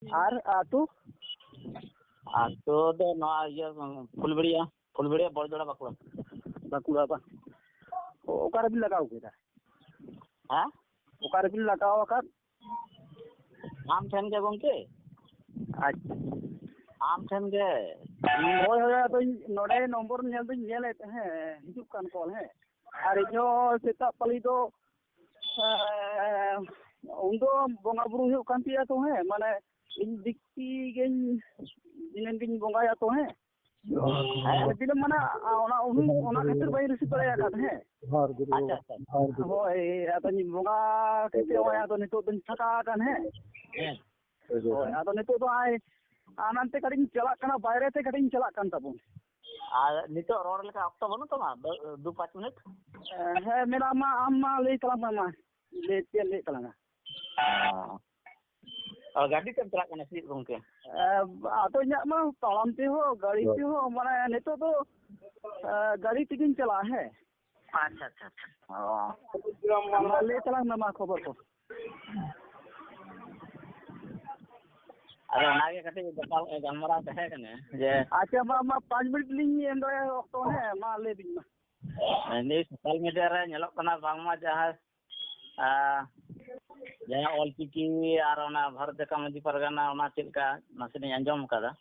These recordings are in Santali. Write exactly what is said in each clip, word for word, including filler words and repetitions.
ᱟᱨ ᱟᱹᱛᱩ? ᱟᱹᱛᱩ ᱫᱚ ᱱᱚᱣᱟ ᱤᱭᱟᱹ, ᱯᱷᱩᱞᱵᱮᱲᱤᱭᱟ, ᱯᱷᱩᱞᱵᱮᱲᱤᱭᱟ ᱵᱚᱲᱡᱚᱲᱟ, ᱵᱟᱸᱠᱩᱲᱟ᱾ ᱵᱟᱸᱠᱩᱲᱟ ᱵᱟᱝ? ᱚ, ᱚᱠᱟ ᱨᱮᱵᱤᱱ ᱞᱟᱜᱟᱣ ᱠᱮᱫᱟ? ᱦᱮᱸ? ᱚᱠᱟ ᱨᱮᱵᱤᱱ ᱞᱟᱜᱟᱣ ᱟᱠᱟᱫ? ᱟᱢ ᱴᱷᱮᱱ ᱜᱮ ᱜᱚᱢᱠᱮ᱾ ᱟᱪᱪᱷᱟ᱾ ᱟᱢ ᱴᱷᱮᱱ ᱜᱮ᱾ ᱦᱳᱭ, ᱦᱳᱭ, ᱟᱫᱚᱧ ᱱᱚᱰᱮ ᱱᱚᱢᱵᱚᱨ ᱧᱮᱞ ᱫᱚᱧ ᱧᱮᱞᱮᱫ, ᱦᱮᱸ, ᱦᱤᱡᱩᱜ ᱠᱟᱱ ᱠᱚᱞ, ᱦᱮᱸ᱾ ᱟᱨ ᱤᱧᱦᱚᱸ ᱥᱮᱛᱟᱜ ᱯᱟᱹᱞᱤ ᱫᱚ, ᱮᱸ, ᱩᱱᱫᱚ ᱵᱚᱸᱜᱟ ᱵᱩᱨᱩ ᱦᱩᱭᱩᱜ ᱠᱟᱱ ᱛᱤᱧᱟ ᱛᱚ, ᱦᱮᱸ, ᱢᱟᱱᱮ ᱤᱧ ᱫᱤᱠᱩ ᱜᱤᱧ, ᱫᱤᱱᱟᱹᱢ ᱜᱤᱧ ᱵᱚᱸᱜᱟᱭᱟ ᱛᱚ, ᱦᱮᱸ᱾ ᱦᱮᱸ, ᱫᱤᱱᱟᱹᱢ ᱢᱟᱱᱮ, ᱟ, ᱚᱱᱟ ᱩᱱᱤ, ᱚᱱᱟ ᱠᱷᱟᱹᱛᱤᱨ ᱵᱟᱹᱧ ᱨᱤᱥᱤᱵᱷ ᱫᱟᱲᱮ ᱟᱠᱟᱫ, ᱦᱮᱸ᱾ ᱡᱚᱦᱟᱨ ᱜᱩᱨᱩ, ᱟᱪᱪᱷᱟ, ᱟᱪᱪᱷᱟ, ᱟᱪᱪᱷᱟ᱾ ᱡᱚᱦᱟᱨ ᱜᱩᱨᱩ᱾ ᱦᱳᱭ, ᱟᱫᱚᱧ ᱵᱚᱸᱜᱟ ᱠᱮᱫ ᱛᱮ ᱱᱚᱜᱼᱚᱭ ᱟᱫᱚ ᱱᱤᱛᱚᱜ ᱫᱚᱧ ᱯᱷᱟᱸᱠᱟ ᱟᱠᱟᱱ, ᱦᱮᱸ᱾ ᱦᱮᱸ᱾ ᱦᱳᱭ, ᱦᱟᱱᱛᱮ ᱠᱟᱹᱴᱤᱡ ᱤᱧ ᱪᱟᱞᱟᱜ ᱠᱟᱱᱟ, ᱵᱟᱭᱨᱮ ᱛᱮ ᱠᱟᱹᱴᱤᱡ ᱤᱧ ᱪᱟᱞᱟᱜ ᱠᱟᱱ ᱛᱟᱵᱚᱱ᱾ ᱟᱨ ᱱᱤᱛᱚᱜ ᱨᱚᱲ ᱞᱮᱠᱟ ᱚᱠᱛᱚ ᱵᱟᱹᱱᱩᱜ ᱛᱟᱢᱟ? ᱫᱩ, ᱫᱩ ᱯᱟᱸᱪ ᱢᱤᱱᱤᱴ? ᱦᱮᱸ, ᱢᱮᱱᱟᱜ ᱢᱟ, ᱟᱢ ᱢᱟ ᱞᱟᱹᱭ ᱛᱟᱞᱟᱝ ᱢᱮ, ᱢᱟ᱾ ᱞᱟᱹᱭ ᱪᱮᱫ ᱮᱢ ᱞᱟᱹᱭᱮᱫ ᱛᱟᱞᱟᱝᱟ? ᱚ᱾ ᱚ, ᱜᱟᱹᱰᱤ ᱛᱮᱢ ᱪᱟᱞᱟᱜ ᱠᱟᱱᱟ ᱥᱮ ᱪᱮᱫ ᱜᱚᱢᱠᱮ? ᱮ, ᱟᱫᱚ ᱤᱧᱟᱹᱜ ᱢᱟ ᱛᱟᱲᱟᱢ ᱛᱮᱦᱚᱸ, ᱜᱟᱹᱲᱤ ᱦᱳᱭ᱾ ᱛᱮᱦᱚᱸ, ᱢᱟᱱᱮ, ᱱᱤᱛᱚᱜ ᱫᱚ, ᱮ, ᱜᱟᱹᱰᱤ ᱛᱮᱜᱤᱧ ᱪᱟᱞᱟᱜᱼᱟ, ᱦᱮᱸ᱾ ᱟᱪᱪᱷᱟ, ᱟᱪᱪᱷᱟ, ᱟᱪᱪᱷᱟ᱾ ᱚ᱾ ᱢᱟ ᱞᱟᱹᱭ ᱛᱟᱞᱟᱝ ᱢᱮ, ᱢᱟ, ᱠᱷᱚᱵᱚᱨ ᱠᱚ᱾ ᱟᱫᱚ ᱚᱱᱟᱜᱮ ᱠᱟᱹᱴᱤᱡ ᱜᱟᱯᱟᱞ-, ᱜᱟᱞᱢᱟᱨᱟᱣ ᱛᱟᱦᱮᱸ ᱠᱟᱱᱟ ᱡᱮ ᱟᱪᱪᱷᱟ, ᱢᱟ, ᱢᱟ, ᱯᱟᱸᱪ ᱢᱤᱱᱤᱴ ᱞᱤᱧ ᱮᱢ ᱫᱟᱲᱮᱭᱟᱜᱼᱟ ᱚᱠᱛᱚ, ᱦᱮᱸ, ᱢᱟ ᱞᱟᱹᱭ ᱵᱤᱱ ᱢᱟ᱾ ᱱᱤᱭᱟᱹ ᱥᱳᱥᱟᱞ ᱢᱤᱰᱤᱭᱟ ᱨᱮ ᱧᱮᱞᱚᱜ ᱠᱟᱱᱟ ᱵᱟᱝᱢᱟ ᱡᱟᱦᱟᱸ, ᱟᱸ, ᱡᱟᱦᱟᱸ ᱚᱞᱪᱤᱠᱤ ᱟᱨ ᱚᱱᱟ ᱵᱷᱟᱨᱚᱛ ᱡᱟᱠᱟᱛ ᱢᱟᱹᱡᱷᱤ ᱯᱟᱨᱜᱟᱱᱟ ᱚᱱᱟ ᱪᱮᱫ ᱞᱮᱠᱟ ᱱᱟᱥᱮᱱᱟᱜ ᱤᱧ ᱟᱸᱡᱚᱢ ᱠᱟᱫᱟ,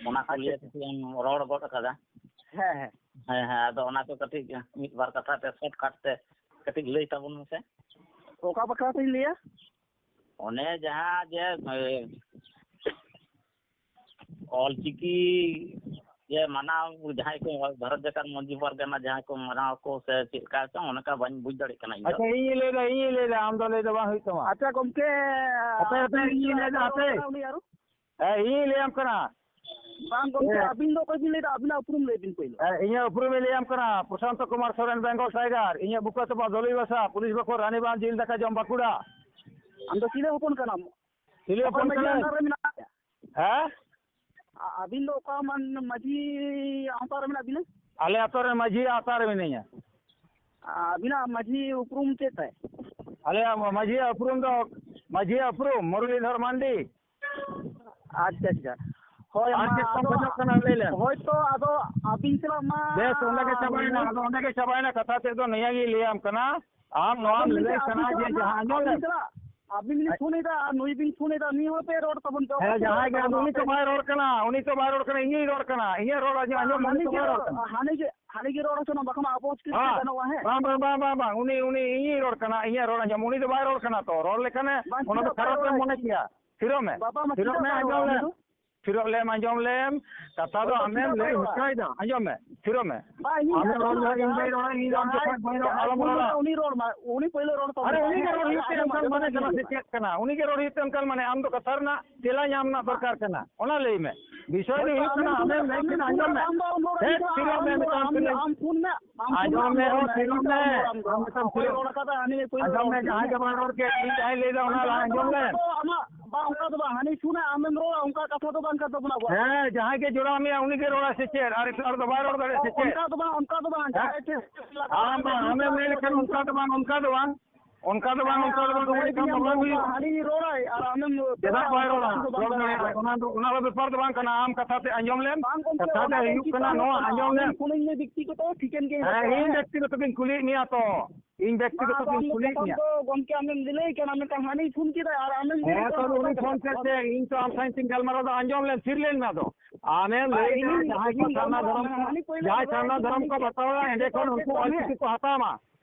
ᱚᱱᱟ ᱠᱚ ᱟᱪᱪᱷᱟ, ᱞᱤᱭᱮ ᱟᱪᱪᱷᱟ᱾ ᱠᱟᱹᱴᱤᱡ ᱮᱢ ᱨᱚᱲ ᱜᱚᱫ ᱠᱟᱫᱟ᱾ ᱦᱮᱸ, ᱦᱮᱸ᱾ ᱦᱮᱸ, ᱦᱮᱸ, ᱟᱫᱚ ᱚᱱᱟ ᱠᱚ ᱠᱟᱹᱴᱤᱡ ᱢᱤᱫ ᱵᱟᱨ ᱠᱟᱛᱷᱟ ᱛᱮ ᱥᱚᱨᱴ ᱠᱟᱴ ᱛᱮ ᱠᱟᱹᱴᱤᱡ ᱞᱟᱹᱭ ᱛᱟᱵᱚᱱ ᱢᱮᱥᱮ᱾ ᱚᱠᱟ ᱵᱟᱠᱷᱨᱟ ᱛᱤᱧ ᱞᱟᱹᱭᱟ? ᱚᱱᱮ ᱡᱟᱦᱟᱸ ᱡᱮ, ᱮ, ᱚᱞᱪᱤᱠᱤ ᱡᱮ ᱢᱟᱱᱟᱣ, ᱡᱟᱦᱟᱸᱭ ᱠᱚ ᱵᱷᱟᱨᱚᱛ ᱡᱟᱠᱟᱛ ᱢᱟᱹᱡᱷᱤ ᱯᱟᱨᱜᱟᱱᱟ ᱡᱟᱦᱟᱸᱭ ᱠᱚ ᱢᱟᱱᱟᱣ ᱠᱚ ᱥᱮ ᱪᱮᱫ ᱞᱮᱠᱟ ᱪᱚᱝ, ᱚᱱᱠᱟ ᱵᱟᱹᱧ ᱵᱩᱡᱽ ᱫᱟᱲᱮᱭᱟᱜ ᱠᱟᱱᱟ ᱤᱧ ᱫᱚ᱾ ᱟᱪᱪᱷᱟ, ᱤᱧᱤᱧ ᱞᱟᱹᱭᱫᱟ, ᱤᱧᱤᱧ ᱞᱟᱹᱭᱫᱟ, ᱟᱢ ᱫᱚ ᱞᱟᱹᱭ ᱫᱚ ᱵᱟᱝ ᱦᱩᱭᱩᱜ ᱛᱟᱢᱟ᱾ ᱟᱪᱪᱷᱟ ᱜᱚᱢᱠᱮ, ᱦᱟᱯᱮ, ᱦᱟᱯᱮ, ᱤᱧᱤᱧ ᱞᱟᱹᱭᱫᱟ, ᱦᱟᱯᱮ᱾ ᱩᱱᱤ ᱟᱨᱚ? ᱦᱮᱸ, ᱤᱧᱤᱧ ᱞᱟᱹᱭᱟᱢ ᱠᱟᱱᱟ᱾ ᱵᱟᱝ ᱜᱚᱢᱠᱮ, ᱦᱮᱸ᱾ ᱟᱹᱵᱤᱱ ᱫᱚ ᱚᱠᱚᱭ ᱵᱤᱱ ᱞᱟᱹᱭᱫᱟ? ᱟᱹᱵᱤᱱᱟᱜ ᱩᱯᱨᱩᱢ ᱞᱟᱹᱭ ᱵᱤᱱ ᱯᱳᱭᱞᱳ᱾ ᱦᱮᱸ, ᱤᱧᱟᱹᱜ ᱩᱯᱨᱩᱢᱤᱧ ᱞᱟᱹᱭᱟᱢ ᱠᱟᱱᱟ, ᱯᱨᱚᱥᱟᱱᱛᱚ ᱠᱩᱢᱟᱨ ᱥᱚᱨᱮᱱ, ᱵᱮᱝᱜᱚᱞ ᱴᱟᱭᱜᱟᱨ᱾ ᱤᱧᱟᱹᱜ ᱵᱩᱠᱟᱹ ᱛᱚᱯᱟ ᱫᱚᱞᱤ ᱵᱟᱥᱟ, ᱯᱩᱞᱤᱥ ᱵᱟᱠᱷᱳᱞ, ᱨᱟᱱᱤᱵᱟᱸᱫᱷ, ᱡᱤᱞ ᱫᱟᱠᱟ ᱡᱚᱢ, ᱵᱟᱸᱠᱩᱲᱟ᱾ ᱟᱢ ᱫᱚ ᱪᱤᱞᱤ ᱦᱚᱯᱚᱱ ᱠᱟᱱᱟᱢ? ᱪᱤᱞᱤ ᱚᱠᱚᱭ ᱦᱚᱯᱚᱱ ᱢᱟᱹᱡᱷᱤ ᱠᱟᱱᱟᱭ? ᱟᱱᱰᱟᱨ ᱨᱮ ᱢᱮᱱᱟᱜ ᱯᱮᱭᱟ? ᱦᱮᱸ? ᱟ-, ᱟᱹᱵᱤᱱ ᱫᱚ ᱚᱠᱟ ᱢᱟᱱ-, ᱢᱟᱹᱡᱷᱤ ᱟᱣᱛᱟ ᱨᱮ ᱢᱮᱱᱟᱜ ᱵᱤᱱᱟ? ᱟᱞᱮ ᱟᱛᱳ ᱨᱮ ᱢᱟᱹᱡᱷᱤ ᱟᱣᱛᱟ ᱨᱮ ᱢᱤᱱᱟᱹᱧᱟ᱾ ᱟᱹᱵᱤᱱᱟᱜ ᱢᱟᱹᱡᱷᱤ ᱩᱯᱨᱩᱢ ᱪᱮᱫ ᱛᱟᱭ? ᱟᱞᱮᱭᱟᱜ ᱢᱟᱹᱡᱷᱤᱭᱟᱜ ᱩᱯᱨᱩᱢ ᱫᱚ, ᱢᱟᱹᱡᱷᱤᱭᱟᱜ ᱩᱯᱨᱩᱢ ᱢᱩᱨᱞᱤᱫᱷᱚᱨ ᱢᱟᱱᱰᱤ᱾ ᱟᱪᱪᱷᱟ, ᱟᱪᱪᱷᱟ᱾ ᱦᱳᱭ, ᱟᱨ ᱢᱟ, ᱪᱮᱫ ᱠᱚᱢ ᱟᱫᱚ ᱠᱷᱚᱡᱚᱜ ᱠᱟᱱᱟ? ᱞᱟᱹᱭ ᱞᱮᱢ᱾ ᱦᱳᱭ ᱛᱚ, ᱟᱫᱚ ᱟᱹᱵᱤᱱ ᱥᱟᱞᱟᱜ ᱢᱟ ᱵᱮᱥ, ᱚᱸᱰᱮ ᱜᱮ ᱪᱟᱵᱟᱭᱮᱱᱟ᱾ ᱟᱫᱚ ᱚᱸᱰᱮ ᱜᱮ ᱪᱟᱵᱟᱭᱮᱱᱟ᱾ ᱠᱟᱛᱷᱟ ᱛᱮᱫ ᱫᱚ ᱱᱤᱭᱟᱹ ᱜᱮ ᱞᱟᱹᱭᱟᱢ ᱠᱟᱱᱟ, ᱟᱢ ᱱᱚᱣᱟᱢ ᱟᱹᱵᱤᱱ ᱞᱟᱹᱭ ᱥᱟᱞᱟᱜ, ᱠᱟᱱᱟ ᱟᱹᱵᱤᱱ ᱡᱮ ᱥᱟᱞᱟᱜ ᱡᱟᱦᱟᱸ ᱢᱟ, ᱟᱸᱡᱚᱢ ᱟᱹᱵᱤᱱ ᱞᱮᱢ᱾ ᱥᱟᱞᱟᱜ, ᱟᱹᱵᱤᱱ ᱵᱤᱱ ᱯᱷᱳᱱ ᱮᱫᱟ ᱟᱨ ᱱᱩᱭ ᱵᱤᱱ ᱯᱷᱳᱱ ᱮᱫᱟ, ᱢᱤᱫ ᱦᱚᱲ ᱯᱮ ᱨᱚᱲ ᱛᱟᱵᱚᱱ ᱯᱮ᱾ ᱦᱮᱸ, ᱡᱟᱦᱟᱸᱭ ᱜᱮ, ᱟᱫᱚ ᱩᱱᱤ ᱛᱚ ᱵᱟᱭ ᱨᱚᱲ ᱠᱟᱱᱟ, ᱩᱱᱤ ᱛᱚ ᱵᱟᱭ ᱨᱚᱲ ᱠᱟᱱᱟ, ᱤᱧᱤᱧ ᱨᱚᱲ ᱠᱟᱱᱟ, ᱤᱧᱟᱹᱜ ᱨᱚᱲ ᱟᱸᱡᱚᱢ ᱢᱮ, ᱩᱱᱤ ᱦᱟᱹᱱᱤ ᱛᱚ ᱜᱮ ᱵᱟᱭ ᱨᱚᱲ ᱨᱚᱲ, ᱠᱟᱱᱟ᱾ ᱦᱟᱹᱱᱤ ᱜᱮ, ᱦᱟᱹᱱᱤ ᱜᱮ ᱨᱚᱲ ᱦᱚᱪᱚ ᱢᱮ, ᱵᱟᱠᱷᱟᱱ ᱟᱵᱚ ᱪᱤᱠᱟᱹᱛᱮ ᱦᱮᱸ᱾ ᱜᱟᱱᱚᱜᱼᱟ, ᱦᱮᱸ? ᱵᱟᱝ, ᱵᱟᱝ, ᱵᱟᱝ, ᱵᱟᱝ, ᱵᱟᱝ, ᱩᱱᱤ, ᱩᱱᱤ ᱤᱧᱤᱧ ᱨᱚᱲ ᱠᱟᱱᱟ, ᱤᱧᱟᱹᱜ ᱨᱚᱲ ᱟᱸᱡᱚᱢ, ᱩᱱᱤ ᱫᱚ ᱵᱟᱭ ᱨᱚᱲ ᱠᱟᱱᱟ ᱛᱚ, ᱨᱚᱲ ᱞᱮᱠᱷᱟᱱᱮ ᱵᱟᱝ, ᱚᱱᱟ ᱫᱚ ᱪᱮᱫᱟᱜ ᱵᱟᱭ ᱠᱷᱟᱨᱟᱯ ᱮᱢ ᱨᱚᱲᱟ? ᱢᱚᱱᱮ ᱠᱮᱭᱟ᱾ ᱛᱷᱤᱨᱚᱜ ᱢᱮ, ᱵᱟᱵᱟ ᱢᱟ ᱛᱷᱤᱨᱚᱜ ᱪᱮᱫᱟᱜ ᱢᱮ, ᱵᱟᱭ ᱨᱚᱲᱟ ᱟᱸᱡᱚᱢ ᱩᱱᱤ ᱞᱮᱢ᱾ ᱫᱚ? ᱛᱷᱤᱨᱚᱜ ᱞᱮᱢ, ᱟᱸᱡᱚᱢ ᱞᱮᱢ᱾ ᱠᱟᱛᱷᱟ ᱫᱚ ᱦᱳᱭ, ᱟᱢᱮᱢ ᱪᱮᱫᱟᱜ ᱞᱟᱹᱭ ᱵᱟᱭ ᱨᱚᱲᱟ? ᱦᱚᱪᱚᱭᱮᱫᱟ, ᱟᱸᱡᱚᱢ ᱢᱮ, ᱛᱷᱤᱨᱚᱜ ᱢᱮ᱾ ᱵᱟᱝ, ᱤᱧᱤᱧ ᱟᱢᱮᱢ ᱨᱚᱲ ᱟᱸᱡᱚᱢᱟ, ᱞᱮᱠᱷᱟᱱ ᱤᱧ ᱵᱟᱹᱧ ᱡᱟᱦᱟᱸᱭ, ᱨᱚᱲᱟ, ᱤᱧ ᱫᱚ ᱟᱢ ᱡᱟᱦᱟᱸᱭ, ᱡᱚᱠᱷᱚᱱ ᱵᱟᱹᱧ ᱨᱚᱲᱟ, ᱡᱟᱦᱟᱸᱭ ᱟᱞᱚᱢ ᱯᱷᱳᱱ ᱨᱚᱲᱟ᱾ ᱠᱟᱫᱟ ᱩᱱᱤ ᱨᱚᱲ ᱢᱟ, ᱩᱱᱤ ᱯᱳᱭᱞᱳ ᱨᱚᱲ ᱛᱟᱵᱚᱱ ᱟᱨᱮ, ᱯᱮ, ᱩᱱᱤ ᱜᱮ ᱦᱮᱸ? ᱨᱚᱲ ᱦᱩᱭᱩᱜ ᱛᱟᱭᱟ, ᱟᱸᱡᱚᱢᱟ, ᱚᱱᱠᱟᱱ ᱡᱚᱛᱚ ᱢᱟᱱᱮ ᱠᱤᱪᱷᱩ ᱠᱟᱱᱟ ᱥᱮ ᱦᱩᱭᱩᱜᱼᱟ᱾ ᱪᱮᱫ ᱠᱟᱱᱟ? ᱩᱱᱤ ᱜᱮ ᱨᱚᱲ ᱦᱩᱭᱩᱜ ᱛᱟᱭᱟ, ᱚᱱᱠᱟᱱ ᱢᱟᱱᱮ ᱟᱢ ᱫᱚ ᱠᱟᱛᱷᱟ ᱨᱮᱱᱟᱜ ᱛᱮᱞᱟ ᱧᱟᱢ ᱨᱮᱱᱟᱜ ᱫᱚᱨᱠᱟᱨ ᱠᱟᱱᱟ, ᱚᱱᱟ ᱞᱟᱹᱭ ᱢᱮ᱾ ᱵᱤᱥᱚᱭ ᱫᱚ ᱦᱳᱭ ᱛᱚ, ᱦᱩᱭᱩᱜ ᱠᱟᱱᱟ, ᱟᱢᱮᱢ ᱟᱢᱮᱢ ᱨᱚᱲ ᱞᱮᱠᱷᱟᱱ ᱟᱸᱡᱚᱢ ᱢᱮ᱾ ᱟᱢ ᱫᱚ ᱟᱢ ᱨᱚᱲ ᱦᱮᱸ, ᱞᱮᱠᱷᱟᱱ ᱛᱷᱤᱨᱚᱜ ᱟᱢ ᱢᱮ, ᱫᱚ ᱢᱤᱫᱴᱟᱝ ᱟᱢ, ᱛᱷᱤᱨᱚᱜ ᱟᱢ ᱯᱷᱳᱱ ᱢᱮ, ᱟᱢ ᱯᱷᱳᱱ ᱟᱸᱡᱚᱢ ᱢᱮ, ᱢᱮ, ᱟᱢ ᱨᱚᱲ ᱨᱚᱲ ᱢᱮ, ᱢᱮ, ᱟᱢ ᱟᱢ ᱢᱤᱫᱴᱟᱝ ᱚᱠᱚᱭ ᱛᱷᱤᱨᱚᱜ ᱨᱚᱲ ᱢᱮ᱾ ᱟᱠᱟᱫᱟ, ᱦᱟᱹᱱᱤ ᱯᱳᱭᱞᱳ ᱟᱸᱡᱚᱢ ᱨᱚᱲ ᱢᱮ, ᱠᱮᱫᱟ᱾ ᱡᱟᱦᱟᱸᱭ ᱜᱮ ᱵᱟᱭ ᱨᱚᱲ ᱠᱮᱫ, ᱤᱧ ᱡᱟᱦᱟᱸᱭ ᱞᱟᱹᱭᱫᱟ, ᱚᱱᱟ ᱞᱟᱦᱟ ᱟᱸᱡᱚᱢ ᱞᱮᱢ᱾ ᱟᱢᱟᱜ, ᱵᱟᱝ, ᱚᱱᱠᱟ ᱫᱚ ᱵᱟᱝ, ᱦᱟᱹᱱᱤ ᱯᱷᱳᱱ ᱟᱭ, ᱟᱢᱮᱢ ᱨᱚᱲᱟ, ᱚᱱᱠᱟ ᱠᱟᱛᱷᱟ ᱫᱚ ᱵᱟᱝ ᱠᱟᱱ ᱛᱟᱵᱚᱱᱟ ᱟᱵᱚᱣᱟᱜ᱾ ᱦᱮᱸ, ᱡᱟᱦᱟᱸᱭ ᱜᱮ ᱡᱚᱲᱟᱣ ᱢᱮᱭᱟ, ᱩᱱᱤ ᱜᱮ ᱨᱚᱲᱟ ᱥᱮ ᱪᱮᱫ? ᱟᱨ ᱮᱴᱟᱜ ᱦᱚᱲ ᱫᱚ ᱵᱟᱭ ᱨᱚᱲ ᱫᱟᱲᱮᱭᱟᱜᱼᱟ ᱥᱮ ᱪᱮᱫ? ᱚᱱᱠᱟ ᱫᱚ ᱵᱟᱝ, ᱚᱱᱠᱟ ᱫᱚ ᱵᱟᱝ, ᱦᱮᱸ? ᱡᱟᱦᱟᱸᱭ ᱴᱷᱮᱱ ᱞᱟᱜᱟᱣ ᱟᱢ ᱵᱟᱝ, ᱟᱢᱮᱢ ᱞᱟᱹᱭ ᱞᱮᱠᱷᱟᱱ ᱚᱱᱠᱟ ᱫᱚ ᱵᱟᱝ, ᱚᱱᱠᱟ ᱫᱚ ᱵᱟᱝ, ᱚᱱᱠᱟ ᱫᱚ ᱵᱟᱝ, ᱦᱮᱸ, ᱞᱟᱹᱭ ᱞᱮᱠᱷᱟᱱ ᱫᱚ ᱵᱟᱝ ᱦᱩᱭᱩᱜᱼᱟ᱾ ᱦᱟᱹᱱᱤ ᱨᱚᱲᱟᱭ ᱟᱨ ᱟᱢᱮᱢ ᱪᱮᱫᱟᱜ ᱵᱟᱭ ᱨᱚᱲᱟ? ᱫᱚ ᱵᱟᱝ ᱨᱚᱲ ᱫᱟᱲᱮᱭᱟᱜᱼᱟ᱾ ᱫᱟᱲᱮᱭᱟᱜᱼᱟ᱾ ᱚᱱᱟ ᱫᱚ, ᱚᱱᱟ ᱫᱚ ᱵᱮᱯᱟᱨ ᱫᱚ ᱵᱟᱝ ᱠᱟᱱᱟ᱾ ᱟᱢ ᱠᱟᱛᱷᱟ ᱛᱮ ᱟᱸᱡᱚᱢ ᱞᱮᱢ᱾ ᱵᱟᱝ ᱜᱚᱢᱠᱮ, ᱠᱟᱛᱷᱟ ᱫᱚ ᱚᱱᱟ ᱫᱚ ᱦᱩᱭᱩᱜ ᱪᱮᱫ ᱠᱟᱱᱟ ᱵᱟᱝ ᱱᱚᱣᱟ, ᱠᱟᱱᱟ? ᱟᱸᱡᱚᱢ ᱞᱮᱢ᱾ ᱟᱢᱮᱢ ᱠᱩᱞᱤᱧ ᱢᱮ ᱵᱮᱠᱛᱤᱜᱚᱛᱚ, ᱴᱷᱤᱠᱟᱹᱱ ᱜᱮ ᱦᱮᱸ, ᱦᱮᱸ᱾ ᱤᱧ ᱵᱮᱠᱛᱤᱜᱚᱛᱚ ᱜᱤᱧ ᱠᱩᱞᱤᱭᱮᱫ ᱢᱮᱭᱟ ᱛᱚ᱾ ᱤᱧ ᱵᱮᱠᱛᱤᱜᱚᱛᱚ ᱵᱟᱝ, ᱜᱤᱧ ᱟᱢ ᱠᱩᱞᱤᱭᱮᱫ ᱠᱟᱛᱷᱟ ᱢᱮᱭᱟ᱾ ᱫᱚ ᱜᱚᱢᱠᱮ ᱟᱢᱮᱢ ᱞᱟᱹᱭ ᱠᱟᱱᱟ, ᱢᱤᱫᱴᱟᱝ ᱦᱟᱹᱱᱤ ᱯᱷᱳᱱ ᱠᱮᱫᱟᱭ ᱟᱨ ᱟᱢᱮᱢ ᱦᱮᱸ, ᱛᱚ ᱩᱱᱤ ᱯᱷᱳᱱ ᱠᱮᱫ ᱛᱮ ᱤᱧ ᱛᱚ ᱟᱢ ᱥᱟᱶ ᱤᱧ ᱜᱟᱞᱢᱟᱨᱟᱣ ᱫᱚ ᱟᱸᱡᱚᱢ ᱞᱮᱢ, ᱛᱷᱤᱨ ᱞᱮᱱ ᱢᱮ ᱟᱫᱚ᱾ ᱟᱢᱮᱢ ᱵᱟᱝ, ᱞᱟᱹᱭ ᱠᱮᱫᱟ ᱤᱧᱤᱧ, ᱡᱟᱦᱟᱸᱭ ᱠᱚ ᱤᱧᱤᱧ ᱥᱟᱨᱱᱟ ᱜᱟᱞᱢᱟᱨᱟᱣ ᱫᱷᱚᱨᱚᱢ ᱠᱟᱱᱟ, ᱠᱚ, ᱦᱟᱹᱱᱤ ᱯᱳᱭᱞᱳ ᱡᱟᱦᱟᱸᱭ ᱠᱮᱫᱟᱭ, ᱥᱟᱨᱱᱟ ᱤᱧ ᱫᱷᱚᱨᱚᱢ ᱠᱚ ᱠᱩᱞᱤ ᱵᱟᱛᱟᱣᱟ, ᱠᱮᱫ ᱮᱸᱰᱮ ᱠᱷᱚᱱ ᱢᱮᱭᱟ᱾ ᱩᱱᱠᱩ ᱚᱞ ᱦᱳᱭ᱾ ᱪᱤᱠᱤ ᱠᱚ ᱦᱟᱛᱟᱣ ᱢᱟ᱾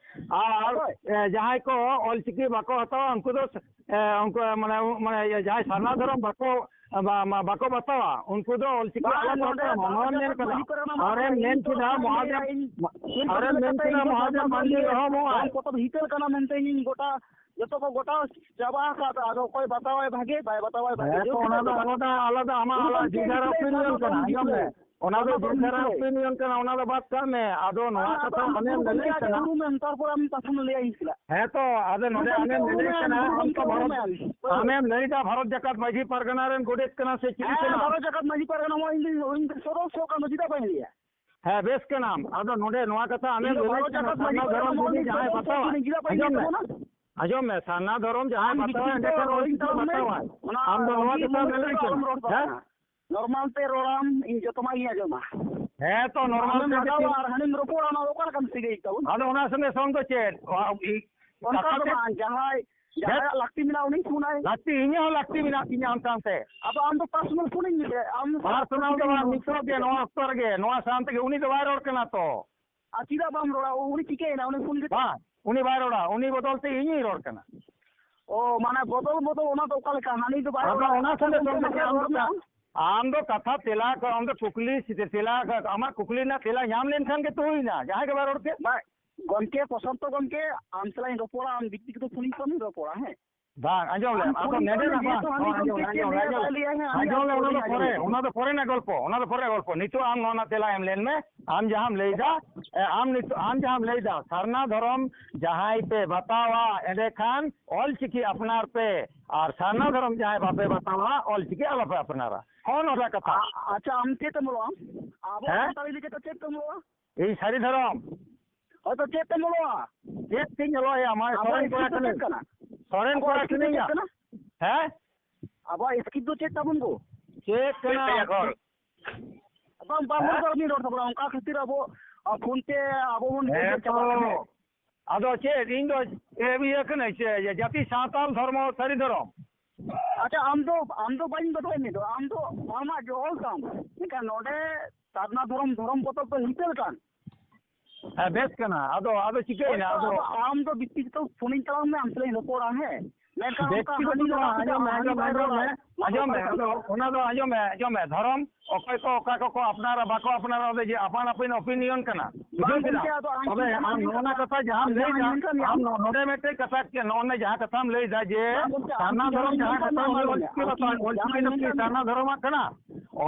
ᱟᱨ, ᱦᱳᱭ᱾ ᱮ, ᱡᱟᱦᱟᱸᱭ ᱠᱚ ᱚᱞ ᱪᱤᱠᱤ ᱵᱟᱠᱚ ᱦᱟᱛᱟᱣᱟ, ᱩᱱᱠᱩ ᱫᱚ, ᱮ, ᱩᱱᱠᱩ, ᱢᱟᱱᱮ, ᱢᱟᱱᱮ, ᱡᱟᱦᱟᱸᱭ ᱥᱟᱨᱱᱟ ᱫᱷᱚᱨᱚᱢ ᱵᱟᱠᱚ, ᱵᱟ-, ᱢᱟ-, ᱵᱟᱠᱚ ᱵᱟᱛᱟᱣᱟ, ᱩᱱᱠᱩ ᱫᱚ ᱚᱞ ᱪᱤᱠᱤ ᱵᱟᱝ, ᱟᱞᱚ ᱠᱚ ᱱᱚᱰᱮ ᱦᱟᱛᱟᱣ ᱢᱟ᱾ ᱵᱟᱨᱚ ᱱᱚᱣᱟᱢ ᱡᱟᱠᱟᱛ ᱧᱮᱞ ᱠᱟᱫᱟ? ᱢᱟᱹᱡᱷᱤ ᱯᱟᱨᱜᱟᱱᱟ ᱢᱟ ᱱᱚᱰᱮᱢ ᱟᱹᱛᱩ ᱢᱮᱱ ᱠᱮᱫᱟ, ᱤᱧ ᱢᱚᱦᱟᱫᱮᱵ, ᱤᱧ ᱱᱚᱰᱮᱢ ᱢᱮᱱ ᱠᱟᱛᱷᱟ ᱠᱮᱫᱟ, ᱤᱧ ᱢᱚᱦᱟᱫᱮᱵ ᱢᱟᱹᱱᱰᱤ ᱨᱮᱦᱚᱸ ᱵᱚᱸᱜᱟᱭ᱾ ᱚᱞ ᱯᱚᱛᱚᱵ ᱦᱤᱛᱟᱹᱞ ᱠᱟᱱᱟ ᱢᱮᱱᱛᱮ ᱤᱧ ᱜᱚᱴᱟ, ᱡᱚᱛᱚ ᱠᱚ ᱜᱚᱴᱟ ᱪᱟᱵᱟ ᱟᱠᱟᱫ, ᱟᱫᱚ ᱚᱠᱚᱭ ᱵᱟᱛᱟᱣᱟᱭ ᱵᱷᱟᱜᱮ, ᱵᱟᱭ ᱵᱟᱛᱟᱣᱟᱭ ᱵᱷᱟᱜᱮ᱾ ᱦᱮᱸ, ᱛᱚ ᱡᱚᱛᱚ ᱚᱱᱟ ᱫᱚ ᱠᱚ ᱟᱞᱟᱫᱟ, ᱟᱢᱟᱜ ᱩᱱᱤ ᱟᱞᱟᱫᱟ ᱜᱚᱢᱠᱮ ᱡᱮᱡᱟᱨ ᱦᱤᱡᱩᱜ ᱞᱟᱹᱜᱤᱫ opinion ᱠᱟᱱᱟ, ᱟᱢ ᱟᱸᱡᱚᱢ ᱢᱮ᱾ ᱦᱤᱡᱩᱜ ᱚᱱᱟ ᱫᱚ ᱚᱱᱟ ᱫᱚ ᱡᱮᱡᱟᱨ ᱩᱱᱤ opinion ᱠᱟᱱᱟ, ᱚᱱᱟ ᱫᱚ ᱵᱟᱫ ᱠᱟᱜ ᱢᱮ᱾ ᱟᱫᱚ ᱱᱚᱣᱟ ᱟᱢ ᱠᱟᱛᱷᱟ ᱟᱢ ᱟᱢᱮᱢ ᱞᱟᱹᱭ ᱩᱨᱩᱢᱮᱢ, ᱠᱟᱱᱟ᱾ ᱛᱟᱨᱯᱚᱨ ᱟᱢ ᱠᱟᱛᱷᱟᱢ ᱞᱟᱹᱭᱟ ᱤᱧ ᱥᱟᱞᱟᱜ᱾ ᱦᱮᱸ ᱛᱚ, ᱟᱫᱚ ᱱᱚᱰᱮ ᱩᱨᱩᱢᱮᱢ, ᱟᱢᱮᱢ ᱞᱟᱹᱭ ᱩᱨᱩᱢᱮᱢ, ᱠᱟᱱᱟ, ᱩᱨᱩᱢᱮᱢ, ᱟᱢ ᱛᱚ ᱩᱨᱩᱢᱮᱢ᱾ ᱵᱷᱟᱨᱚᱛ, ᱦᱳᱭ᱾ ᱟᱢᱮᱢ ᱞᱟᱹᱭ ᱫᱟ ᱵᱷᱟᱨᱚᱛ ᱡᱟᱠᱟᱛ ᱢᱟᱹᱡᱷᱤ ᱯᱟᱨᱜᱟᱱᱟ ᱨᱮᱱ ᱜᱚᱰᱮᱛ ᱠᱟᱱᱟ ᱥᱮ ᱪᱤᱞᱤ ᱦᱮᱸ, ᱠᱟᱱᱟ? ᱵᱷᱟᱨᱚᱛ ᱡᱟᱠᱟᱛ ᱢᱟᱹᱡᱷᱤ ᱯᱟᱨᱜᱟᱱᱟ ᱢᱟ ᱤᱧ ᱫᱚ, ᱤᱧ ᱫᱚ ᱥᱚᱫᱚᱥᱥᱚ ᱠᱟᱱᱟ, ᱪᱮᱫᱟᱜ ᱵᱟᱹᱧ ᱞᱟᱹᱭᱟ? ᱦᱮᱸ, ᱵᱮᱥ ᱠᱟᱱᱟᱢ᱾ ᱟᱫᱚ ᱱᱚᱰᱮ ᱱᱚᱣᱟ ᱠᱟᱛᱷᱟ ᱟᱢᱮᱢ ᱤᱧ ᱫᱚ ᱞᱟᱹᱭ ᱵᱷᱟᱨᱚᱛ ᱠᱟᱱᱟ, ᱡᱟᱠᱟᱛ ᱢᱟᱹᱡᱷᱤ ᱥᱟᱨᱱᱟ ᱯᱟᱨᱜᱟᱱᱟ ᱫᱷᱚᱨᱚᱢ ᱢᱟ ᱡᱩᱫᱤ ᱤᱧ ᱫᱚ ᱡᱟᱦᱟᱸᱭ ᱥᱚᱫᱚᱥᱥᱚ ᱵᱟᱛᱟᱣᱟ, ᱠᱟᱹᱱᱟᱹᱧ, ᱪᱮᱫᱟᱜ ᱵᱟᱹᱧ ᱞᱟᱹᱭ ᱟᱸᱡᱚᱢ ᱢᱮ᱾ ᱛᱟᱵᱚᱱᱟ? ᱟᱸᱡᱚᱢ ᱢᱮ, ᱥᱟᱨᱱᱟ ᱫᱷᱚᱨᱚᱢ ᱡᱟᱦᱟᱸᱭ ᱵᱟᱛᱟᱣᱟ, ᱮᱸᱰᱮᱠᱷᱟᱱ ᱚᱞ ᱪᱤᱠᱤ ᱵᱟᱛᱟᱣᱟᱭ᱾ ᱟᱢ ᱫᱚ ᱱᱚᱣᱟ ᱪᱮᱛᱟᱱ ᱨᱮ ᱞᱟᱹᱭ ᱠᱟᱱᱟ᱾ ᱦᱮᱸ? ᱱᱚᱨᱢᱟᱞ ᱛᱮ ᱨᱚᱲᱟᱢ, ᱤᱧ ᱡᱚᱛᱚᱢᱟᱜ ᱤᱧ ᱟᱸᱡᱚᱢᱟ᱾ ᱦᱮᱸ ᱛᱚ, ᱱᱚᱨᱢᱟᱞ ᱟᱢᱮᱢ ᱛᱮ ᱪᱮᱫ? ᱟᱨ ᱦᱟᱹᱱᱤᱢ ᱨᱚᱯᱚᱲᱟ, ᱚᱱᱟ ᱫᱚ ᱚᱠᱟ ᱞᱮᱠᱟᱱ ᱥᱟᱹᱜᱟᱹᱭ ᱛᱟᱵᱚᱱ? ᱟᱫᱚ ᱚᱱᱟ ᱥᱚᱸᱜᱮ ᱥᱚᱝ ᱫᱚ ᱪᱮᱫ? ᱚ, ᱤ-, ᱚᱱᱠᱟ ᱠᱟᱛᱷᱟ ᱫᱚ ᱛᱮ ᱵᱟᱝ, ᱡᱟᱦᱟᱸᱭ, ᱦᱮᱸ? ᱡᱟᱦᱟᱸᱭᱟᱜ ᱞᱟᱹᱠᱛᱤ ᱢᱮᱱᱟᱜᱼᱟ, ᱩᱱᱤ ᱯᱷᱳᱱᱟᱭ᱾ ᱞᱟᱹᱠᱛᱤ, ᱤᱧᱟᱹᱜ ᱦᱚᱸ ᱞᱟᱹᱠᱛᱤ ᱢᱮᱱᱟᱜ ᱛᱤᱧᱟᱹ ᱟᱢ ᱥᱟᱶᱛᱮ᱾ ᱟᱫᱚ ᱟᱢ ᱫᱚ ᱯᱟᱨᱥᱚᱱᱟᱞ ᱯᱷᱳᱱᱟᱹᱧ ᱢᱮᱥᱮ, ᱟᱢ ᱯᱟᱨᱥᱚᱱᱟᱞ ᱫᱚ ᱵᱟᱝ, ᱱᱤᱛᱚᱜ ᱜᱮ, ᱱᱚᱣᱟ ᱚᱠᱛᱚ ᱨᱮᱜᱮ, ᱱᱚᱣᱟ ᱥᱟᱶ ᱛᱮᱜᱮ᱾ ᱩᱱᱤ ᱫᱚ ᱵᱟᱭ ᱨᱚᱲ ᱠᱟᱱᱟ ᱛᱚ᱾ ᱟᱨ ᱪᱮᱫᱟᱜ ᱵᱟᱢ ᱨᱚᱲᱟ? ᱩᱱᱤ ᱪᱤᱠᱟᱹᱭᱮᱱᱟ? ᱩᱱᱤ ᱯᱷᱳᱱ ᱠᱟᱛᱮ? ᱵᱟᱝ, ᱩᱱᱤ ᱵᱟᱭ ᱨᱚᱲᱟ, ᱩᱱᱤ ᱵᱚᱫᱚᱞ ᱛᱮ ᱤᱧᱤᱧ ᱨᱚᱲ ᱠᱟᱱᱟ᱾ ᱚ, ᱢᱟᱱᱮ ᱵᱚᱫᱚᱞ ᱵᱚᱫᱚᱞ, ᱚᱱᱟ ᱫᱚ ᱚᱠᱟ ᱞᱮᱠᱟ? ᱦᱟᱹᱱᱤ ᱫᱚ ᱵᱟᱭ ᱟᱫᱚ ᱨᱚᱲᱟ, ᱚᱱᱟ ᱟᱪᱪᱷᱟ, ᱥᱚᱸᱜᱮ ᱜᱚᱢᱠᱮ, ᱥᱚᱸᱜᱮ ᱢᱟᱥᱮ ᱟᱢ ᱨᱚᱲ ᱫᱚ ᱢᱮ᱾ ᱟᱢ ᱫᱚ ᱠᱟᱛᱷᱟ ᱛᱮᱞᱟ ᱠᱚ, ᱟᱢ ᱫᱚ ᱠᱩᱠᱞᱤ ᱥᱤᱫᱷᱟᱹ ᱛᱮᱞᱟ ᱠᱚ, ᱟᱢᱟᱜ ᱠᱩᱠᱞᱤ ᱨᱮᱱᱟᱜ ᱛᱮᱞᱟ ᱧᱟᱢ ᱞᱮᱱᱠᱷᱟᱱ ᱜᱮ ᱛᱚ ᱦᱩᱭᱱᱟ, ᱡᱟᱦᱟᱸᱭ ᱜᱮ ᱵᱟᱭ ᱨᱚᱲ ᱠᱮᱫ᱾ ᱵᱟᱭ, ᱜᱚᱢᱠᱮ, ᱯᱨᱚᱥᱟᱱᱛᱚ ᱜᱚᱢᱠᱮ, ᱟᱢ ᱥᱟᱞᱟᱜ ᱤᱧ ᱨᱚᱯᱚᱲᱟ, ᱟᱢ ᱵᱮᱠᱛᱤᱜᱚᱛᱚ ᱯᱷᱳᱱ ᱠᱷᱚᱱ ᱤᱧ ᱨᱚᱯᱚᱲᱟ, ᱦᱮᱸ? ᱵᱟᱝ, ᱟᱸᱡᱚᱢ ᱞᱮᱢ, ᱟᱢ ᱟᱫᱚ ᱠᱩᱞᱤ ᱱᱮᱰᱮ ᱠᱚᱢ ᱱᱟᱜ ᱡᱮᱦᱮᱛᱩ ᱵᱟᱝ, ᱦᱟᱹᱱᱤ ᱟᱸᱡᱚᱢ ᱞᱮᱢ, ᱜᱚᱢᱠᱮ ᱟᱸᱡᱚᱢ ᱪᱮᱫ ᱞᱮᱢ ᱞᱮᱢ, ᱞᱟᱹᱭᱟ, ᱟᱸᱡᱚᱢ ᱞᱮᱢ, ᱞᱟᱹᱭᱟ, ᱦᱮᱸ, ᱦᱟᱹᱱᱤ ᱟᱸᱡᱚᱢ ᱟᱹᱰᱤ ᱞᱮᱢ, ᱚᱱᱟ ᱫᱚ ᱟᱸᱡᱚᱢ ᱯᱚᱨᱮ, ᱞᱮᱢ᱾ ᱚᱱᱟ ᱫᱚ ᱯᱚᱨᱮ ᱨᱮᱱᱟᱜ ᱜᱚᱞᱯᱚ, ᱚᱱᱟ ᱫᱚ ᱯᱚᱨᱮ ᱨᱮᱱᱟᱜ ᱜᱚᱞᱯᱚ᱾ ᱱᱤᱛᱚᱜ ᱟᱢ ᱱᱚᱣᱟ ᱨᱮᱱᱟᱜ ᱛᱮᱞᱟ ᱮᱢ ᱞᱮᱱ ᱢᱮ᱾ ᱟᱢ ᱡᱟᱦᱟᱸᱢ ᱞᱟᱹᱭᱫᱟ, ᱮ, ᱟᱢ ᱱᱤᱛᱚᱜ, ᱟᱢ ᱡᱟᱦᱟᱸᱢ ᱞᱟᱹᱭᱫᱟ, ᱥᱟᱨᱱᱟ ᱫᱷᱚᱨᱚᱢ ᱡᱟᱦᱟᱸᱭ ᱯᱮ ᱵᱟᱛᱟᱣᱟ, ᱮᱸᱰᱮᱠᱷᱟᱱ ᱚᱞ ᱪᱤᱠᱤ ᱟᱯᱱᱟᱨ ᱯᱮ, ᱟᱨ ᱥᱟᱨᱱᱟ ᱫᱷᱚᱨᱚᱢ ᱡᱟᱦᱟᱸᱭ ᱵᱟᱯᱮ ᱵᱟᱛᱟᱣᱟ, ᱚᱞ ᱪᱤᱠᱤ ᱟᱞᱚᱯᱮ ᱟᱯᱱᱟᱨᱟ᱾ ᱦᱚᱸᱜᱼᱚ ᱱᱚᱣᱟ ᱠᱟᱛᱷᱟ᱾ ᱟ-, ᱟᱪᱪᱷᱟ, ᱟᱢ ᱪᱮᱫ ᱮᱢ ᱚᱞᱚᱜᱼᱟ? ᱟᱵᱚ ᱦᱮᱸ? ᱥᱟᱱᱛᱟᱲ ᱤᱫᱤ ᱠᱟᱛᱮ ᱪᱮᱫ ᱮᱢ ᱚᱞᱚᱜᱼᱟ? ᱤᱧ ᱥᱟᱹᱨᱤ ᱫᱷᱚᱨᱚᱢ᱾ ᱦᱳᱭ, ᱛᱚ ᱪᱮᱫ ᱛᱮᱢ ᱚᱞᱚᱜᱼᱟ? ᱪᱮᱫ ᱛᱤᱧ ᱚᱞᱚᱜᱼᱟ? ᱢᱟ ᱟᱵᱚᱣᱟᱜ ᱥᱚᱨᱮᱱ ᱠᱚᱲᱟ ᱥᱠᱨᱤᱯᱴ ᱫᱚ ᱪᱮᱫ ᱠᱟᱹᱱᱟᱹᱧ᱾ ᱠᱟᱱᱟ? ᱥᱚᱨᱮᱱ ᱟᱵᱚᱣᱟᱜ ᱠᱚᱲᱟ ᱥᱠᱨᱤᱯᱴ ᱫᱚ ᱠᱟᱹᱱᱟᱹᱧ ᱪᱮᱫ ᱭᱟ᱾ ᱠᱟᱱᱟ? ᱦᱮᱸ? ᱟᱵᱚᱣᱟᱜ ᱥᱠᱨᱤᱯᱴ ᱫᱚ ᱪᱮᱫ ᱛᱟᱵᱚᱱ ᱜᱳ? ᱪᱮᱫ ᱠᱟᱱᱟ? ᱪᱮᱫ ᱠᱟᱱᱟ? ᱵᱟᱝ, ᱵᱟᱝ, ᱦᱮᱸ? ᱵᱟᱝ, ᱵᱟᱹᱧ ᱨᱚᱲ ᱛᱟᱵᱚᱱᱟ᱾ ᱚᱱᱠᱟ ᱠᱷᱟᱹᱛᱤᱨ ᱟᱵᱚ, ᱟ, ᱯᱷᱳᱱ ᱛᱮ ᱟᱵᱚ ᱵᱚᱱ ᱦᱮᱸ ᱵᱩᱡᱷᱟᱹᱣ ᱪᱟᱵᱟᱜ ᱠᱟᱱᱟ᱾ ᱛᱚ᱾ ᱟᱫᱚ ᱪᱮᱫ, ᱤᱧ ᱫᱚ, ᱮ, ᱤᱭᱟᱹ ᱠᱟᱹᱱᱟᱹᱧ, ᱪᱮᱫ, ᱡᱟᱹᱛᱤ ᱥᱟᱶᱛᱟᱞ ᱫᱷᱚᱨᱢᱚ ᱥᱟᱹᱨᱤ ᱫᱷᱚᱨᱚᱢ᱾ ᱟᱪᱪᱷᱟ, ᱟᱢ ᱫᱚ, ᱟᱢ ᱫᱚ ᱵᱟᱹᱧ ᱵᱟᱰᱟᱭ ᱢᱮ ᱫᱚ, ᱟᱢ ᱫᱚ ᱟᱢᱟᱜ ᱡᱚᱦᱚᱞ ᱛᱟᱢ᱾ ᱢᱮᱱᱠᱷᱟᱱ ᱱᱚᱰᱮ ᱥᱟᱨᱱᱟ ᱫᱷᱚᱨᱚᱢ, ᱫᱷᱚᱨᱚᱢ ᱯᱚᱛᱚᱵ ᱫᱚ ᱦᱤᱛᱟᱹᱞ ᱠᱟᱱ᱾ ᱦᱮᱸ, ᱵᱮᱥ ᱠᱟᱱᱟ᱾ ᱟᱫᱚ, ᱟᱫᱚ ᱪᱤᱠᱟᱹᱭᱮᱱᱟ? ᱦᱳᱭ ᱛᱚ, ᱟᱫᱚ ᱟᱫᱚ ᱟᱢ ᱫᱚ ᱵᱮᱠᱛᱤᱜᱚᱛᱚ ᱯᱷᱳᱱᱤᱧ ᱛᱟᱞᱟᱝ ᱢᱮ, ᱟᱢ ᱥᱟᱞᱟᱜ ᱤᱧ ᱨᱚᱯᱚᱲᱟ, ᱦᱮᱸ? ᱢᱮᱱᱠᱷᱟᱱ ᱚᱱᱠᱟ ᱵᱮᱠᱛᱤᱜᱚᱛᱚ ᱦᱟᱹᱱᱤ ᱫᱚ ᱵᱟᱝ, ᱞᱟᱦᱟ ᱠᱮᱫᱟ, ᱟᱸᱡᱚᱢ ᱢᱮ, ᱦᱟᱹᱱᱤ ᱟᱸᱡᱚᱢ ᱢᱮ, ᱵᱟᱭ ᱟᱸᱡᱚᱢ ᱨᱚᱲᱟ, ᱢᱮ, ᱱᱚᱣᱟ ᱟᱸᱡᱚᱢ ᱢᱮ᱾ ᱵᱟᱭ ᱨᱚᱲᱟ᱾ ᱟᱫᱚ ᱚᱱᱟ ᱫᱚ ᱟᱸᱡᱚᱢ ᱢᱮ, ᱟᱸᱡᱚᱢ ᱢᱮ, ᱫᱷᱚᱨᱚᱢ ᱚᱠᱚᱭ ᱠᱚ ᱚᱠᱟ ᱠᱚᱠᱚ ᱟᱯᱱᱟᱨᱟ, ᱵᱟᱠᱚ ᱟᱯᱱᱟᱨᱟ, ᱚᱱᱟ ᱫᱚ ᱡᱮ ᱟᱯᱟᱱ ᱟᱹᱯᱤᱱ ᱚᱯᱤᱱᱤᱭᱚᱱ ᱠᱟᱱᱟ, ᱵᱟᱝ ᱵᱩᱡᱷᱟᱹᱣ ᱠᱮᱫᱟ? ᱜᱚᱢᱠᱮ, ᱟᱫᱚ ᱟᱢ ᱛᱚᱵᱮ ᱴᱷᱮᱱ ᱟᱢ ᱠᱷᱚᱱ ᱱᱚᱜᱼᱚ ᱱᱟ ᱠᱟᱛᱷᱟ ᱡᱟᱦᱟᱸᱢ ᱟᱸᱡᱚᱢ ᱞᱟᱹᱭᱫᱟ, ᱟᱸᱡᱚᱢ ᱠᱟᱜ ᱢᱮᱭᱟ᱾ ᱟᱢ ᱱᱚ-, ᱱᱚᱰᱮ ᱢᱤᱫᱴᱮᱡ ᱠᱟᱛᱷᱟ, ᱱᱚᱜᱼᱚ ᱱᱟ ᱡᱟᱦᱟᱸ ᱠᱟᱛᱷᱟᱢ ᱞᱟᱹᱭᱫᱟ ᱡᱮ ᱵᱟᱝ ᱜᱚᱢᱠᱮ, ᱟᱢ ᱥᱟᱨᱱᱟ ᱴᱷᱮᱱ ᱫᱷᱚᱨᱚᱢ ᱡᱟᱦᱟᱸ ᱡᱟᱦᱟᱸ ᱠᱟᱛᱷᱟ ᱠᱟᱛᱷᱟᱢ ᱞᱟᱹᱭ ᱞᱟᱹᱭᱫᱟ, ᱚᱞᱪᱤᱠᱤ ᱟᱢ ᱵᱟᱠᱚ, ᱴᱷᱮᱱ ᱚᱞᱪᱤᱠᱤ ᱡᱟᱦᱟᱸ ᱫᱚ ᱠᱤ ᱞᱟᱹᱭ ᱥᱟᱨᱱᱟ ᱫᱷᱚᱨᱚᱢᱟᱜ ᱠᱟᱱᱟ?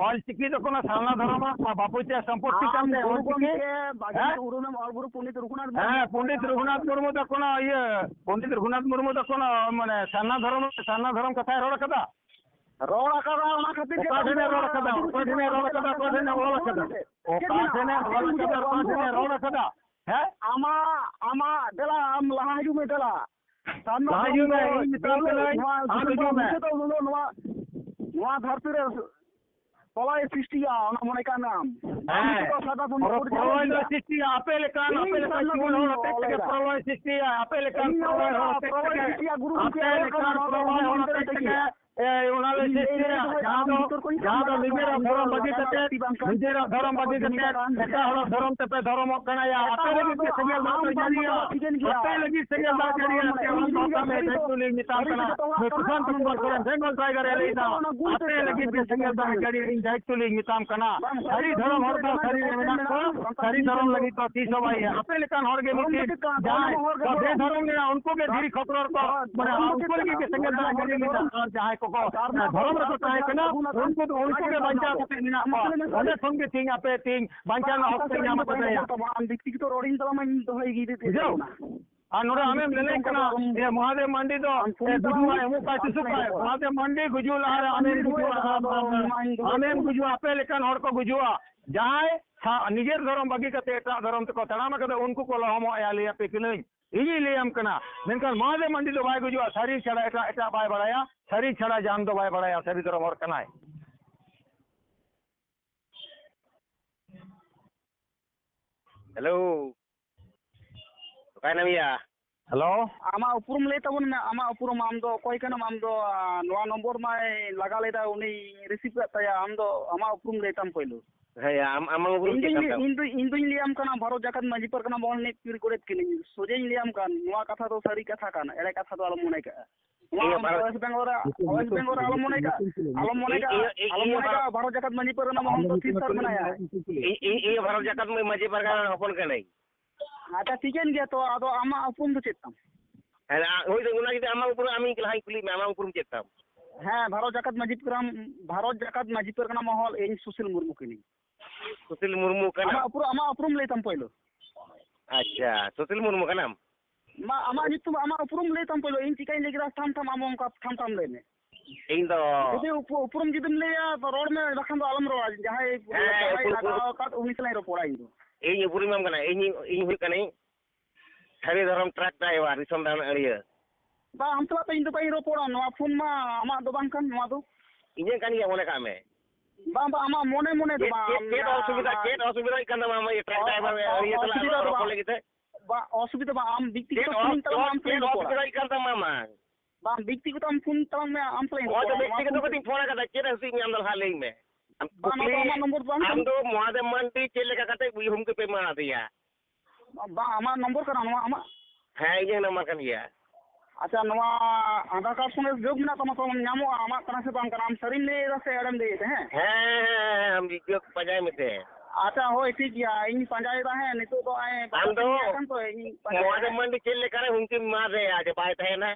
ᱚᱞᱪᱤᱠᱤ ᱫᱚ ᱠᱳᱱᱳ ᱥᱟᱨᱱᱟ ᱫᱷᱚᱨᱚᱢᱟᱜ ᱵᱟ-, ᱵᱟᱯᱩᱪ ᱥᱮ ᱥᱚᱢᱯᱚᱛᱤ ᱟᱢ ᱠᱟᱱ ᱜᱩᱨᱩ ᱚᱞᱪᱤᱠᱤ᱾ ᱜᱚᱢᱠᱮ ᱵᱟᱜᱟᱱ ᱦᱮᱸ? ᱩᱨᱩᱢᱮᱢ ᱚᱞ ᱜᱩᱨᱩ ᱯᱚᱱᱰᱤᱛ ᱨᱚᱜᱷᱩᱱᱟᱛᱷ ᱢᱩᱨᱢᱩ᱾ ᱦᱮᱸ, ᱯᱚᱱᱰᱤᱛ ᱨᱚᱜᱷᱩᱱᱟᱛᱷ ᱢᱩᱨᱢᱩ ᱫᱚ ᱠᱳᱱᱳ ᱤᱭᱟᱹ, ᱯᱚᱱᱰᱤᱛ ᱨᱚᱜᱷᱩᱱᱟᱛᱷ ᱢᱩᱨᱢᱩ ᱫᱚ ᱠᱳᱱᱳ, ᱢᱟᱱᱮ, ᱥᱟᱨᱱᱟ ᱫᱷᱚᱨᱚᱢ, ᱥᱟᱨᱱᱟ ᱫᱷᱚᱨᱚᱢ ᱠᱟᱛᱷᱟᱭ ᱨᱚᱲ ᱠᱟᱫᱟ? ᱨᱚᱲ ᱟᱠᱟᱫᱟ, ᱚᱱᱟ ᱠᱷᱟᱹᱛᱤᱨ ᱜᱮ ᱚᱠᱟ ᱴᱷᱮᱱᱮ ᱨᱚᱲ ᱟᱠᱟᱫᱟ? ᱚᱠᱟ ᱴᱷᱮᱱᱮ ᱨᱚᱲ ᱟᱠᱟᱫᱟ? ᱚᱠᱟ ᱴᱷᱮᱱᱮ ᱚᱞ ᱟᱠᱟᱫᱟ? ᱪᱮᱫ ᱚᱠᱟ ᱢᱮᱱᱟᱜᱼᱟ? ᱴᱷᱮᱱᱮ ᱚᱞ ᱟᱠᱟᱫᱟ? ᱚᱠᱟ ᱴᱷᱮᱱᱮ ᱨᱚᱲ ᱟᱠᱟᱫᱟ? ᱦᱮᱸ? ᱟᱢᱟᱜ, ᱟᱢᱟᱜ, ᱫᱮᱞᱟ, ᱟᱢ ᱞᱟᱦᱟ ᱦᱤᱡᱩᱜ ᱢᱮ, ᱫᱮᱞᱟ᱾ ᱞᱟᱦᱟ ᱦᱤᱡᱩᱜ ᱢᱮ, ᱤᱧ ᱢᱮᱛᱟᱢ ᱠᱟᱹᱱᱟᱹᱧ, ᱱᱚᱣᱟ ᱟᱢ ᱦᱤᱡᱩᱜ ᱢᱮ᱾ ᱱᱤᱛᱚᱜ ᱱᱚᱣᱟ, ᱱᱚᱣᱟ ᱫᱷᱟᱹᱨᱛᱤ ᱨᱮ ᱯᱨᱚᱞᱚᱭ ᱥᱨᱤᱥᱴᱤᱭᱟ, ᱚᱱᱟ ᱢᱚᱱᱮ ᱠᱟᱜ ᱢᱮ ᱟᱢ᱾ ᱦᱮᱸ᱾ ᱱᱤᱛᱚᱜ ᱥᱟᱫᱟ ᱵᱚᱱ ᱯᱨᱚᱞᱚᱭ ᱫᱚ ᱥᱨᱤᱥᱴᱤᱭᱟ, ᱟᱯᱮ ᱞᱮᱠᱟᱱ, ᱤᱧ ᱟᱯᱮ ᱞᱮᱠᱟᱱ ᱥᱟᱫᱟ ᱡᱩᱣᱟᱹᱱ ᱦᱚᱲ ᱦᱚᱛᱮᱡ ᱛᱮᱜᱮ ᱯᱨᱚᱞᱚᱭ ᱥᱨᱤᱥᱴᱤᱭᱟ, ᱟᱯᱮ ᱞᱮᱠᱟᱱ ᱤᱧ ᱯᱨᱚᱞᱚᱭ ᱦᱚᱲ ᱦᱚᱛᱮᱡ ᱯᱨᱚᱞᱚᱭ ᱛᱮᱜᱮ, ᱥᱨᱤᱥᱴᱤᱭᱟ, ᱜᱩᱨᱩ ᱟᱯᱮ ᱜᱚᱢᱠᱮ ᱞᱮᱠᱟᱱ ᱯᱨᱚᱞᱚᱭ ᱦᱚᱲ ᱦᱚᱛᱮᱡ ᱛᱮᱜᱮ᱾ ᱮ, ᱚᱱᱟ ᱞᱮ ᱥᱤᱥᱴᱤᱭᱟ, ᱡᱟᱦᱟᱸ ᱫᱚ, ᱡᱟᱦᱟᱸ ᱫᱚ ᱱᱤᱡᱮᱨᱟᱜ ᱫᱷᱚᱨᱚᱢ ᱵᱟᱹᱜᱤ ᱠᱟᱛᱮ, ᱱᱤᱡᱮᱨᱟᱜ ᱫᱷᱚᱨᱚᱢ ᱵᱟᱹᱜᱤ ᱠᱟᱛᱮ ᱮᱴᱟᱜ ᱦᱚᱲᱟᱜ ᱫᱷᱚᱨᱚᱢ ᱛᱮᱯᱮ ᱫᱷᱚᱨᱚᱢᱚᱜ ᱠᱟᱱᱟ ᱭᱟ᱾ ᱟᱯᱮ ᱞᱟᱹᱜᱤᱫ ᱜᱮ ᱥᱮᱸᱜᱮᱞ ᱫᱟᱜ ᱫᱚ ᱡᱟᱹᱲᱤᱭᱟ, ᱟᱯᱮ ᱞᱟᱹᱜᱤᱫ ᱥᱮᱸᱜᱮᱞ ᱫᱟᱜ ᱡᱟᱹᱲᱤᱭᱟ᱾ ᱟᱯᱮ ᱚᱱᱟ ᱫᱚ ᱠᱟᱹᱢᱤ ᱫᱟᱭᱤᱛᱛᱚ ᱞᱤᱧ ᱢᱮᱛᱟᱢ ᱠᱟᱱᱟ᱾ ᱱᱩᱭ ᱥᱩᱥᱟᱱᱛ ᱠᱩᱢᱟᱨ ᱥᱚᱨᱮᱱ ᱵᱮᱝᱜᱚᱞ ᱴᱟᱭᱜᱟᱨ ᱮ ᱞᱟᱹᱭ ᱫᱟ, ᱟᱯᱮ ᱞᱟᱹᱜᱤᱫ ᱜᱮ ᱥᱮᱸᱜᱮᱞ ᱫᱟᱜ ᱡᱟᱹᱲᱤ ᱤᱧ ᱫᱟᱭᱤᱛᱛᱚ ᱞᱤᱧ ᱢᱮᱛᱟᱢ ᱠᱟᱱᱟ᱾ ᱥᱟᱹᱨᱤ ᱫᱷᱚᱨᱚᱢ ᱦᱚᱲ ᱫᱚ ᱥᱟᱹᱨᱤ ᱨᱮ ᱢᱮᱱᱟᱜ ᱠᱚᱣᱟ, ᱥᱟᱹᱨᱤ ᱫᱷᱚᱨᱚᱢ ᱞᱟᱹᱜᱤᱫ ᱫᱚ ᱛᱤᱥ ᱦᱚᱸ ᱵᱟᱭ ᱤᱭᱟᱹ᱾ ᱟᱯᱮ ᱞᱮᱠᱟᱱ ᱦᱚᱲ ᱜᱮ ᱢᱤᱫᱴᱤᱡ ᱡᱟᱦᱟᱸᱭ ᱠᱚ ᱵᱮᱫᱷᱚᱨᱚᱢ ᱢᱮᱱᱟᱜᱼᱟ, ᱩᱱᱠᱩ ᱜᱮ ᱫᱷᱤᱨᱤ ᱠᱷᱚᱠᱨᱚ ᱨᱮᱠᱚ, ᱢᱟᱱᱮ, ᱩᱱᱠᱩ ᱞᱟᱹᱜᱤᱫ ᱜᱮ ᱥᱮᱸᱜᱮᱞ ᱫᱟᱜ ᱡᱟᱹᱲᱤ ᱞᱮᱫᱟ᱾ ᱟᱨ ᱡᱟᱦᱟᱸᱭ ᱠᱚᱠᱚ ᱫᱷᱚᱨᱚᱢ ᱨᱮᱠᱚ ᱛᱟᱦᱮᱸ ᱠᱟᱱᱟ, ᱩᱱᱠᱩ ᱫᱚ, ᱩᱱᱠᱩ ᱜᱮ ᱵᱟᱧᱪᱟᱣ ᱠᱟᱛᱮ ᱢᱮᱱᱟᱜ ᱠᱚᱣᱟ᱾ ᱚᱸᱰᱮ ᱠᱷᱚᱱ ᱜᱮ ᱛᱮᱦᱮᱧ ᱟᱯᱮ ᱛᱮᱦᱮᱧ ᱵᱟᱧᱪᱟᱣ ᱨᱮᱱᱟᱜ ᱦᱚᱠ ᱯᱮ ᱧᱟᱢ ᱟᱠᱟᱫᱟ᱾ ᱟᱢ ᱵᱮᱠᱛᱤᱜᱚᱛᱚ ᱨᱚᱲᱤᱧ ᱛᱟᱞᱟᱝ ᱢᱟᱧ ᱫᱚᱦᱚᱭ ᱜᱮ᱾ ᱵᱩᱡᱷᱟᱹᱣ? ᱟᱨ ᱱᱚᱰᱮ ᱟᱢᱮᱢ ᱞᱟᱹᱞᱟᱹᱭ ᱠᱟᱱᱟ ᱡᱮ ᱢᱚᱦᱟᱫᱮᱵ ᱢᱟᱱᱰᱤ ᱫᱚ, ᱮ, ᱜᱩᱡᱩᱜᱼᱟᱭ, ᱮᱢᱚᱜ ᱠᱟᱭ ᱥᱩᱥᱩᱜ ᱠᱟᱭ᱾ ᱢᱚᱦᱟᱫᱮᱵ ᱢᱟᱱᱰᱤ ᱜᱩᱡᱩᱜ ᱞᱟᱦᱟᱨᱮ ᱟᱢᱮᱢ ᱜᱩᱡᱩᱜᱼᱟ, ᱟᱢ, ᱟᱢᱮᱢ ᱜᱩᱡᱩᱜᱼᱟ, ᱟᱯᱮ ᱞᱮᱠᱟᱱ ᱦᱚᱲ ᱠᱚ ᱜᱩᱡᱩᱜᱼᱟ᱾ ᱡᱟᱦᱟᱸᱭ ᱥᱟ-, ᱱᱤᱡᱮᱨ ᱫᱷᱚᱨᱚᱢ ᱵᱟᱹᱜᱤ ᱠᱟᱛᱮ ᱮᱴᱟᱜ ᱫᱷᱚᱨᱚᱢ ᱛᱮᱠᱚ ᱛᱟᱲᱟᱢ ᱟᱠᱟᱫᱟ, ᱩᱱᱠᱩ ᱠᱚ ᱞᱚᱦᱚᱢᱚᱜᱼᱟ, ᱞᱟᱹᱭ ᱟᱯᱮ ᱠᱟᱹᱱᱟᱹᱧ᱾ ᱤᱧᱤᱧ ᱞᱟᱹᱭᱟᱢ ᱠᱟᱱᱟ, ᱢᱮᱱᱠᱷᱟᱱ ᱢᱚᱦᱟᱫᱮᱵ ᱢᱟᱱᱰᱤ ᱫᱚ ᱵᱟᱭ ᱜᱩᱡᱩᱜᱼᱟ, ᱥᱟᱹᱨᱤ ᱪᱷᱟᱲᱟ ᱮᱴᱟᱜ, ᱮᱴᱟᱜ ᱵᱟᱭ ᱵᱟᱲᱟᱭᱟ, ᱥᱟᱹᱨᱤ ᱪᱷᱟᱲᱟ ᱡᱟᱱ ᱫᱚ ᱵᱟᱭ ᱵᱟᱲᱟᱭᱟ, ᱥᱟᱹᱨᱤ ᱫᱷᱚᱨᱚᱢ ᱦᱚᱲ ᱠᱟᱱᱟᱭ᱾ ᱦᱮᱞᱳ, ᱚᱠᱟᱭ ᱱᱟᱢ ᱭᱟ? ᱦᱮᱞᱳ᱾ ᱟᱢᱟᱜ ᱩᱯᱨᱩᱢ ᱞᱟᱹᱭ ᱛᱟᱵᱚᱱ ᱢᱮ, ᱟᱢᱟᱜ ᱩᱯᱨᱩᱢ, ᱟᱢ ᱫᱚ ᱚᱠᱚᱭ ᱠᱟᱱᱟᱢ? ᱟᱢ ᱫᱚ, ᱟ, ᱱᱚᱣᱟ ᱱᱚᱢᱵᱚᱨ ᱢᱟᱭ ᱞᱟᱜᱟ ᱞᱮᱫᱟ, ᱩᱱᱤ ᱨᱤᱥᱤᱵᱷ ᱠᱟᱜ ᱛᱟᱭᱟ᱾ ᱟᱢ ᱫᱚ ᱟᱢᱟᱜ ᱩᱯᱨᱩᱢ ᱞᱟᱹᱭ ᱛᱟᱢ ᱯᱳᱭᱞᱳ᱾ ᱦᱮᱸ ᱭᱟ, ᱟᱢ, ᱟᱢᱟᱜ ᱩᱯᱨᱩᱢ ᱤᱧ ᱪᱮᱫ ᱫᱩᱧ, ᱠᱟᱱ ᱛᱟᱢ? ᱤᱧ ᱫᱩᱧ, ᱤᱧ ᱫᱩᱧ ᱞᱟᱹᱭᱟᱢ ᱠᱟᱱᱟ, ᱵᱷᱟᱨᱚᱛ ᱡᱟᱠᱟᱛ ᱢᱟᱹᱡᱷᱤ ᱯᱟᱨᱜᱟᱱᱟ ᱢᱚᱦᱚᱞ ᱨᱤᱱᱤᱡ ᱯᱤᱲ ᱜᱚᱰᱮᱛ ᱠᱟᱹᱱᱟᱹᱧ᱾ ᱥᱚᱡᱷᱮᱧ ᱞᱟᱹᱭᱟᱢ ᱠᱟᱱ, ᱱᱚᱣᱟ ᱠᱟᱛᱷᱟ ᱫᱚ ᱥᱟᱹᱨᱤ ᱠᱟᱛᱷᱟ ᱠᱟᱱ, ᱮᱲᱮ ᱠᱟᱛᱷᱟ ᱫᱚ ᱟᱞᱚᱢ ᱢᱚᱱᱮ ᱠᱟᱜᱼᱟ᱾ ᱱᱚᱣᱟ ᱤᱧ ᱟᱢ ᱵᱟᱨ-, ᱳᱭᱮᱥᱴ ᱵᱮᱝᱜᱚᱞ ᱨᱮ, ᱳᱭᱮᱥᱴ ᱵᱮᱝᱜᱚᱞ ᱨᱮ ᱟᱞᱚᱢ ᱢᱚᱱᱮ ᱠᱟᱜᱼᱟ, ᱟᱞᱚᱢ ᱢᱚᱱᱮ ᱤᱧ, ᱠᱟᱜᱼᱟ, ᱤᱧ, ᱟᱞᱚᱢ ᱤᱧ ᱢᱚᱱᱮ ᱵᱷᱟᱨᱚᱛ ᱠᱟᱜᱼᱟ, ᱵᱷᱟᱨᱚᱛ ᱡᱟᱠᱟᱛ ᱢᱟᱹᱡᱷᱤ ᱯᱟᱨᱜᱟᱱᱟ ᱢᱚᱦᱚᱞ ᱫᱚ ᱛᱷᱤᱨ ᱛᱷᱟᱨ ᱢᱮᱱᱟᱭᱟ᱾ ᱤᱧ, ᱤᱧ, ᱤᱧ ᱵᱷᱟᱨᱚᱛ ᱡᱟᱠᱟᱛ ᱢᱟᱹᱡᱷᱤ ᱯᱟᱨᱜᱟᱱᱟ ᱦᱚᱯᱚᱱ ᱠᱟᱹᱱᱟᱹᱧ᱾ ᱟᱪᱪᱷᱟ, ᱴᱷᱤᱠᱟᱹᱱ ᱜᱮᱭᱟ ᱛᱚ, ᱟᱫᱚ ᱟᱢᱟᱜ ᱩᱯᱨᱩᱢ ᱫᱚ ᱪᱮᱫ ᱛᱟᱢ? ᱦᱮᱸ, ᱟ-, ᱦᱳᱭ ᱫᱚ, ᱚᱱᱟ ᱡᱩᱫᱤ ᱟᱢᱟᱜ ᱩᱯᱨᱩᱢ, ᱟᱢᱤᱧ ᱞᱟᱦᱟᱧ ᱠᱩᱞᱤᱭᱮᱫ ᱢᱮᱭᱟ, ᱟᱢᱟᱜ ᱩᱯᱨᱩᱢ ᱪᱮᱫ ᱛᱟᱢ? ᱦᱮᱸ, ᱵᱷᱟᱨᱚᱛ ᱡᱟᱠᱟᱛ ᱢᱟᱹᱡᱷᱤ ᱯᱟᱨᱜᱟᱱᱟ, ᱵᱷᱟᱨᱚᱛ ᱡᱟᱠᱟᱛ ᱢᱟᱹᱡᱷᱤ ᱯᱟᱨᱜᱟᱱᱟ ᱢᱚᱦᱚᱞ, ᱤᱧ ᱥᱩᱥᱤᱞ ᱢᱩᱨᱢᱩ ᱠᱟᱹᱱᱟᱹᱧ᱾ ᱥᱩᱥᱤᱞ ᱢᱩᱨᱢᱩ ᱠᱟᱱᱟ᱾ ᱟᱢᱟᱜ ᱩᱯᱨᱩᱢ, ᱟᱢᱟᱜ ᱩᱯᱨᱩᱢ ᱞᱟᱹᱭ ᱛᱟᱢ ᱯᱳᱭᱞᱳ᱾ ᱟᱪᱪᱷᱟ, ᱥᱩᱥᱤᱞ ᱢᱩᱨᱢᱩ ᱠᱟᱱᱟᱢ? ᱢᱟ, ᱟᱢᱟᱜ ᱧᱩᱛᱩᱢ, ᱟᱢᱟᱜ ᱩᱯᱨᱩᱢ ᱞᱟᱹᱭ ᱛᱟᱢ ᱯᱳᱭᱞᱳ᱾ ᱤᱧ ᱪᱤᱠᱟᱹᱧ ᱞᱟᱹᱭ ᱠᱮᱫᱟ, ᱴᱷᱟᱢ ᱴᱷᱟᱢ ᱟᱢ ᱚᱱᱠᱟ ᱴᱷᱟᱢ ᱴᱷᱟᱢ ᱞᱟᱹᱭ ᱢᱮ᱾ ᱤᱧ ᱫᱚ ᱡᱩᱫᱤ ᱩᱯ-, ᱩᱯᱨᱩᱢ ᱡᱩᱫᱤᱢ ᱞᱟᱹᱭᱟ, ᱛᱚ ᱨᱚᱲ ᱢᱮ, ᱵᱟᱠᱷᱟᱱ ᱫᱚ ᱟᱞᱚᱢ ᱨᱚᱲᱟ᱾ ᱡᱟᱦᱟᱸᱭ, ᱦᱮᱸ, ᱡᱟᱦᱟᱸᱭ ᱩᱯᱨᱩᱢ, ᱞᱟᱜᱟᱣ ᱟᱠᱟᱫ, ᱩᱱᱤ ᱥᱟᱞᱟᱜ ᱤᱧ ᱨᱚᱯᱚᱲᱟ ᱤᱧ ᱫᱚ᱾ ᱤᱧ ᱩᱯᱨᱩᱢ ᱟᱢ ᱠᱟᱱᱟ, ᱤᱧ, ᱤᱧ ᱦᱩᱭᱩᱜ ᱠᱟᱹᱱᱟᱹᱧ ᱥᱟᱹᱨᱤ ᱫᱷᱚᱨᱚᱢ ᱴᱨᱟᱠ ᱰᱨᱟᱭᱵᱷᱟᱨ, ᱫᱤᱥᱚᱢ ᱫᱟᱬᱟᱱ ᱟᱹᱲᱤᱭᱟᱹ᱾ ᱵᱟᱝ, ᱟᱢ ᱥᱟᱞᱟᱜ ᱛᱚ ᱤᱧ ᱫᱚ ᱵᱟᱹᱧ ᱨᱚᱯᱚᱲᱟ, ᱱᱚᱣᱟ ᱯᱷᱳᱱ ᱢᱟ ᱟᱢᱟᱜ ᱫᱚ ᱵᱟᱝ ᱠᱟᱱ ᱱᱚᱣᱟ ᱫᱚ᱾ ᱤᱧᱟᱹᱜ ᱠᱟᱱ ᱜᱮᱭᱟ, ᱢᱚᱱᱮ ᱠᱟᱜ ᱢᱮ᱾ ᱵᱟᱝ, ᱵᱟᱝ, ᱟᱢᱟᱜ ᱢᱚᱱᱮ ᱢᱚᱱᱮ ᱫᱚ ᱪᱮᱫ, ᱵᱟᱝ, ᱪᱮᱫ, ᱪᱮᱫ ᱟᱢ, ᱚᱥᱩᱵᱤᱫᱷᱟ, ᱟᱢ, ᱪᱮᱫ ᱚᱥᱩᱵᱤᱫᱷᱟ ᱦᱩᱭᱩᱜ ᱠᱟᱱ ᱛᱟᱢᱟ ᱟᱢᱟᱜ ᱤᱭᱟᱹ ᱴᱨᱟᱠ ᱚ-, ᱰᱨᱟᱭᱵᱷᱟᱨ ᱚ-, ᱤᱭᱟᱹ ᱥᱟᱞᱟᱜ ᱚᱥᱩᱵᱤᱫᱷᱟ ᱫᱚ ᱨᱚᱯᱚᱲ ᱵᱟᱝ᱾ ᱞᱟᱹᱜᱤᱫ ᱛᱮ? ᱵᱟ, ᱚᱥᱩᱵᱤᱫᱷᱟ ᱵᱟᱝ, ᱟᱢ ᱪᱮᱫ ᱵᱮᱠᱛᱤᱜᱚᱛᱚ ᱚᱥ-, ᱯᱷᱳᱱ ᱛᱟᱞᱟᱝ ᱢᱮ, ᱟᱢ ᱥᱟᱞᱟᱜ ᱪᱮᱫ ᱤᱧ ᱨᱚᱯᱚᱲᱟ᱾ ᱚᱥᱩᱵᱤᱫᱷᱟ ᱦᱩᱭᱩᱜ ᱠᱟᱱ ᱛᱟᱢᱟ ᱟᱢᱟᱜ? ᱵᱟᱝ, ᱵᱮᱠᱛᱤᱜᱚᱛᱚ ᱟᱢ ᱯᱷᱳᱱ ᱛᱟᱞᱟᱝ ᱢᱮ, ᱟᱢ ᱥᱟᱞᱟᱜ ᱤᱧ ᱦᱳᱭ ᱛᱚ, ᱨᱚᱯᱚᱲᱟ, ᱱᱚᱣᱟ ᱵᱮᱠᱛᱤᱜᱚᱛᱚ ᱯᱷᱳᱱ ᱠᱟᱛᱮᱧ ᱯᱷᱳᱱ ᱟᱠᱟᱫᱟ, ᱪᱮᱫ ᱦᱟᱹᱥᱩᱭᱮᱫ ᱢᱮᱭᱟ ᱟᱢ ᱫᱚ ᱞᱟᱦᱟ ᱞᱟᱹᱭ ᱢᱮ᱾ ᱟᱢ ᱵᱟᱝ, ᱱᱚᱣᱟ ᱫᱚ ᱠᱩᱠᱞᱤ, ᱟᱢᱟᱜ ᱱᱚᱢᱵᱚᱨ ᱫᱚ ᱵᱟᱝ ᱟᱢ ᱠᱟᱱᱟ᱾ ᱫᱚ ᱢᱚᱦᱟᱫᱮᱵ ᱢᱟᱱᱰᱤ ᱪᱮᱫ ᱞᱮᱠᱟ ᱠᱟᱛᱮ ᱦᱩᱢᱠᱤ ᱯᱮ ᱮᱢᱟ ᱫᱮᱭᱟ? ᱵᱟᱝ, ᱟᱢᱟᱜ ᱱᱚᱢᱵᱚᱨ ᱠᱟᱱᱟ ᱱᱚᱣᱟ ᱟᱢᱟᱜ? ᱦᱮᱸ, ᱤᱧᱟᱹᱜ ᱱᱟᱢᱵᱟᱨ ᱠᱟᱱ ᱜᱮᱭᱟ᱾ ᱟᱪᱪᱷᱟ, ᱱᱚᱣᱟ ᱟᱫᱷᱟᱨ ᱠᱟᱨᱰ ᱥᱚᱸᱜᱮ ᱡᱳᱜᱽ ᱢᱮᱱᱟᱜ ᱛᱟᱢᱟ ᱛᱚ, ᱧᱟᱢᱚᱜᱼᱟ, ᱟᱢᱟᱜ ᱠᱟᱱᱟ ᱥᱮ ᱵᱟᱝ ᱠᱟᱱᱟ? ᱟᱢ ᱥᱟᱹᱨᱤᱢ ᱞᱟᱹᱭᱮᱫᱟ ᱥᱮ ᱮᱲᱮᱢ ᱞᱟᱹᱭᱮᱫᱟ? ᱦᱮᱸ? ᱦᱮᱸ, ᱦᱮᱸ, ᱦᱮᱸ, ᱦᱮᱸ, ᱟᱢ ᱡᱳᱜᱽ ᱯᱟᱸᱡᱟᱭ ᱢᱮᱥᱮ᱾ ᱟᱪᱪᱷᱟ, ᱦᱳᱭ, ᱴᱷᱤᱠ ᱜᱮᱭᱟ, ᱤᱧ ᱯᱟᱸᱡᱟᱭᱮᱫᱟ᱾ ᱦᱮᱸ, ᱱᱤᱛᱚᱜ ᱫᱚ ᱟᱭ ᱟᱢ ᱫᱚ ᱵᱟᱨᱚ ᱠᱟᱱ ᱛᱚ, ᱤᱧ ᱯᱟᱸᱡᱟᱭᱮᱫᱟ᱾ ᱢᱚᱦᱟᱫᱮᱵ ᱢᱟᱱᱰᱤ ᱪᱮᱫ ᱞᱮᱠᱟᱨᱮ ᱦᱩᱢᱠᱤᱢ ᱮᱢᱟ ᱫᱮᱭᱟ ᱡᱮ ᱵᱟᱭ ᱛᱟᱦᱮᱱᱟ?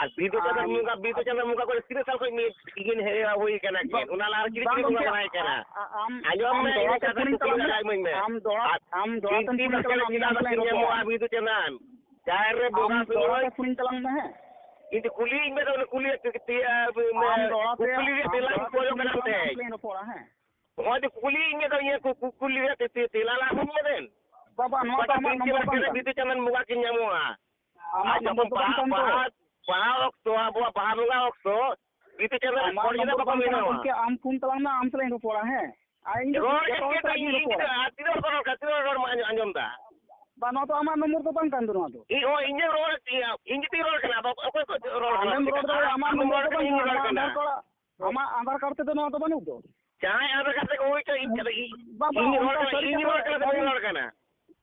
ᱟᱨ ᱵᱤᱫᱩ ᱪᱟᱸᱫᱟᱱ ᱟᱢ ᱵᱚᱸᱜᱟ, ᱵᱤᱫᱩ ᱪᱟᱸᱫᱟᱱ ᱵᱚᱸᱜᱟ ᱠᱚ ᱛᱤᱱᱟᱹᱜ ᱥᱟᱞ ᱠᱷᱚᱱ ᱢᱤᱫ ᱠᱤᱱ ᱦᱮᱡ ᱦᱩᱭ ᱠᱟᱱᱟ ᱠᱤᱱ? ᱵᱟ-, ᱚᱱᱟ ᱞᱟᱦᱟ ᱨᱮ ᱪᱤᱞᱤ ᱵᱟᱝ ᱪᱤᱞᱤ ᱵᱚᱸᱜᱟ ᱜᱚᱢᱠᱮ, ᱵᱟᱲᱟᱭ ᱠᱟᱱᱟ? ᱟ-, ᱟ-, ᱟᱢ, ᱟᱸᱡᱚᱢ ᱟᱢ ᱢᱮ, ᱫᱚᱦᱲᱟ ᱤᱧ ᱛᱮ ᱠᱟᱛᱷᱟ ᱯᱷᱳᱱᱤᱧ ᱠᱩᱠᱞᱤ ᱛᱟᱞᱟᱝ ᱢᱮ᱾ ᱞᱟᱜᱟᱭ ᱤᱢᱟᱹᱧ ᱢᱮ᱾ ᱟᱢ ᱫᱚᱦᱲᱟ, ᱟᱨ ᱟᱢ ᱫᱚᱦᱲᱟ ᱛᱮᱢ ᱵᱤᱱᱛᱤ ᱯᱷᱳᱱᱤᱧ ᱵᱟᱠᱷᱮᱲ ᱛᱟᱞᱟᱝ ᱢᱮ, ᱟᱢ ᱪᱮᱫᱟᱜ ᱥᱟᱞᱟᱜ ᱵᱟᱹᱠᱤᱱ ᱤᱧ ᱨᱚᱯᱚᱲᱟ᱾ ᱧᱟᱢᱚᱜᱼᱟ ᱵᱤᱫᱩ ᱪᱟᱸᱫᱟᱱ? ᱡᱟᱦᱮᱨ ᱨᱮ ᱟᱢ ᱵᱚᱸᱜᱟ ᱫᱚᱦᱲᱟ ᱥᱚᱢᱚᱭ ᱛᱮ ᱯᱷᱳᱱᱤᱧ ᱛᱟᱞᱟᱝ ᱢᱮ, ᱦᱮᱸ᱾ ᱤᱧ ᱫᱚ ᱠᱩᱞᱤᱭᱤᱧ ᱢᱮ, ᱛᱚ ᱚᱱᱟ ᱠᱩᱞᱤ ᱨᱮᱭᱟᱜ ᱛᱮ-, ᱛᱮ-, ᱟᱢ ᱫᱚᱦᱲᱟ ᱛᱮ, ᱠᱩᱠᱞᱤ ᱨᱮᱭᱟᱜ ᱟᱢ ᱛᱮᱞᱟᱧ ᱫᱚᱦᱲᱟ ᱛᱮ ᱠᱷᱚᱡᱚᱜ ᱯᱷᱳᱱᱤᱧ ᱠᱟᱱᱟ ᱛᱟᱞᱟᱝ ᱢᱮ, ᱟᱢ ᱥᱮ᱾ ᱥᱟᱞᱟᱜ ᱤᱧ ᱨᱚᱯᱚᱲᱟ, ᱦᱮᱸ᱾ ᱱᱚᱜᱼᱚᱭ ᱡᱮ ᱠᱩᱞᱤᱭᱤᱧ ᱢᱮ, ᱛᱚ ᱤᱧᱟᱹᱜ ᱠᱩ-, ᱠᱩ-, ᱠᱩᱞᱤ ᱨᱮᱭᱟᱜ ᱛᱮ-, ᱛᱮ-, ᱛᱮᱞᱟ ᱞᱟᱦᱟ ᱤᱢᱟᱹᱧ ᱢᱮ ᱫᱮᱱ᱾ ᱵᱟᱵᱟ, ᱱᱚᱣᱟ ᱫᱚ ᱚᱠᱟᱴᱟᱜ ᱟᱢᱟᱜ ᱵᱤᱱᱛᱤ ᱱᱚᱢᱵᱚᱨ ᱵᱟᱝ ᱵᱟᱠᱷᱮᱲ ᱨᱮ ᱠᱟᱱᱟ᱾ ᱵᱤᱫᱩ ᱪᱟᱸᱫᱟᱱ ᱵᱚᱸᱜᱟ ᱠᱤᱱ ᱧᱟᱢᱚᱜᱼᱟ? ᱟᱢᱟᱜ ᱟᱨ ᱱᱚᱢᱵᱚᱨ ᱡᱚᱠᱷᱚᱱ ᱫᱚ ᱵᱟᱝ ᱵᱟᱦᱟ, ᱠᱟᱱ ᱛᱚ᱾ ᱵᱟᱦᱟ, ᱵᱟᱦᱟ ᱚᱠᱛᱚ, ᱟᱵᱚᱣᱟᱜ ᱵᱟᱦᱟ ᱵᱚᱸᱜᱟ ᱚᱠᱛᱚ, ᱵᱤᱫᱩ ᱪᱟᱸᱫᱟᱱ ᱟᱢᱟᱜ ᱠᱚᱲ ᱪᱮᱫᱟᱜ ᱱᱚᱢᱵᱚᱨ ᱵᱟᱠᱚ ᱵᱟᱝ ᱠᱟᱱᱟ ᱵᱮᱱᱟᱣᱟ? ᱜᱚᱢᱠᱮ, ᱟᱢ ᱯᱷᱳᱱ ᱛᱟᱞᱟᱝ ᱢᱮ, ᱟᱢ ᱥᱟᱞᱟᱜ ᱤᱧ ᱨᱚᱯᱚᱲᱟ, ᱦᱮᱸ? ᱟᱨ ᱤᱧ ᱫᱚ ᱨᱚᱲ ᱡᱚᱛᱚ ᱦᱚᱲ ᱜᱮ ᱥᱟᱞᱟᱜ ᱤᱧ ᱤᱧ ᱨᱚᱯᱚᱲᱟ᱾ ᱜᱤᱫᱽᱨᱟᱹ, ᱟᱨ ᱛᱤᱱᱟᱹᱜ ᱦᱚᱲ ᱠᱚ ᱨᱚᱲ ᱠᱟᱱᱟ? ᱛᱤᱱᱟᱹᱜ ᱦᱚᱲ ᱨᱚᱲ ᱢᱟ ᱟᱸᱡᱚᱢ, ᱟᱸᱡᱚᱢ ᱫᱟ? ᱵᱟ, ᱱᱚᱣᱟ ᱫᱚ ᱟᱢᱟᱜ ᱱᱚᱢᱵᱚᱨ ᱫᱚ ᱵᱟᱝ ᱠᱟᱱ ᱫᱚ ᱱᱚᱣᱟ ᱫᱚ᱾ ᱤᱧ, ᱚ, ᱤᱧ ᱜᱮ ᱨᱚᱲ, ᱤᱧ, ᱤᱧ ᱜᱮᱛᱤᱧ ᱨᱚᱲ ᱠᱟᱱᱟ᱾ ᱟᱫᱚ ᱚᱠᱚᱭ ᱠᱚ ᱨᱚᱲ ᱠᱟᱱᱟ? ᱟᱢᱮᱢ ᱨᱚᱲ ᱫᱟᱲᱮᱭᱟᱜᱼᱟ, ᱟᱢᱟᱜ ᱟᱢ ᱱᱚᱢᱵᱚᱨ ᱨᱚᱲ ᱫᱚ ᱠᱟᱱᱟ, ᱵᱟᱝ ᱤᱧ ᱠᱟᱱᱟ, ᱨᱚᱲ ᱟᱢᱟᱜ ᱠᱟᱱᱟ᱾ ᱟᱫᱷᱟᱨ ᱠᱟᱨᱰ, ᱟᱢᱟᱜ ᱟᱫᱷᱟᱨ ᱠᱟᱨᱰ ᱛᱮᱫᱚ ᱱᱚᱣᱟ ᱫᱚ ᱵᱟᱹᱱᱩᱜ ᱫᱚ᱾ ᱡᱟᱦᱟᱸᱭ ᱟᱫᱷᱟᱨ ᱠᱟᱨᱰ ᱛᱮᱠᱚ ᱦᱩᱭ ᱦᱚᱪᱚ, ᱤᱧ, ᱵᱟᱵᱟ, ᱤᱧ ᱨᱚᱲ ᱚᱱᱠᱟ ᱠᱟᱱᱟ, ᱥᱟᱹᱨᱤ ᱤᱧ ᱠᱟᱛᱷᱟ ᱨᱚᱲ ᱠᱟᱱᱟ, ᱨᱚᱲ ᱤᱧ ᱨᱚᱲ ᱠᱟᱱᱟ᱾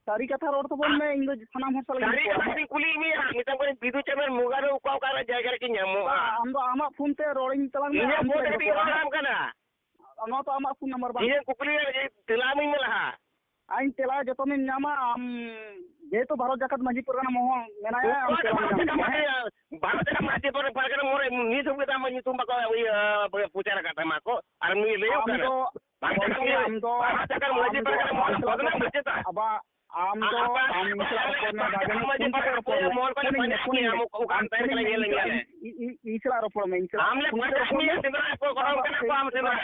ᱥᱟᱹᱨᱤ ᱠᱟᱛᱷᱟ ᱨᱚᱲ ᱛᱟᱵᱚᱱ ᱢᱮ, ᱤᱧ ᱫᱚ ᱥᱟᱱᱟᱢ ᱦᱚᱲ ᱥᱟᱞᱟᱜ ᱤᱧ ᱥᱟᱹᱨᱤ ᱨᱚᱯᱚᱲᱟ᱾ ᱠᱟᱛᱷᱟ ᱜᱤᱧ ᱠᱩᱞᱤᱭᱮᱫ ᱢᱮᱭᱟ, ᱢᱮᱛᱟᱢ ᱠᱟᱹᱱᱟᱹᱧ ᱵᱤᱫᱩ ᱪᱟᱸᱫᱟᱱ ᱵᱚᱸᱜᱟ ᱫᱚ ᱚᱠᱟ ᱚᱠᱟ ᱨᱮ ᱡᱟᱭᱜᱟ ᱨᱮᱠᱤᱱ ᱧᱟᱢᱚᱜᱼᱟ? ᱵᱟᱝ, ᱟᱢ ᱫᱚ ᱟᱢᱟᱜ ᱯᱷᱳᱱ ᱛᱮ ᱨᱚᱲᱤᱧ ᱛᱟᱞᱟᱝ ᱢᱮ, ᱤᱧᱟᱹᱜ ᱟᱢ ᱯᱷᱳᱱ ᱛᱮ ᱛᱮᱜᱮ ᱠᱟᱹᱴᱤᱡ ᱨᱚᱯᱚᱲᱟ, ᱨᱚᱲ ᱦᱮᱸ᱾ ᱟᱢ ᱠᱟᱱᱟ᱾ ᱱᱚᱣᱟ ᱛᱚ ᱟᱢᱟᱜ ᱯᱷᱳᱱ ᱱᱟᱢᱵᱟᱨ ᱵᱟᱝ᱾ ᱤᱧᱟᱹᱜ ᱠᱩᱠᱞᱤ ᱨᱮᱭᱟᱜ ᱛᱮᱞᱟ ᱤᱢᱟᱹᱧ ᱢᱮ ᱞᱟᱦᱟ᱾ ᱟᱧ ᱛᱮᱞᱟ ᱡᱚᱛᱚᱱᱤᱧ ᱧᱟᱢᱟ, ᱟᱢ ᱡᱮᱦᱮᱛᱩ ᱵᱷᱟᱨᱚᱛ ᱡᱟᱠᱟᱛ ᱢᱟᱹᱡᱷᱤ ᱯᱟᱨᱜᱟᱱᱟ ᱢᱚᱦᱚᱞ ᱢᱮᱱᱟᱭᱟ, ᱟᱢ ᱚᱠᱚᱭ ᱫᱚ ᱛᱮᱞᱟᱢ ᱵᱷᱟᱨᱚᱛ ᱧᱟᱢ ᱡᱟᱠᱟᱛ ᱜᱮᱭᱟ, ᱢᱟᱹᱡᱷᱤ, ᱦᱮᱸ? ᱵᱷᱟᱨᱚᱛ ᱡᱟᱠᱟᱛ ᱢᱟᱹᱡᱷᱤ ᱯᱟᱨᱜᱟᱱᱟ ᱢᱚᱦᱚᱞ ᱨᱮ ᱱᱤᱛ ᱦᱟᱹᱵᱤᱡ ᱫᱚ ᱟᱢᱟᱜ ᱧᱩᱛᱩᱢ ᱵᱟᱠᱚ, ᱤᱭᱟᱹ, ᱯᱨᱚᱪᱟᱨ ᱟᱠᱟᱫ ᱛᱟᱢᱟ ᱠᱚ, ᱟᱨ ᱱᱩᱭ ᱞᱟᱹᱭᱚᱜ ᱟᱢ ᱠᱟᱱᱟ᱾ ᱫᱚ, ᱵᱷᱟᱨᱚᱛ ᱡᱟᱠᱟᱛ ᱜᱚᱢᱠᱮ, ᱢᱟᱹᱡᱷᱤ, ᱟᱢ ᱫᱚ, ᱵᱷᱟᱨᱚᱛ ᱡᱟᱠᱟᱛ ᱢᱟᱹᱡᱷᱤ ᱟᱢ ᱫᱚ ᱯᱟᱨᱜᱟᱱᱟ ᱟᱢ ᱢᱚᱦᱚᱞ ᱥᱟᱞᱟᱜ ᱵᱚᱫᱱᱟᱢ ᱨᱚᱯᱚᱲ, ᱢᱮ ᱪᱮᱫᱟᱜ? ᱟᱵᱟ, ᱟᱢ ᱫᱚ, ᱟᱢ ᱟᱢ ᱥᱟᱞᱟᱜ ᱨᱚᱯᱚᱲ ᱢᱮ, ᱵᱷᱟᱜᱮ ᱧᱚᱜ ᱢᱟᱹᱡᱷᱤ ᱯᱷᱳᱱ ᱛᱮ ᱯᱟᱨᱜᱟᱱᱟ ᱨᱚᱯᱚᱲ ᱢᱮ᱾ ᱢᱚᱦᱚᱞ ᱠᱚ ᱯᱷᱳᱱ ᱤᱧ ᱢᱮ, ᱯᱟᱸᱡᱟ ᱯᱷᱳᱱ ᱤᱧ ᱢᱮ, ᱢᱮ, ᱟᱢ ᱚᱠᱟ ᱯᱷᱳᱱ ᱤᱧ ᱴᱟᱭᱤᱢ ᱢᱮ, ᱨᱮ ᱧᱮᱞ ᱤᱧ, ᱧᱮᱞ ᱢᱮ᱾ ᱤᱧ, ᱤᱧ, ᱤᱧ ᱥᱟᱞᱟᱜ ᱨᱚᱯᱚᱲ ᱢᱮ, ᱤᱧ ᱥᱟᱞᱟᱜ ᱟᱢ ᱞᱮ ᱯᱷᱳᱱ ᱛᱮ ᱯᱟᱸᱡᱟ ᱨᱚᱯᱚᱲ ᱢᱮ᱾ ᱢᱮᱭᱟ, ᱥᱮᱸᱫᱽᱨᱟ ᱠᱚ ᱜᱚᱲᱚ ᱟᱢ ᱠᱟᱱᱟ ᱠᱚ, ᱟᱢ ᱥᱮᱸᱫᱽᱨᱟ᱾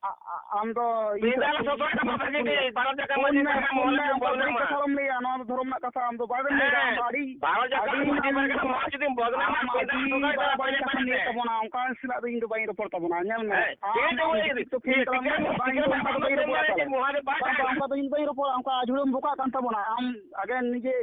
ᱟ-, ᱟ-, ᱟᱢ ᱫᱚ ᱤᱧ ᱯᱮᱸᱫᱟᱞ ᱥᱚᱛᱚᱭ ᱫᱚ ᱵᱟᱵᱟ ᱜᱮ ᱯᱷᱳᱱ ᱢᱮ, ᱯᱟᱨᱚᱢ ᱡᱟᱠᱟ ᱯᱷᱳᱱ ᱢᱟᱹᱡᱷᱤ ᱢᱮ, ᱵᱟᱵᱟ ᱯᱷᱳᱱ ᱢᱮ, ᱢᱚᱦᱚᱞ ᱟᱢ ᱫᱚ ᱵᱚᱫᱱᱟᱢ ᱵᱟᱹᱲᱤᱡ ᱢᱟ᱾ ᱠᱟᱛᱷᱟ ᱟᱞᱚᱢ ᱞᱟᱹᱭᱟ, ᱱᱚᱣᱟ ᱫᱚ ᱫᱷᱚᱨᱚᱢ ᱨᱮᱱᱟᱜ ᱠᱟᱛᱷᱟ, ᱟᱢ ᱫᱚ ᱵᱟᱵᱮᱢ ᱞᱟᱹᱭᱟ, ᱦᱮᱸ, ᱟᱢ ᱫᱚ ᱟᱹᱰᱤ, ᱵᱟᱨᱚ ᱡᱟᱠᱟ ᱟᱹᱰᱤ ᱢᱟᱹᱡᱷᱤ ᱵᱟᱵᱟ ᱜᱮ ᱢᱚᱦᱚᱞ ᱡᱩᱫᱤᱢ ᱵᱚᱫᱱᱟᱢᱟ, ᱟᱢ ᱯᱮᱸᱫᱟᱞ ᱟᱹᱰᱤ ᱥᱚᱛᱚᱭ ᱫᱚ ᱵᱟᱹᱲᱤᱡ ᱵᱟᱵᱟ ᱠᱟᱛᱷᱟᱢ ᱞᱟᱹᱭᱮᱫ ᱜᱮ᱾ ᱛᱟᱵᱚᱱᱟ, ᱚᱱᱠᱟ ᱥᱟᱞᱟᱜ ᱫᱚ ᱤᱧ ᱫᱚ ᱵᱟᱹᱧ ᱨᱚᱯᱚᱲ ᱛᱟᱵᱚᱱᱟ, ᱧᱮᱞ ᱢᱮ, ᱦᱮᱸ, ᱟᱢ ᱴᱷᱤᱠ ᱟᱪᱷᱮ, ᱟᱢ ᱢᱟᱹᱡᱷᱤ ᱥᱤᱠᱠᱷᱤᱛ ᱴᱷᱤᱠ ᱴᱷᱤᱠ ᱴᱷᱤᱠ ᱟᱪᱷᱮ, ᱵᱟᱹᱧ ᱴᱷᱤᱠ ᱨᱚᱯᱚᱲ ᱟᱪᱷᱮ, ᱛᱟᱵᱚᱱᱟ᱾ ᱢᱚᱦᱚᱞ ᱵᱟᱭ ᱵᱟᱝ, ᱵᱟᱝ, ᱟᱸᱡᱚᱢ ᱚᱱᱠᱟ ᱫᱚ ᱤᱧ ᱫᱚ ᱵᱟᱹᱧ ᱨᱚᱯᱚᱲᱟ, ᱚᱱᱠᱟ ᱟᱡᱷᱩᱲᱟᱹᱢ ᱵᱚᱠᱟᱜ ᱠᱟᱱ ᱛᱟᱵᱚᱱᱟ, ᱟᱢ ᱟᱜᱮ ᱱᱤᱡᱮ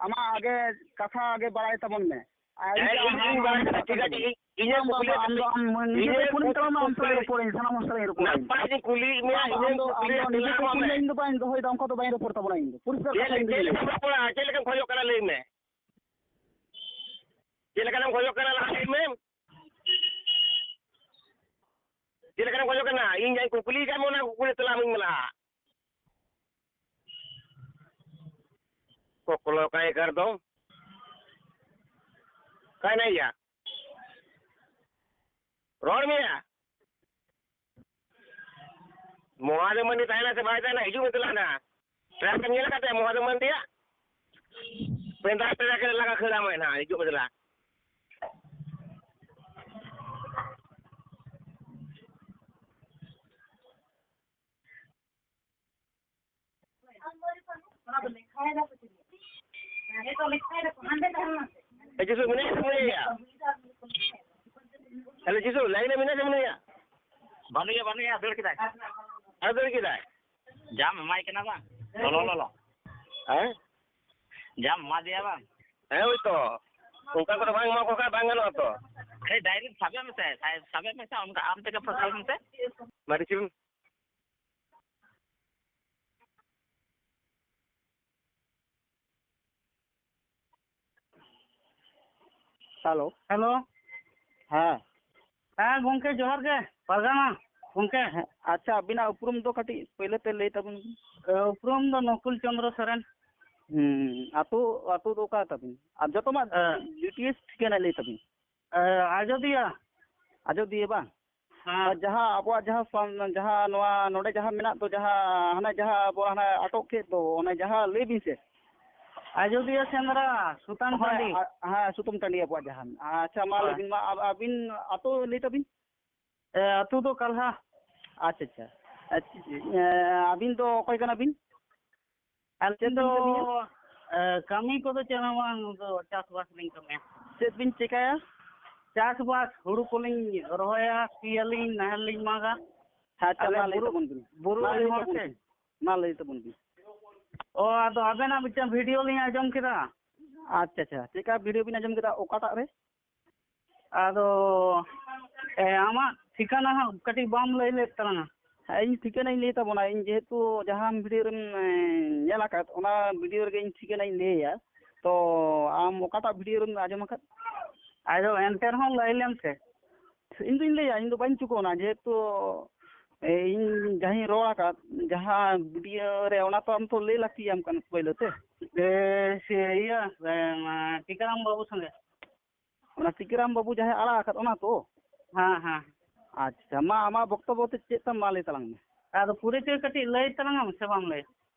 ᱟᱢᱟᱜ ᱟᱜᱮ ᱠᱟᱛᱷᱟ ᱟᱜᱮ ᱵᱟᱲᱟᱭ ᱛᱟᱵᱚᱱ ᱢᱮ᱾ ᱟᱨ ᱦᱮᱸ, ᱤᱧ ᱤᱧ ᱵᱟᱲᱟᱭ ᱠᱟᱫᱟ, ᱴᱷᱤᱠ ᱟᱪᱷᱮ, ᱤᱧ, ᱤᱧᱟᱹᱜ ᱟᱢ ᱫᱚ, ᱠᱩᱠᱞᱤ ᱟᱢ ᱫᱚ, ᱟᱢ ᱱᱤᱡᱮ ᱤᱧᱟᱹᱜ ᱠᱩᱞᱤᱧ ᱛᱟᱞᱟᱝ ᱢᱮ, ᱟᱢ ᱥᱟᱞᱟᱜ ᱤᱧ ᱠᱩᱠᱞᱤ ᱨᱚᱯᱚᱲᱟᱹᱧ, ᱥᱟᱱᱟᱢ ᱦᱚᱲ ᱥᱟᱞᱟᱜ ᱤᱧ ᱨᱚᱯᱚᱲᱟᱹᱧ᱾ ᱱᱟᱯᱟᱭ ᱤᱧ ᱠᱩᱞᱤᱭᱮᱫ ᱢᱮᱭᱟ, ᱵᱟᱝ, ᱵᱟᱝ, ᱤᱧᱟᱹᱜ ᱟᱢ ᱫᱚ, ᱟᱢ ᱠᱩᱠᱞᱤ ᱫᱚ ᱱᱤᱡᱮ ᱛᱮᱞᱟ ᱠᱚ ᱮᱢᱟᱜ ᱠᱩᱞᱤ ᱢᱮ᱾ ᱞᱮ, ᱤᱧ ᱫᱚ ᱵᱟᱹᱧ ᱫᱚᱦᱚᱭᱮᱫᱟ, ᱚᱱᱠᱟ ᱫᱚ ᱵᱟᱹᱧ ᱨᱚᱯᱚᱲ ᱛᱟᱵᱚᱱᱟ ᱤᱧ ᱫᱚ᱾ ᱯᱚᱨᱤᱥᱠᱟᱨ ᱪᱮᱫ ᱠᱟᱛᱷᱟ ᱞᱮᱠᱟ, ᱤᱧ ᱪᱮᱫ ᱞᱟᱹᱭ ᱞᱮᱠᱟᱢ ᱠᱷᱚᱡᱚᱜ ᱠᱟᱱᱟ? ᱪᱮᱫ ᱞᱮᱠᱟᱱᱟᱜ ᱮᱢ ᱠᱷᱚᱡᱚᱜ ᱠᱟᱱᱟ, ᱞᱟᱹᱭ ᱢᱮ᱾ ᱪᱮᱫ ᱞᱮᱠᱟᱱᱟᱜ ᱮᱢ ᱠᱷᱚᱡᱚᱜ ᱠᱟᱱᱟ, ᱞᱟᱦᱟ ᱞᱟᱹᱭ ᱢᱮ᱾ ᱪᱮᱫ ᱞᱮᱠᱟᱱᱟᱜ ᱮᱢ ᱠᱷᱚᱡᱚᱜ ᱠᱟᱱᱟ? ᱤᱧ ᱡᱟᱦᱟᱸᱧ ᱠᱩᱠᱞᱤ ᱠᱟᱜ ᱢᱮ, ᱚᱱᱟ ᱠᱩᱠᱞᱤ ᱛᱮᱞᱟ ᱤᱢᱟᱹᱧ ᱢᱮ ᱞᱟᱦᱟ᱾ ᱠᱚᱠᱞᱚ ᱠᱟᱭ ᱠᱟᱨ ᱫᱚ᱾ ᱚᱠᱟᱭ ᱱᱟᱭ ᱭᱟ? ᱨᱚᱲ ᱢᱮᱭᱟ᱾ ᱢᱚᱦᱟᱫᱮᱵ ᱢᱟᱱᱰᱤ ᱛᱟᱦᱮᱱᱟ ᱥᱮ ᱵᱟᱭ ᱛᱟᱦᱮᱱᱟ? ᱦᱤᱡᱩᱜ ᱢᱮ ᱫᱮᱞᱟ ᱱᱟ᱾ ᱴᱨᱟᱠ ᱮᱢ ᱧᱮᱞ ᱟᱠᱟᱫ ᱛᱟᱭᱟ ᱢᱚᱦᱟᱫᱮᱵ ᱢᱟᱱᱰᱤᱭᱟᱜ? ᱯᱮᱸᱫᱟ ᱯᱮᱸᱫᱟ ᱠᱟᱛᱮ ᱞᱟᱜᱟ ᱠᱷᱟᱹᱲ ᱟᱢᱟᱭ ᱱᱟᱦᱟᱜ᱾ ᱦᱤᱡᱩᱜ ᱢᱮ ᱫᱮᱞᱟ᱾ ᱮ ᱡᱤᱥᱩ, ᱢᱮᱱᱟᱭᱟ ᱥᱮ ᱵᱟᱹᱱᱩᱭᱟ? ᱦᱮᱞᱳ, ᱡᱤᱥᱩ, ᱞᱟᱭᱤᱱ ᱨᱮ ᱢᱮᱱᱟᱭᱟ ᱥᱮ ᱵᱟᱹᱱᱩᱭᱟ? ᱵᱟᱹᱱᱩᱭᱟ, ᱵᱟᱹᱱᱩᱭᱟ, ᱫᱟᱹᱲ ᱠᱮᱫᱟᱭ᱾ ᱟᱨ ᱫᱟᱹᱲ ᱠᱮᱫᱟᱭ? ᱡᱟᱢ ᱮᱢᱟᱭ ᱠᱟᱱᱟ ᱵᱟᱝ? ᱞᱚᱞᱚ, ᱞᱚᱞᱚ᱾ ᱦᱮᱸ? ᱡᱟᱢ ᱮᱢᱟ ᱫᱮᱭᱟ ᱵᱟᱝ? ᱦᱮᱸ, ᱦᱳᱭ ᱛᱚ᱾ ᱚᱱᱠᱟ ᱠᱚᱫᱚ ᱵᱟᱝ ᱮᱢᱟ ᱠᱚ ᱠᱷᱟᱱ ᱵᱟᱝ ᱜᱟᱱᱚᱜᱼᱟ ᱛᱚ᱾ ᱮᱭ, direct ᱥᱟᱵᱮ ᱢᱮᱥᱮ, ᱥᱟᱵᱮ ᱢᱮᱥᱮ, ᱚᱱᱠᱟ ᱟᱢ ᱛᱮᱜᱮ ᱯᱷᱟᱥᱟᱣ ᱢᱮᱥᱮ᱾ ᱢᱟᱨᱤᱪ ᱪᱩᱱ᱾ ᱦᱮᱞᱳ᱾ ᱦᱮᱞᱳ᱾ ᱦᱮᱸ᱾ ᱦᱮᱸ ᱜᱚᱢᱠᱮ, ᱡᱚᱦᱟᱨ ᱜᱮ, ᱯᱟᱨᱜᱟᱱᱟ ᱜᱚᱢᱠᱮ᱾ ᱦᱮᱸ, ᱟᱪᱪᱷᱟ, ᱟᱹᱵᱤᱱᱟᱜ ᱩᱯᱨᱩᱢ ᱫᱚ ᱠᱟᱹᱴᱤᱡ ᱯᱳᱭᱞᱳ ᱛᱮ ᱞᱟᱹᱭ ᱛᱟᱵᱚᱱ ᱵᱤᱱ᱾ ᱮ, ᱩᱯᱨᱩᱢ ᱫᱚ ᱱᱚᱠᱩᱞ ᱪᱚᱸᱫᱽᱨᱚ ᱥᱚᱨᱮᱱ᱾ ᱦᱩᱸ, ᱟᱹᱛᱩ, ᱟᱹᱛᱩ ᱫᱚ ᱚᱠᱟ ᱛᱟᱵᱤᱱ? ᱟᱨ ᱡᱚᱛᱚ ᱢᱟ ᱦᱮᱸ᱾ ᱰᱤᱴᱮᱞᱥ ᱴᱷᱤᱠᱟᱹᱱᱟ ᱞᱟᱹᱭ ᱛᱟᱵᱤᱱ᱾ ᱮ, ᱟᱡᱚᱫᱤᱭᱟᱹ᱾ ᱟᱡᱚᱫᱤᱭᱟᱹ ᱵᱟᱝ? ᱦᱮᱸ᱾ ᱟᱨ ᱡᱟᱦᱟᱸ ᱟᱵᱚᱣᱟᱜ ᱡᱟᱦᱟᱸ ᱥᱟᱱ-, ᱡᱟᱦᱟᱸ ᱱᱚᱣᱟ ᱱᱚᱰᱮ ᱡᱟᱦᱟᱸ ᱢᱮᱱᱟᱜ ᱫᱚ, ᱡᱟᱦᱟᱸ ᱦᱟᱱᱮ ᱡᱟᱦᱟᱸ ᱟᱵᱚ ᱦᱟᱱᱮ ᱟᱴᱚᱠ ᱠᱮᱫ ᱫᱚ, ᱚᱱᱮ ᱡᱟᱦᱟᱸ, ᱞᱟᱹᱭ ᱵᱤᱱ ᱥᱮ᱾ ᱟᱡᱚᱫᱤᱭᱟᱹ ᱥᱮᱸᱫᱽᱨᱟ, ᱥᱩᱛᱟᱱ ᱦᱮᱸ, ᱴᱟᱺᱰᱤ᱾ ᱟ-, ᱦᱮᱸ, ᱥᱩᱛᱟᱹᱱ ᱴᱟᱺᱰᱤ ᱟᱵᱚᱣᱟᱜ ᱡᱟᱦᱟᱸ ᱢᱮᱱᱟᱜᱼᱟ᱾ ᱟᱪᱪᱷᱟ, ᱢᱟ ᱞᱟᱹᱭ ᱦᱳᱭ᱾ ᱵᱤᱱ, ᱢᱟ ᱟᱵ-, ᱟᱹᱵᱤᱱ ᱟᱛᱳ ᱞᱟᱹᱭ ᱛᱟᱵᱤᱱ᱾ ᱮ, ᱟᱛᱳ ᱫᱚ ᱠᱟᱞᱦᱟ᱾ ᱟᱪᱪᱷᱟ, ᱟᱪᱪᱷᱟ᱾ ᱟᱪᱪᱷᱟ, ᱮ, ᱟᱹᱵᱤᱱ ᱫᱚ ᱚᱠᱚᱭ ᱠᱟᱱᱟ ᱵᱤᱱ? ᱟᱹᱞᱤᱧ ᱪᱮᱫ ᱫᱚ ᱵᱤᱱ ᱠᱟᱹᱢᱤᱭᱟ? ᱮ, ᱠᱟᱹᱢᱤ ᱠᱚᱫᱚ ᱪᱮᱫ ᱦᱚᱸ ᱵᱟᱝ, ᱫᱚ ᱪᱟᱥᱵᱟᱥ ᱞᱤᱧ ᱠᱟᱹᱢᱤᱭᱟ᱾ ᱪᱮᱫ ᱵᱤᱱ ᱪᱮᱠᱟᱭᱟ? ᱪᱟᱥᱵᱟᱥ, ᱦᱩᱲᱩ ᱠᱚᱞᱤᱧ ᱨᱚᱦᱚᱭᱟ, ᱥᱤᱭᱟᱞᱤᱧ, ᱱᱟᱦᱮᱞ ᱞᱤᱧ ᱢᱟᱜᱟ᱾ ᱦᱮᱸ, ᱟᱪᱪᱷᱟ, ᱟᱞᱮ ᱢᱟ ᱞᱟᱹᱭ ᱵᱩᱨᱩ, ᱛᱟᱵᱚᱱ ᱵᱤᱱ᱾ ᱵᱩᱨᱩ ᱢᱟ ᱨᱮᱱ ᱞᱟᱹᱭ ᱦᱚᱲ ᱛᱟᱵᱚᱱ ᱥᱮ᱾ ᱵᱤᱱ᱾ ᱢᱟ ᱞᱟᱹᱭ ᱛᱟᱵᱚᱱ ᱵᱤᱱ᱾ ᱚ, ᱟᱫᱚ ᱟᱵᱮᱱᱟᱜ ᱢᱤᱫᱴᱟᱝ ᱵᱷᱤᱰᱤᱭᱳ ᱞᱤᱧ ᱟᱸᱡᱚᱢ ᱠᱮᱫᱟ᱾ ᱟᱪᱪᱷᱟ, ᱟᱪᱪᱷᱟ, ᱪᱮᱫᱠᱟ ᱵᱷᱤᱰᱤᱭᱳ ᱵᱤᱱ ᱟᱸᱡᱚᱢ ᱠᱮᱫᱟ, ᱚᱠᱟᱴᱟᱜ ᱨᱮ? ᱟᱫᱚ, ᱮ, ᱟᱢᱟᱜ ᱴᱷᱤᱠᱟᱹᱱᱟ ᱦᱟᱸᱜ ᱠᱟᱹᱴᱤᱡ ᱵᱟᱢ ᱞᱟᱹᱭ ᱞᱮᱫ ᱛᱟᱞᱟᱝᱟ᱾ ᱦᱮᱸ, ᱤᱧ ᱴᱷᱤᱠᱟᱹᱱᱟᱧ ᱞᱟᱹᱭ ᱛᱟᱵᱚᱱᱟ᱾ ᱤᱧ ᱡᱮᱦᱮᱛᱩ ᱡᱟᱦᱟᱸ ᱵᱷᱤᱰᱤᱭᱳ ᱨᱮᱢ, ᱮ, ᱧᱮᱞ ᱟᱠᱟᱫ, ᱚᱱᱟ ᱵᱷᱤᱰᱤᱭᱳ ᱨᱮᱜᱮ ᱤᱧ ᱴᱷᱤᱠᱟᱹᱱᱟᱧ ᱞᱟᱹᱭᱟ᱾ ᱛᱚ, ᱟᱢ ᱚᱠᱟᱴᱟᱜ ᱵᱷᱤᱰᱤᱭᱳ ᱨᱮᱢ ᱟᱸᱡᱚᱢ ᱟᱠᱟᱫ? ᱟᱫᱚ ᱮᱱᱛᱮ ᱨᱮᱦᱚᱸ ᱞᱟᱹᱭ ᱞᱮᱢ ᱥᱮ᱾ ᱤᱧ ᱫᱩᱧ ᱞᱟᱹᱭᱟ, ᱤᱧ ᱫᱚ ᱵᱟᱹᱧ ᱪᱩᱠᱟᱹᱣᱱᱟ, ᱡᱮᱦᱮᱛᱩ, ᱮ, ᱤᱧ ᱡᱟᱦᱟᱸᱧ ᱨᱚᱲ ᱟᱠᱟᱫ, ᱡᱟᱦᱟᱸ ᱵᱷᱤᱰᱤᱭᱳ ᱨᱮ, ᱚᱱᱟ ᱛᱚ ᱟᱢ ᱛᱚ ᱞᱟᱹᱭ ᱞᱟᱹᱠᱛᱤᱭᱟᱢ ᱠᱟᱱᱟ ᱯᱳᱭᱞᱳ ᱛᱮ᱾ ᱮ, ᱥᱮ ᱤᱭᱟᱹ, ᱮ, ᱢᱟ, ᱴᱤᱠᱟᱹᱨᱟᱢ ᱵᱟᱹᱵᱩ ᱥᱚᱸᱜᱮ᱾ ᱚᱱᱟ ᱴᱤᱠᱟᱹᱨᱟᱢ ᱵᱟᱹᱵᱩ ᱡᱟᱦᱟᱸᱭ ᱟᱲᱟᱜ ᱟᱠᱟᱫ, ᱚᱱᱟ ᱛᱚ? ᱦᱮᱸ, ᱦᱮᱸ᱾ ᱟᱪᱪᱷᱟ, ᱢᱟ, ᱟᱢᱟᱜ ᱵᱚᱠᱛᱚᱵᱵᱚ ᱛᱮ ᱪᱮᱫ ᱛᱟᱢ, ᱢᱟ ᱞᱟᱹᱭ ᱛᱟᱞᱟᱝ ᱢᱮ᱾ ᱟᱫᱚ ᱯᱚᱨᱤᱪᱚᱭ ᱠᱟᱹᱴᱤᱡ ᱞᱟᱹᱭ ᱛᱟᱞᱟᱝ ᱟᱢ ᱥᱮ ᱵᱟᱢ ᱞᱟᱹᱭᱟ?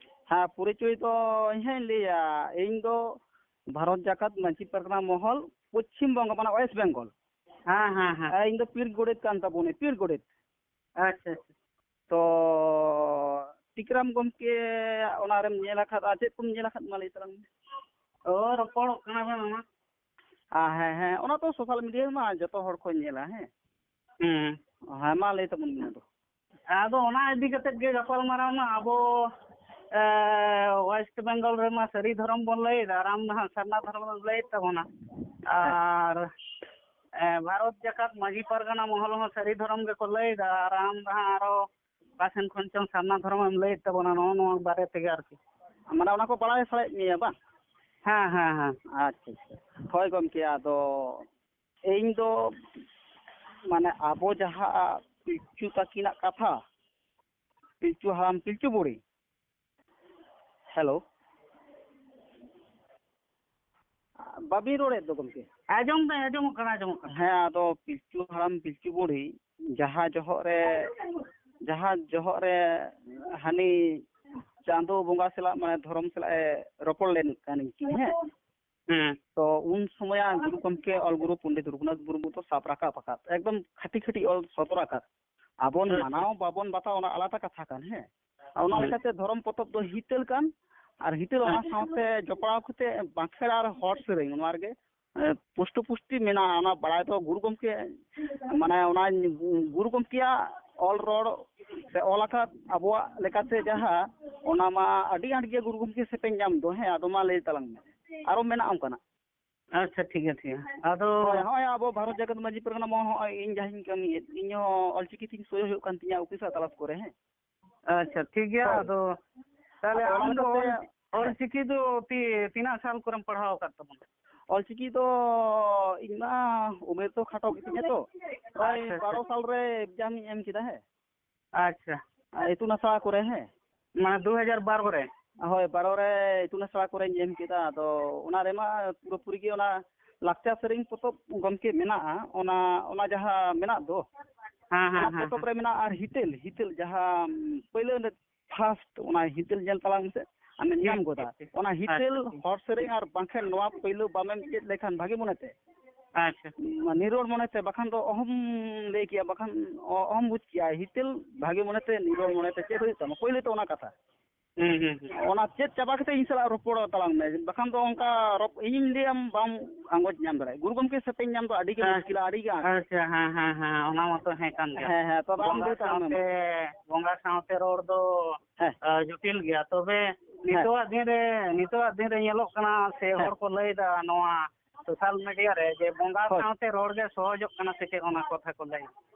ᱦᱮᱸ, ᱯᱚᱨᱤᱪᱚᱭ ᱫᱚ ᱤᱧ ᱦᱚᱸᱧ ᱞᱟᱹᱭᱟ, ᱤᱧ ᱫᱚ ᱵᱷᱟᱨᱚᱛ ᱡᱟᱠᱟᱛ ᱢᱟᱹᱡᱷᱤ ᱯᱟᱨᱜᱟᱱᱟ ᱢᱚᱦᱚᱞ, ᱯᱚᱪᱷᱤᱢ ᱵᱚᱝᱜᱚ, ᱢᱟᱱᱮ ᱳᱭᱮᱥᱴ ᱵᱮᱝᱜᱚᱞ᱾ ᱦᱮᱸ, ᱦᱮᱸ, ᱦᱮᱸ᱾ ᱦᱮᱸ, ᱤᱧ ᱫᱚ ᱯᱤᱲ ᱜᱚᱰᱮᱛ ᱠᱟᱱ ᱛᱟᱵᱚᱱᱟᱹᱧ, ᱯᱤᱲ ᱜᱚᱰᱮᱛ᱾ ᱟᱪᱪᱷᱟ, ᱟᱪᱪᱷᱟ᱾ ᱛᱚ, ᱴᱤᱠᱨᱟᱢ ᱜᱚᱢᱠᱮ, ᱚᱱᱟᱨᱮᱢ ᱧᱮᱞ ᱟᱠᱟᱫ, ᱟᱨ ᱪᱮᱫ ᱠᱚᱢ ᱧᱮᱞ ᱟᱠᱟᱫ, ᱢᱟ ᱞᱟᱹᱭ ᱛᱟᱞᱟᱝ ᱢᱮ᱾ ᱚ, ᱨᱚᱯᱚᱲᱚᱜ ᱠᱟᱱᱟ ᱵᱚᱱ ᱚᱱᱟ᱾ ᱟᱨ ᱦᱮᱸ, ᱦᱮᱸ, ᱚᱱᱟ ᱛᱚ ᱥᱳᱥᱟᱞ ᱢᱤᱰᱤᱭᱟ ᱨᱮᱢᱟ ᱡᱚᱛᱚ ᱦᱚᱲ ᱠᱚ ᱧᱮᱞᱟ, ᱦᱮᱸ᱾ ᱦᱮᱸ᱾ ᱦᱮᱸ, ᱢᱟ ᱞᱟᱹᱭ ᱛᱟᱵᱚᱱ ᱢᱮ ᱟᱫᱚ᱾ ᱟᱫᱚ ᱚᱱᱟ ᱤᱫᱤ ᱠᱟᱛᱮᱫ ᱜᱮ ᱜᱟᱯᱟᱞᱢᱟᱨᱟᱣ ᱢᱟ ᱟᱵᱚ, ᱮ, ᱳᱭᱮᱥᱴ ᱵᱮᱝᱜᱚᱞ ᱨᱮᱢᱟ ᱥᱟᱹᱨᱤ ᱫᱷᱚᱨᱚᱢ ᱵᱚᱱ ᱞᱟᱹᱭᱮᱫᱟ, ᱟᱨ ᱟᱢ ᱫᱚ ᱦᱟᱸᱜ ᱥᱟᱨᱱᱟ ᱫᱷᱚᱨᱚᱢ ᱮᱢ ᱞᱟᱹᱭᱮᱫ ᱛᱟᱵᱚᱱᱟ᱾ ᱦᱮᱸ᱾ ᱟᱨ, ᱮ, ᱵᱷᱟᱨᱚᱛ ᱡᱟᱠᱟᱛ ᱢᱟᱹᱡᱷᱤ ᱯᱟᱨᱜᱟᱱᱟ ᱢᱚᱦᱚᱞ ᱦᱚᱸ ᱥᱟᱹᱨᱤ ᱫᱷᱚᱨᱚᱢ ᱜᱮᱠᱚ ᱞᱟᱹᱭᱮᱫᱟ, ᱟᱨ ᱟᱢ ᱫᱚ ᱦᱟᱸᱜ ᱟᱨᱚ ᱚᱠᱟ ᱥᱮᱱ ᱠᱷᱚᱱ ᱪᱚᱝ ᱥᱟᱨᱱᱟ ᱫᱷᱚᱨᱚᱢ ᱮᱢ ᱞᱟᱹᱭᱮᱫ ᱛᱟᱵᱚᱱᱟ, ᱱᱚᱜᱼᱚ ᱱᱚᱣᱟ ᱵᱟᱨᱮ ᱛᱮᱜᱮ ᱟᱨᱠᱤ᱾ ᱢᱟᱱᱮ ᱚᱱᱟ ᱠᱚ ᱵᱟᱲᱟᱭ ᱥᱟᱱᱟᱭᱮᱫ ᱢᱮᱭᱟ ᱵᱟᱝ? ᱦᱮᱸ, ᱦᱮᱸ, ᱦᱮᱸ᱾ ᱟᱪᱪᱷᱟ, ᱟᱪᱪᱷᱟ᱾ ᱦᱳᱭ ᱜᱚᱢᱠᱮ, ᱟᱫᱚ ᱤᱧ ᱫᱚ ᱢᱟᱱᱮ ᱟᱵᱚ ᱡᱟᱦᱟᱸ ᱯᱤᱞᱪᱩ ᱛᱟᱹᱠᱤᱱᱟᱜ ᱠᱟᱛᱷᱟ, ᱯᱤᱞᱪᱩ ᱦᱟᱲᱟᱢ ᱯᱤᱞᱪᱩ ᱵᱩᱲᱦᱤ, ᱦᱮᱞᱳ, ᱵᱟᱵᱤᱱ ᱨᱚᱲᱮᱫ ᱫᱚ ᱜᱚᱢᱠᱮ? ᱟᱸᱡᱚᱢ ᱫᱟᱹᱧ, ᱟᱸᱡᱚᱢᱚᱜ ᱠᱟᱱᱟ, ᱟᱸᱡᱚᱢᱚᱜ ᱠᱟᱱᱟ᱾ ᱦᱮᱸ, ᱟᱫᱚ ᱯᱤᱞᱪᱩ ᱦᱟᱲᱟᱢ ᱯᱤᱞᱪᱩ ᱵᱩᱲᱦᱤ ᱡᱟᱦᱟᱸ ᱡᱚᱦᱚᱜ ᱨᱮ, ᱡᱟᱦᱟᱸ ᱡᱚᱦᱚᱜ ᱨᱮ ᱦᱟᱹᱱᱤ ᱪᱟᱸᱫᱳ ᱵᱚᱸᱜᱟ ᱥᱟᱞᱟᱜ, ᱢᱟᱱᱮ ᱫᱷᱚᱨᱚᱢ ᱥᱟᱞᱟᱜ ᱮ ᱨᱚᱯᱚᱲ ᱞᱮᱱ ᱠᱟᱱ ᱠᱤᱱ, ᱦᱮᱸ᱾ ᱦᱮᱸ᱾ ᱛᱚ ᱩᱱ ᱥᱚᱢᱚᱭᱟᱜ ᱜᱩᱨᱩ ᱜᱚᱢᱠᱮ ᱚᱞ ᱜᱩᱨᱩ ᱯᱚᱱᱰᱤᱛ ᱨᱚᱜᱷᱩᱱᱟᱛᱷ ᱢᱩᱨᱢᱩ ᱫᱚ ᱥᱟᱵ ᱨᱟᱠᱟᱵ ᱟᱠᱟᱫ, ᱮᱠᱫᱚᱢ ᱠᱷᱟᱹᱴᱤ ᱠᱷᱟᱹᱴᱤ ᱚᱞ ᱥᱚᱫᱚᱨ ᱟᱠᱟᱫ᱾ ᱟᱵᱚᱱ ᱦᱮᱸ᱾ ᱢᱟᱱᱟᱣ ᱵᱟᱵᱚᱱ ᱵᱟᱛᱟᱣ, ᱚᱱᱟ ᱟᱞᱟᱫᱟ ᱠᱟᱛᱷᱟ ᱠᱟᱱ, ᱦᱮᱸ᱾ ᱟᱨ ᱚᱱᱟ ᱦᱮᱸ᱾ ᱞᱮᱠᱟᱛᱮ ᱫᱷᱚᱨᱚᱢ ᱯᱚᱛᱚᱵ ᱫᱚ ᱦᱤᱛᱟᱹᱞ ᱠᱟᱱ, ᱟᱨ ᱦᱤᱛᱟᱹᱞ ᱚᱱᱟ ᱦᱮᱸ᱾ ᱥᱟᱶᱛᱮ ᱡᱚᱯᱲᱟᱣ ᱠᱟᱛᱮ ᱵᱟᱸᱠᱷᱮᱲ ᱟᱨ ᱦᱚᱲ ᱥᱮᱨᱮᱧ, ᱱᱚᱣᱟ ᱨᱮᱜᱮ, ᱮ, ᱯᱩᱥᱴᱟᱹ ᱯᱩᱥᱴᱤ ᱢᱮᱱᱟᱜᱼᱟ᱾ ᱚᱱᱟ ᱵᱟᱲᱟᱭ ᱫᱚ ᱜᱩᱨᱩ ᱜᱚᱢᱠᱮ, ᱢᱟᱱᱮ ᱚᱱᱟ ᱜᱩᱨᱩ ᱜᱚᱢᱠᱮᱭᱟᱜ ᱚᱞ ᱨᱚᱲ ᱥᱮ ᱚᱞ ᱟᱠᱟᱫ ᱟᱵᱚᱣᱟᱜ ᱞᱮᱠᱟᱛᱮ ᱡᱟᱦᱟᱸ, ᱚᱱᱟ ᱢᱟ ᱟᱹᱰᱤ ᱟᱸᱴ ᱜᱮ ᱜᱩᱨᱩ ᱜᱚᱢᱠᱮ ᱥᱮᱯᱮᱧ ᱧᱟᱢ ᱫᱚ, ᱦᱮᱸ, ᱟᱫᱚ ᱢᱟ ᱞᱟᱹᱭ ᱛᱟᱞᱟᱝ ᱢᱮ, ᱟᱨᱚ ᱢᱮᱱᱟᱜᱼᱟ ᱚᱱᱠᱟᱱᱟᱜ? ᱟᱪᱪᱷᱟ, ᱴᱷᱤᱠ ᱜᱮᱭᱟ, ᱴᱷᱤᱠ ᱜᱮᱭᱟ᱾ ᱟᱫᱚ ᱦᱳᱭ, ᱦᱚᱸᱜᱼᱚᱭ ᱟᱵᱚ ᱵᱷᱟᱨᱚᱛ ᱡᱟᱠᱟᱛ ᱢᱟᱹᱡᱷᱤ ᱯᱟᱨᱜᱟᱱᱟ ᱢᱟ ᱦᱚᱸᱜᱼᱚᱭ ᱤᱧ ᱡᱟᱦᱟᱸᱧ ᱠᱟᱹᱢᱤᱭᱮᱫ, ᱤᱧ ᱦᱚᱸ ᱚᱞᱪᱤᱠᱤ ᱛᱤᱧ ᱥᱳᱭ ᱦᱩᱭᱩᱜ ᱠᱟᱱ ᱛᱤᱧᱟ ᱚᱯᱷᱤᱥ ᱟᱨ ᱛᱟᱞᱟᱥ ᱠᱚᱨᱮ, ᱦᱮᱸ᱾ ᱟᱪᱪᱷᱟ, ᱴᱷᱤᱠ ᱜᱮᱭᱟ᱾ ᱦᱳᱭ᱾ ᱟᱫᱚ ᱛᱟᱦᱞᱮ ᱟᱫᱚ ᱚᱱᱟ ᱟᱢ ᱫᱚ ᱞᱮᱠᱟᱛᱮ, ᱚᱞ-, ᱦᱮᱸ᱾ ᱚᱞᱪᱤᱠᱤ ᱫᱚ ᱛᱤ-, ᱛᱤᱱᱟᱹᱜ ᱥᱟᱞ ᱠᱚᱨᱮᱢ ᱯᱟᱲᱦᱟᱣ ᱟᱠᱟᱫ ᱛᱟᱵᱚᱱᱟ? ᱚᱞᱪᱤᱠᱤ ᱫᱚ ᱤᱧ ᱢᱟ ᱩᱢᱮᱨ ᱫᱚ ᱠᱷᱟᱴᱚ ᱜᱮᱛᱤᱧᱟ ᱛᱚ, ᱳᱭ ᱟᱪᱪᱷᱟ, ᱟᱪᱪᱷᱟ᱾ ᱵᱟᱨᱚ ᱥᱟᱞ ᱨᱮ ᱮᱠᱡᱟᱢ ᱤᱧ ᱮᱢ ᱠᱮᱫᱟ, ᱦᱮᱸ᱾ ᱟᱪᱪᱷᱟ᱾ ᱟᱨ ᱤᱛᱩᱱ ᱟᱥᱲᱟ ᱠᱚᱨᱮ, ᱦᱮᱸ᱾ ᱢᱟᱱᱮ ᱫᱩ ᱦᱟᱡᱟᱨ ᱵᱟᱨᱚ ᱨᱮ? ᱦᱳᱭ, ᱵᱟᱨᱚ ᱨᱮ ᱤᱛᱩᱱ ᱟᱥᱲᱟ ᱠᱚᱨᱮᱧ ᱮᱢ ᱠᱮᱫᱟ᱾ ᱟᱫᱚ ᱚᱱᱟ ᱨᱮᱢᱟ ᱯᱩᱨᱟᱹᱯᱩᱨᱤ ᱜᱮ ᱚᱱᱟ ᱞᱟᱠᱪᱟᱨ ᱥᱮᱨᱮᱧ ᱯᱚᱛᱚᱵ ᱜᱚᱢᱠᱮ ᱢᱮᱱᱟᱜᱼᱟ, ᱚᱱᱟ, ᱚᱱᱟ ᱡᱟᱦᱟᱸ ᱢᱮᱱᱟᱜ ᱫᱚ, ᱦᱮᱸ, ᱦᱮᱸ, ᱚᱱᱟ ᱦᱮᱸ, ᱯᱚᱛᱚᱵ ᱦᱮᱸ᱾ ᱨᱮ ᱢᱮᱱᱟᱜᱼᱟ᱾ ᱟᱨ ᱦᱤᱛᱟᱹᱞ, ᱦᱤᱛᱟᱹᱞ ᱡᱟᱦᱟᱸ ᱯᱳᱭᱞᱳ ᱚᱸᱰᱮ ᱯᱷᱟᱥᱴ, ᱚᱱᱟ ᱦᱤᱛᱟᱹᱞ ᱧᱮᱞ ᱛᱟᱞᱟᱝ ᱢᱮᱥᱮ, ᱟᱢᱮᱢ ᱴᱷᱤᱠ, ᱧᱟᱢ ᱜᱚᱫᱟ᱾ ᱴᱷᱤᱠ, ᱴᱷᱤᱠ᱾ ᱚᱱᱟ ᱦᱤᱛᱟᱹᱞ, ᱟᱪᱪᱷᱟ, ᱴᱷᱤᱠ᱾ ᱦᱚᱲ ᱥᱮᱨᱮᱧ ᱟᱨ ᱵᱟᱝᱠᱷᱟᱱ ᱱᱚᱣᱟ ᱯᱳᱭᱞᱳ ᱵᱟᱢᱮᱢ ᱪᱮᱫ ᱞᱮᱠᱷᱟᱱ ᱵᱷᱟᱜᱮ ᱢᱚᱱᱮᱛᱮ, ᱟᱪᱪᱷᱟ᱾ ᱱᱤᱨᱚᱲ ᱢᱚᱱᱮᱛᱮ, ᱵᱟᱠᱷᱟᱱ ᱫᱚ ᱚᱦᱚᱢ ᱞᱟᱹᱭ ᱠᱮᱭᱟ, ᱵᱟᱠᱷᱟᱱ ᱚ-, ᱚᱦᱚᱢ ᱵᱩᱡᱽ ᱠᱮᱭᱟ᱾ ᱦᱤᱛᱟᱹᱞ ᱵᱷᱟᱜᱮ ᱢᱚᱱᱮᱛᱮ, ᱱᱤᱨᱚᱲ ᱢᱚᱱᱮᱛᱮ ᱪᱮᱫ ᱦᱩᱭᱩᱜ ᱛᱟᱢᱟ? ᱯᱳᱭᱞᱳ ᱛᱚ ᱚᱱᱟ ᱠᱟᱛᱷᱟ᱾ ᱦᱩᱸ, ᱦᱩᱸ, ᱦᱩᱸ᱾ ᱚᱱᱟ ᱪᱮᱫ ᱪᱟᱵᱟ ᱠᱟᱛᱮ ᱤᱧ ᱥᱟᱞᱟᱜ ᱨᱚᱯᱚᱲ ᱛᱟᱞᱟᱝ ᱢᱮ, ᱵᱟᱠᱷᱟᱱ ᱫᱚ ᱚᱱᱠᱟ ᱨᱚᱯ-, ᱤᱧᱤᱧ ᱞᱟᱹᱭᱟᱢ, ᱵᱟᱢ ᱟᱸᱜᱚᱪ ᱧᱟᱢ ᱫᱟᱲᱮᱭᱟᱜᱼᱟ᱾ ᱜᱩᱨᱩ ᱜᱚᱢᱠᱮ ᱥᱮᱯᱮᱧ ᱧᱟᱢ ᱫᱚ ᱟᱹᱰᱤ ᱜᱮ ᱟᱪᱪᱷᱟ᱾ ᱢᱩᱥᱠᱤᱞᱟ, ᱟᱹᱰᱤ ᱜᱮ ᱟᱸᱴ᱾ ᱟᱪᱪᱷᱟ, ᱦᱮᱸ, ᱦᱮᱸ, ᱦᱮᱸ, ᱦᱮᱸ, ᱚᱱᱟ ᱢᱟᱛᱚ ᱦᱮᱸ ᱠᱟᱱ ᱜᱮᱭᱟ᱾ ᱦᱮᱸ, ᱦᱮᱸ, ᱛᱚᱵᱮ ᱟᱢ ᱵᱚᱸᱜᱟ ᱞᱟᱹᱭ ᱛᱟᱞᱟᱝ ᱢᱮ ᱥᱟᱶᱛᱮ, ᱢᱟ᱾ ᱵᱚᱸᱜᱟ ᱥᱟᱶᱛᱮ ᱨᱚᱲ ᱫᱚ, ᱦᱮᱸ᱾ ᱟ, ᱡᱚᱴᱤᱞ ᱜᱮᱭᱟ᱾ ᱛᱚᱵᱮ ᱦᱮᱸ᱾ ᱱᱤᱛᱚᱜᱟᱜ ᱫᱤᱱ ᱨᱮ, ᱱᱤᱛᱚᱜᱟᱜ ᱫᱤᱱ ᱨᱮ ᱧᱮᱞᱚᱜ ᱠᱟᱱᱟ ᱥᱮ ᱦᱮᱸ᱾ ᱦᱚᱲ ᱠᱚ ᱞᱟᱹᱭᱫᱟ ᱱᱚᱣᱟ ᱥᱳᱥᱟᱞ ᱢᱤᱰᱤᱭᱟ ᱨᱮ ᱡᱮ ᱵᱚᱸᱜᱟ ᱦᱳᱭ᱾ ᱥᱟᱶᱛᱮ ᱨᱚᱲ ᱜᱮ ᱥᱚᱦᱚᱡᱚᱜ ᱠᱟᱱᱟ ᱥᱮ ᱪᱮᱫ, ᱚᱱᱟ ᱠᱟᱛᱷᱟ ᱠᱚ ᱞᱟᱹᱭ᱾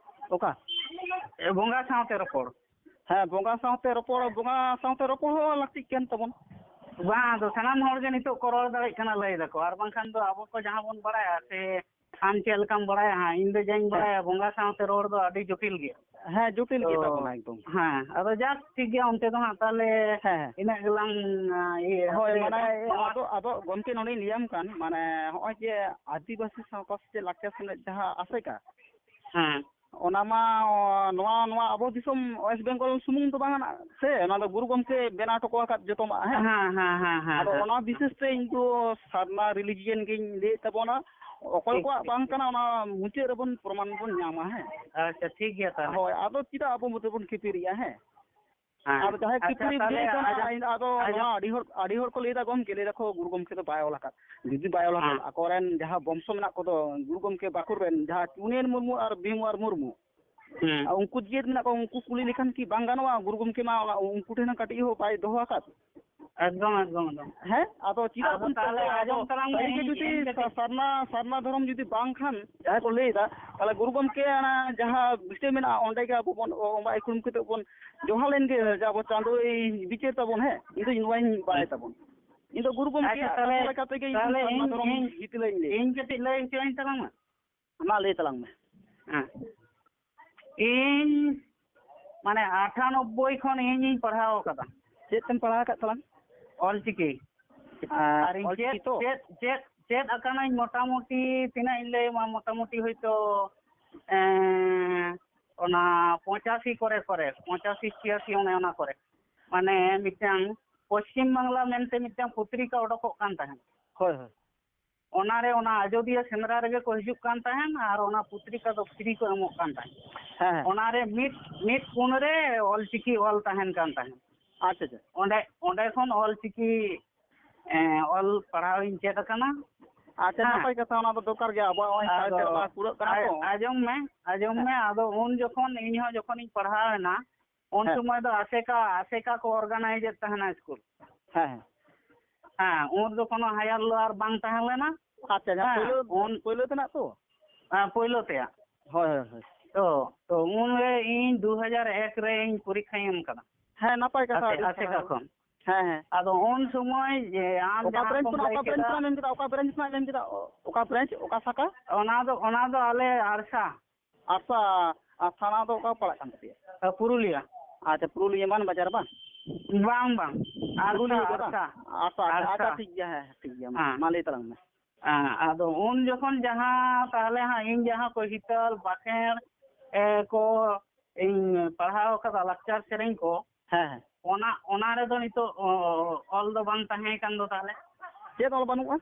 ᱚᱠᱟ? ᱮ, ᱵᱚᱸᱜᱟ ᱥᱟᱶᱛᱮ ᱨᱚᱯᱚᱲ᱾ ᱦᱮᱸ, ᱵᱚᱸᱜᱟ ᱥᱟᱶᱛᱮ ᱨᱚᱯᱚᱲ, ᱵᱚᱸᱜᱟ ᱥᱟᱶᱛᱮ ᱨᱚᱯᱚᱲ ᱦᱚᱸ ᱞᱟᱹᱠᱛᱤᱜ ᱠᱟᱱ ᱛᱟᱵᱚᱱᱟ᱾ ᱵᱟᱝ, ᱟᱫᱚ ᱥᱟᱱᱟᱢ ᱦᱚᱲ ᱜᱮ ᱱᱤᱛᱚᱜ ᱠᱚ ᱨᱚᱲ ᱫᱟᱲᱮᱭᱟᱜ ᱠᱟᱱᱟ, ᱞᱟᱹᱭ ᱫᱟᱠᱚ᱾ ᱟᱨ ᱵᱟᱝᱠᱷᱟᱱ ᱫᱚ ᱟᱵᱚ ᱠᱚ ᱡᱟᱦᱟᱸ ᱵᱚᱱ ᱵᱟᱲᱟᱭᱟ, ᱥᱮ ᱟᱢ ᱪᱮᱫ ᱞᱮᱠᱟᱢ ᱵᱟᱲᱟᱭᱟ ᱦᱟᱸᱜ, ᱤᱧ ᱫᱚ ᱡᱟᱧ ᱦᱮᱸ᱾ ᱵᱟᱲᱟᱭᱟ, ᱵᱚᱸᱜᱟ ᱥᱟᱶᱛᱮ ᱨᱚᱲ ᱫᱚ ᱟᱹᱰᱤ ᱡᱚᱴᱤᱞ ᱜᱮᱭᱟ᱾ ᱦᱮᱸ, ᱡᱚᱴᱤᱞ ᱛᱚ, ᱜᱮ ᱛᱟᱵᱚᱱᱟ ᱮᱠᱫᱚᱢ᱾ ᱦᱮᱸ, ᱟᱫᱚ ᱡᱟᱠ, ᱴᱷᱤᱠ ᱜᱮᱭᱟ, ᱚᱱᱛᱮ ᱫᱚ ᱦᱟᱸᱜ ᱛᱟᱦᱞᱮ ᱦᱮᱸ, ᱦᱮᱸ᱾ ᱤᱱᱟᱹᱜ ᱜᱮᱞᱟᱝ, ᱟ, ᱤᱭᱟᱹ, ᱦᱳᱭ, ᱦᱟᱯᱮ, ᱢᱟᱱᱮ, ᱱᱚᱣᱟ ᱟᱫᱚ, ᱟᱫᱚ ᱜᱚᱢᱠᱮ, ᱱᱚᱰᱮᱧ ᱞᱟᱹᱭᱟᱢ ᱠᱟᱱ, ᱢᱟᱱᱮ, ᱦᱚᱸᱜᱼᱚᱭ ᱡᱮ ᱟᱹᱫᱤᱵᱟᱹᱥᱤ ᱥᱟᱶᱛᱟ ᱥᱮᱪᱮᱫ ᱞᱟᱠᱪᱟᱨ ᱥᱮᱢᱞᱮᱫ ᱡᱟᱦᱟᱸ ᱟᱥᱮᱠᱟ, ᱦᱮᱸ᱾ ᱚᱱᱟ ᱢᱟ, ᱱᱚᱣᱟ, ᱱᱚᱣᱟ ᱟᱵᱚ ᱫᱤᱥᱚᱢ ᱳᱭᱮᱥᱴ ᱵᱮᱝᱜᱚᱞ ᱥᱩᱢᱩᱝ ᱫᱚ ᱵᱟᱝ ᱠᱟᱱᱟ ᱥᱮ, ᱚᱱᱟ ᱫᱚ ᱜᱩᱨᱩ ᱜᱚᱢᱠᱮ ᱵᱮᱱᱟᱣ ᱦᱚᱴᱚ ᱟᱠᱟᱫ ᱡᱚᱛᱚ ᱢᱟ, ᱦᱮᱸ᱾ ᱦᱮᱸ, ᱦᱮᱸ, ᱦᱮᱸ, ᱦᱮᱸ, ᱟᱫᱚ ᱦᱮᱸ᱾ ᱚᱱᱟ ᱵᱤᱥᱮᱥ ᱛᱮ ᱤᱧ ᱫᱚ ᱥᱟᱨᱱᱟ ᱨᱤᱞᱤᱡᱤᱭᱟᱱ ᱜᱤᱧ ᱞᱟᱹᱭᱮᱫ ᱛᱟᱵᱚᱱᱟ᱾ ᱚᱠᱚᱭ ᱴᱷᱤᱠ, ᱠᱚᱣᱟᱜ ᱴᱷᱤᱠ, ᱵᱟᱝ ᱴᱷᱤᱠ᱾ ᱠᱟᱱᱟ, ᱚᱱᱟ ᱢᱩᱪᱟᱹᱫ ᱨᱮᱵᱚᱱ ᱯᱨᱚᱢᱟᱱ ᱵᱚᱱ ᱧᱟᱢᱟ, ᱦᱮᱸ᱾ ᱟᱪᱪᱷᱟ, ᱴᱷᱤᱠ ᱜᱮᱭᱟ ᱛᱟᱦᱚᱞᱮ᱾ ᱦᱳᱭ, ᱟᱫᱚ ᱪᱮᱫᱟᱜ ᱟᱵᱚ ᱢᱚᱫᱽᱫᱷᱮ ᱵᱚᱱ ᱠᱷᱤᱯᱤᱨᱤᱜᱼᱟ, ᱦᱮᱸ? ᱦᱮᱸ᱾ ᱟᱫᱚ ᱡᱟᱦᱟᱸᱭ ᱟᱪᱪᱷᱟ, ᱠᱷᱤᱯᱤᱨᱤ ᱛᱟᱦᱚᱞᱮ ᱵᱩᱡᱷᱟᱹᱣ ᱠᱟᱱᱟ, ᱟᱸᱡᱚᱢ, ᱤᱧ ᱟᱫᱚ ᱱᱚᱣᱟ ᱟᱸᱡᱚᱢ᱾ ᱟᱹᱰᱤ ᱦᱚᱲ, ᱟᱹᱰᱤ ᱦᱚᱲ ᱠᱚ ᱞᱟᱹᱭᱫᱟ, "ᱜᱚᱢᱠᱮ", ᱞᱟᱹᱭ ᱫᱟᱠᱚ, "ᱜᱩᱨᱩ ᱜᱚᱢᱠᱮ ᱫᱚ ᱵᱟᱭ ᱚᱞ ᱟᱠᱟᱫ᱾ ᱡᱩᱫᱤ ᱵᱟᱭ ᱚᱞ ᱟᱠᱟᱫ, ᱦᱮᱸ᱾ ᱟᱠᱚᱨᱮᱱ ᱡᱟᱦᱟᱸ ᱵᱚᱝᱥᱚ ᱢᱮᱱᱟᱜ ᱠᱚᱫᱚ, ᱜᱩᱨᱩ ᱜᱚᱢᱠᱮ ᱵᱟᱸᱠᱩᱲ ᱨᱮᱱ ᱡᱟᱦᱟᱸ ᱪᱩᱱᱭᱟᱹᱨ ᱢᱩᱨᱢᱩ ᱟᱨ ᱵᱷᱤᱢᱣᱟᱨ ᱢᱩᱨᱢᱩ, ᱦᱮᱸ᱾ ᱟᱨ ᱩᱱᱠᱩ ᱡᱟᱹᱛ ᱢᱮᱱᱟᱜ ᱠᱚᱣᱟ, ᱩᱱᱠᱩ ᱠᱩᱞᱤ ᱞᱮᱠᱷᱟᱱ ᱠᱤ ᱵᱟᱝ ᱜᱟᱱᱚᱜᱼᱟ? ᱜᱩᱨᱩ ᱜᱚᱢᱠᱮ ᱢᱟ ᱚᱱᱟ, ᱩᱱᱠᱩ ᱴᱷᱮᱱ ᱦᱚᱸ ᱠᱟᱹᱴᱤᱡ ᱦᱚᱸ ᱵᱟᱭ ᱫᱚᱦᱚ ᱟᱠᱟᱫ᱾ ᱮᱠᱫᱚᱢ, ᱮᱠᱫᱚᱢ, ᱮᱠᱫᱚᱢ᱾ ᱦᱮᱸ, ᱟᱫᱚ ᱪᱮᱫᱟᱜ ᱟᱫᱚ ᱵᱚᱱ ᱛᱟᱦᱚᱞᱮ ᱯᱟᱹᱛᱭᱟᱹᱜᱼᱟ? ᱟᱸᱡᱚᱢ ᱛᱟᱞᱟᱝ ᱢᱮ, ᱥᱟᱹᱨᱤᱜᱮ ᱤᱧ ᱡᱩᱫᱤ ᱠᱟᱹᱴᱤᱡ ᱥᱟ-, ᱥᱟᱨᱱᱟ, ᱥᱟᱨᱱᱟ ᱫᱷᱚᱨᱚᱢ ᱡᱩᱫᱤ ᱵᱟᱝ ᱠᱷᱟᱱ, ᱡᱟᱦᱟᱸᱭ ᱠᱚ ᱞᱟᱹᱭ ᱮᱫᱟ, ᱛᱟᱦᱚᱞᱮ ᱜᱩᱨᱩ ᱜᱚᱢᱠᱮ ᱚᱱᱟ ᱡᱟᱦᱟᱸ ᱵᱤᱥᱲᱤ ᱢᱮᱱᱟᱜᱼᱟ, ᱚᱸᱰᱮ ᱜᱮ ᱟᱵᱚ ᱵᱚᱱ ᱚ-, ᱚᱵᱟ ᱤᱠᱲᱩᱢ ᱠᱟᱛᱮ ᱵᱚᱱ ᱡᱚᱦᱟᱨ ᱞᱮᱱ ᱜᱮ, ᱡᱮ ᱟᱵᱚ ᱪᱟᱸᱫᱳᱭ ᱵᱤᱪᱟᱹᱨ ᱛᱟᱵᱚᱱ, ᱦᱮᱸ? ᱤᱧ ᱫᱚ ᱱᱚᱣᱟᱧ ᱵᱟᱲᱟᱭ ᱛᱟᱵᱚᱱ᱾ ᱤᱧ ᱫᱚ ᱜᱩᱨᱩ ᱜᱚᱢᱠᱮᱭᱟᱜ ᱟᱪᱪᱷᱟ, ᱛᱟᱦᱚᱞᱮ, ᱠᱟᱛᱷᱟ ᱞᱮᱠᱟ ᱛᱮᱜᱮ ᱤᱧ ᱫᱚ ᱛᱟᱦᱚᱞᱮ ᱥᱟᱨᱱᱟ ᱤᱧ, ᱫᱷᱚᱨᱚᱢ ᱤᱧ, ᱡᱤᱛᱟᱹ ᱞᱟᱹᱧ ᱞᱟᱹᱭᱟ᱾ ᱤᱧ ᱠᱟᱹᱴᱤᱡ ᱞᱟᱹᱭ ᱦᱚᱪᱚᱧ ᱛᱟᱞᱟᱝ ᱢᱮ᱾ ᱢᱟ ᱞᱟᱹᱭ ᱛᱟᱞᱟᱝ ᱢᱮ᱾ ᱦᱮᱸ᱾ ᱤᱧ ᱢᱟᱱᱮ ᱟᱴᱷᱟᱱᱚᱵᱵᱳᱭ ᱠᱷᱚᱱ ᱤᱧᱤᱧ ᱯᱟᱲᱦᱟᱣ ᱟᱠᱟᱫᱟ᱾ ᱪᱮᱫ ᱛᱮᱢ ᱯᱟᱲᱦᱟᱣ ᱟᱠᱟᱫ ᱛᱟᱞᱟᱝ? ᱚᱞᱪᱤᱠᱤ᱾ ᱟᱨ ᱟᱨ ᱤᱧ ᱚᱞᱪᱤᱠᱤ ᱪᱮᱫ, ᱛᱚ? ᱪᱮᱫ, ᱪᱮᱫ, ᱪᱮᱫ ᱟᱠᱟᱱᱟᱹᱧ ᱢᱚᱴᱟᱢᱩᱴᱤ, ᱛᱤᱱᱟᱹᱜ ᱤᱧ ᱞᱟᱹᱭ ᱟᱢᱟ, ᱢᱚᱴᱟᱢᱩᱴᱤ ᱦᱚᱭᱛᱳ, ᱮᱸ, ᱚᱱᱟ ᱯᱚᱸᱪᱟᱥᱤ ᱠᱚᱨᱮ, ᱠᱚᱨᱮ, ᱯᱚᱸᱪᱟᱥᱤ, ᱪᱷᱤᱭᱟᱥᱤ, ᱚᱱᱮ ᱚᱱᱟ ᱠᱚᱨᱮ᱾ ᱢᱟᱱᱮ ᱢᱤᱫᱴᱟᱝ ᱯᱚᱥᱪᱤᱢ ᱵᱟᱝᱞᱟ ᱢᱮᱱᱛᱮ ᱢᱤᱫᱴᱟᱝ ᱯᱚᱛᱨᱤᱠᱟ ᱚᱰᱚᱠᱚᱜ ᱠᱟᱱ ᱛᱟᱦᱮᱸᱫ᱾ ᱦᱳᱭ, ᱦᱳᱭ᱾ ᱚᱱᱟᱨᱮ ᱚᱱᱟ ᱟᱡᱚᱫᱤᱭᱟᱹ ᱥᱮᱸᱫᱽᱨᱟ ᱨᱮᱜᱮ ᱠᱚ ᱦᱤᱡᱩᱜ ᱠᱟᱱ ᱛᱟᱦᱮᱸᱱ ᱟᱨ ᱚᱱᱟ ᱯᱚᱛᱨᱤᱠᱟ ᱫᱚ free ᱠᱚ ᱮᱢᱚᱜ ᱠᱟᱱ ᱛᱟᱦᱮᱸᱱ᱾ ᱦᱮᱸ, ᱦᱮᱸ᱾ ᱚᱱᱟᱨᱮ ᱢᱤᱫ, ᱢᱤᱫ ᱠᱩᱱ ᱨᱮ ᱚᱞᱪᱤᱠᱤ ᱚᱞ ᱛᱟᱦᱮᱸᱱ ᱠᱟᱱ ᱛᱟᱦᱮᱸᱱ᱾ ᱟᱪᱪᱷᱟ, ᱟᱪᱪᱷᱟ᱾ ᱚᱸᱰᱮ, ᱚᱸᱰᱮ ᱠᱷᱚᱱ ᱚᱞᱪᱤᱠᱤ, ᱮᱸ, ᱚᱞ ᱯᱟᱲᱦᱟᱣ ᱤᱧ ᱪᱮᱫ ᱟᱠᱟᱱᱟ᱾ ᱟᱪᱪᱷᱟ, ᱦᱮᱸ᱾ ᱱᱟᱯᱟᱭ ᱠᱟᱛᱷᱟ, ᱚᱱᱟ ᱫᱚ ᱫᱚᱨᱠᱟᱨ ᱜᱮ, ᱟᱵᱚᱣᱟᱜ ᱱᱚᱜᱼᱚᱭ ᱟᱫᱚ ᱥᱟᱶᱛᱟ ᱨᱮ ᱚᱱᱟ ᱠᱩᱲᱟᱹᱜ ᱠᱟᱱᱟ ᱛᱚ᱾ ᱟ-, ᱟᱸᱡᱚᱢ ᱢᱮ, ᱟᱸᱡᱚᱢ ᱦᱮᱸ᱾ ᱢᱮ, ᱟᱫᱚ ᱩᱱ ᱡᱚᱠᱷᱚᱱ ᱤᱧ ᱦᱚᱸ ᱡᱚᱠᱷᱚᱱᱤᱧ ᱯᱟᱲᱦᱟᱣ ᱮᱱᱟ, ᱩᱱ ᱦᱮᱸ᱾ ᱥᱚᱢᱚᱭ ᱫᱚ ᱟᱥᱮᱠᱟ, ᱟᱥᱮᱠᱟ ᱠᱚ organize ᱮᱫ ᱛᱟᱦᱮᱱᱟ ᱥᱠᱩᱞ᱾ ᱦᱮᱸ, ᱦᱮᱸ᱾ ᱦᱮᱸ, ᱩᱱ ᱫᱚ ᱠᱳᱱᱳ higher lower ᱵᱟᱝ ᱛᱟᱦᱮᱸ ᱞᱮᱱᱟ᱾ ᱟᱪᱪᱷᱟ, ᱡᱟᱦᱟᱸ ᱦᱮᱸ, ᱯᱳᱭᱞᱳ, ᱩᱱ ᱯᱳᱭᱞᱳ ᱛᱮᱱᱟᱜ ᱛᱚ? ᱦᱮᱸ, ᱯᱳᱭᱞᱳ ᱛᱮᱭᱟᱜ᱾ ᱦᱳᱭ, ᱦᱳᱭ, ᱦᱳᱭ᱾ ᱛᱚ, ᱛᱚ ᱩᱱᱨᱮ ᱤᱧ ᱫᱩ ᱦᱟᱡᱟᱨ ᱮᱠ ᱨᱮ ᱤᱧ ᱯᱚᱨᱤᱠᱠᱷᱟᱧ ᱮᱢ ᱠᱟᱫᱟ᱾ ᱦᱮᱸ, ᱱᱟᱯᱟᱭ ᱠᱟᱛᱷᱟ, ᱟᱥᱮ-, ᱟᱹᱰᱤ ᱟᱥᱮᱠᱟ ᱥᱟᱨᱦᱟᱣ᱾ ᱠᱷᱚᱱ᱾ ᱦᱮᱸ, ᱦᱮᱸ᱾ ᱟᱫᱚ ᱩᱱ ᱥᱚᱢᱚᱭ ᱡᱮ ᱟᱢ ᱚᱠᱟ ᱡᱟᱦᱟᱸ branch ᱠᱚᱢ ᱠᱷᱚᱱᱟᱜ, ᱞᱟᱹᱭ ᱚᱠᱟ branch ᱠᱮᱫᱟ, ᱠᱷᱚᱱᱟᱜ ᱮᱢ ᱮᱢ ᱠᱮᱫᱟ? ᱚᱠᱟ branch ᱠᱷᱚᱱᱟᱜ ᱮᱢ ᱮᱢ ᱠᱮᱫᱟ? ᱚ-, ᱚᱠᱟ branch, ᱚᱠᱟ ᱥᱟᱠᱷᱟ? ᱚᱱᱟ ᱫᱚ, ᱚᱱᱟ ᱫᱚ ᱟᱞᱮ ᱟᱲᱥᱟ᱾ ᱟᱲᱥᱟ, ᱟᱨ ᱛᱷᱟᱱᱟ ᱫᱚ ᱚᱠᱟ ᱯᱟᱲᱟᱜ ᱠᱟᱱ ᱛᱟᱯᱮᱭᱟ? ᱟ, ᱯᱩᱨᱩᱞᱤᱭᱟᱹ᱾ ᱟᱪᱪᱷᱟ, ᱯᱩᱨᱩᱞᱤᱭᱟᱹ ᱢᱟᱱ ᱵᱟᱡᱟᱨ ᱵᱟᱝ? ᱵᱟᱝ, ᱵᱟᱝ᱾ ᱯᱩᱨᱩᱞᱤᱭᱟᱹ ᱟᱲᱥᱟ, ᱜᱮ ᱵᱟᱝ? ᱟᱲᱥᱟ᱾ ᱟᱲᱥᱟ, ᱟᱪᱪᱷᱟ, ᱟᱪᱪᱷᱟ, ᱴᱷᱤᱠ ᱜᱮᱭᱟ, ᱦᱮᱸ, ᱴᱷᱤᱠ ᱜᱮᱭᱟ᱾ ᱢᱟ, ᱦᱮᱸ᱾ ᱢᱟ ᱞᱟᱹᱭ ᱛᱟᱞᱟᱝ ᱢᱮ᱾ ᱦᱮᱸ, ᱟᱫᱚ ᱩᱱ ᱡᱚᱠᱷᱚᱱ ᱡᱟᱦᱟᱸ ᱛᱟᱦᱞᱮ ᱦᱟᱸᱜ ᱤᱧ ᱡᱟᱦᱟᱸ ᱠᱚ ᱦᱤᱛᱟᱹᱞ ᱵᱟᱠᱷᱮᱬ, ᱮ, ᱠᱚ ᱤᱧ ᱯᱟᱲᱦᱟᱣ ᱠᱟᱫᱟ, ᱞᱟᱠᱪᱟᱨ ᱥᱮᱨᱮᱧ ᱠᱚ, ᱦᱮᱸ, ᱦᱮᱸ᱾ ᱚᱱᱟ, ᱚᱱᱟ ᱨᱮᱫᱚ ᱱᱤᱛᱚᱜ, ᱚ, ᱚᱞ ᱫᱚ ᱵᱟᱝ ᱛᱟᱦᱮᱸ ᱠᱟᱱ ᱫᱚ ᱛᱟᱦᱞᱮ? ᱪᱮᱫ ᱚᱞ ᱵᱟᱹᱱᱩᱜᱼᱟ?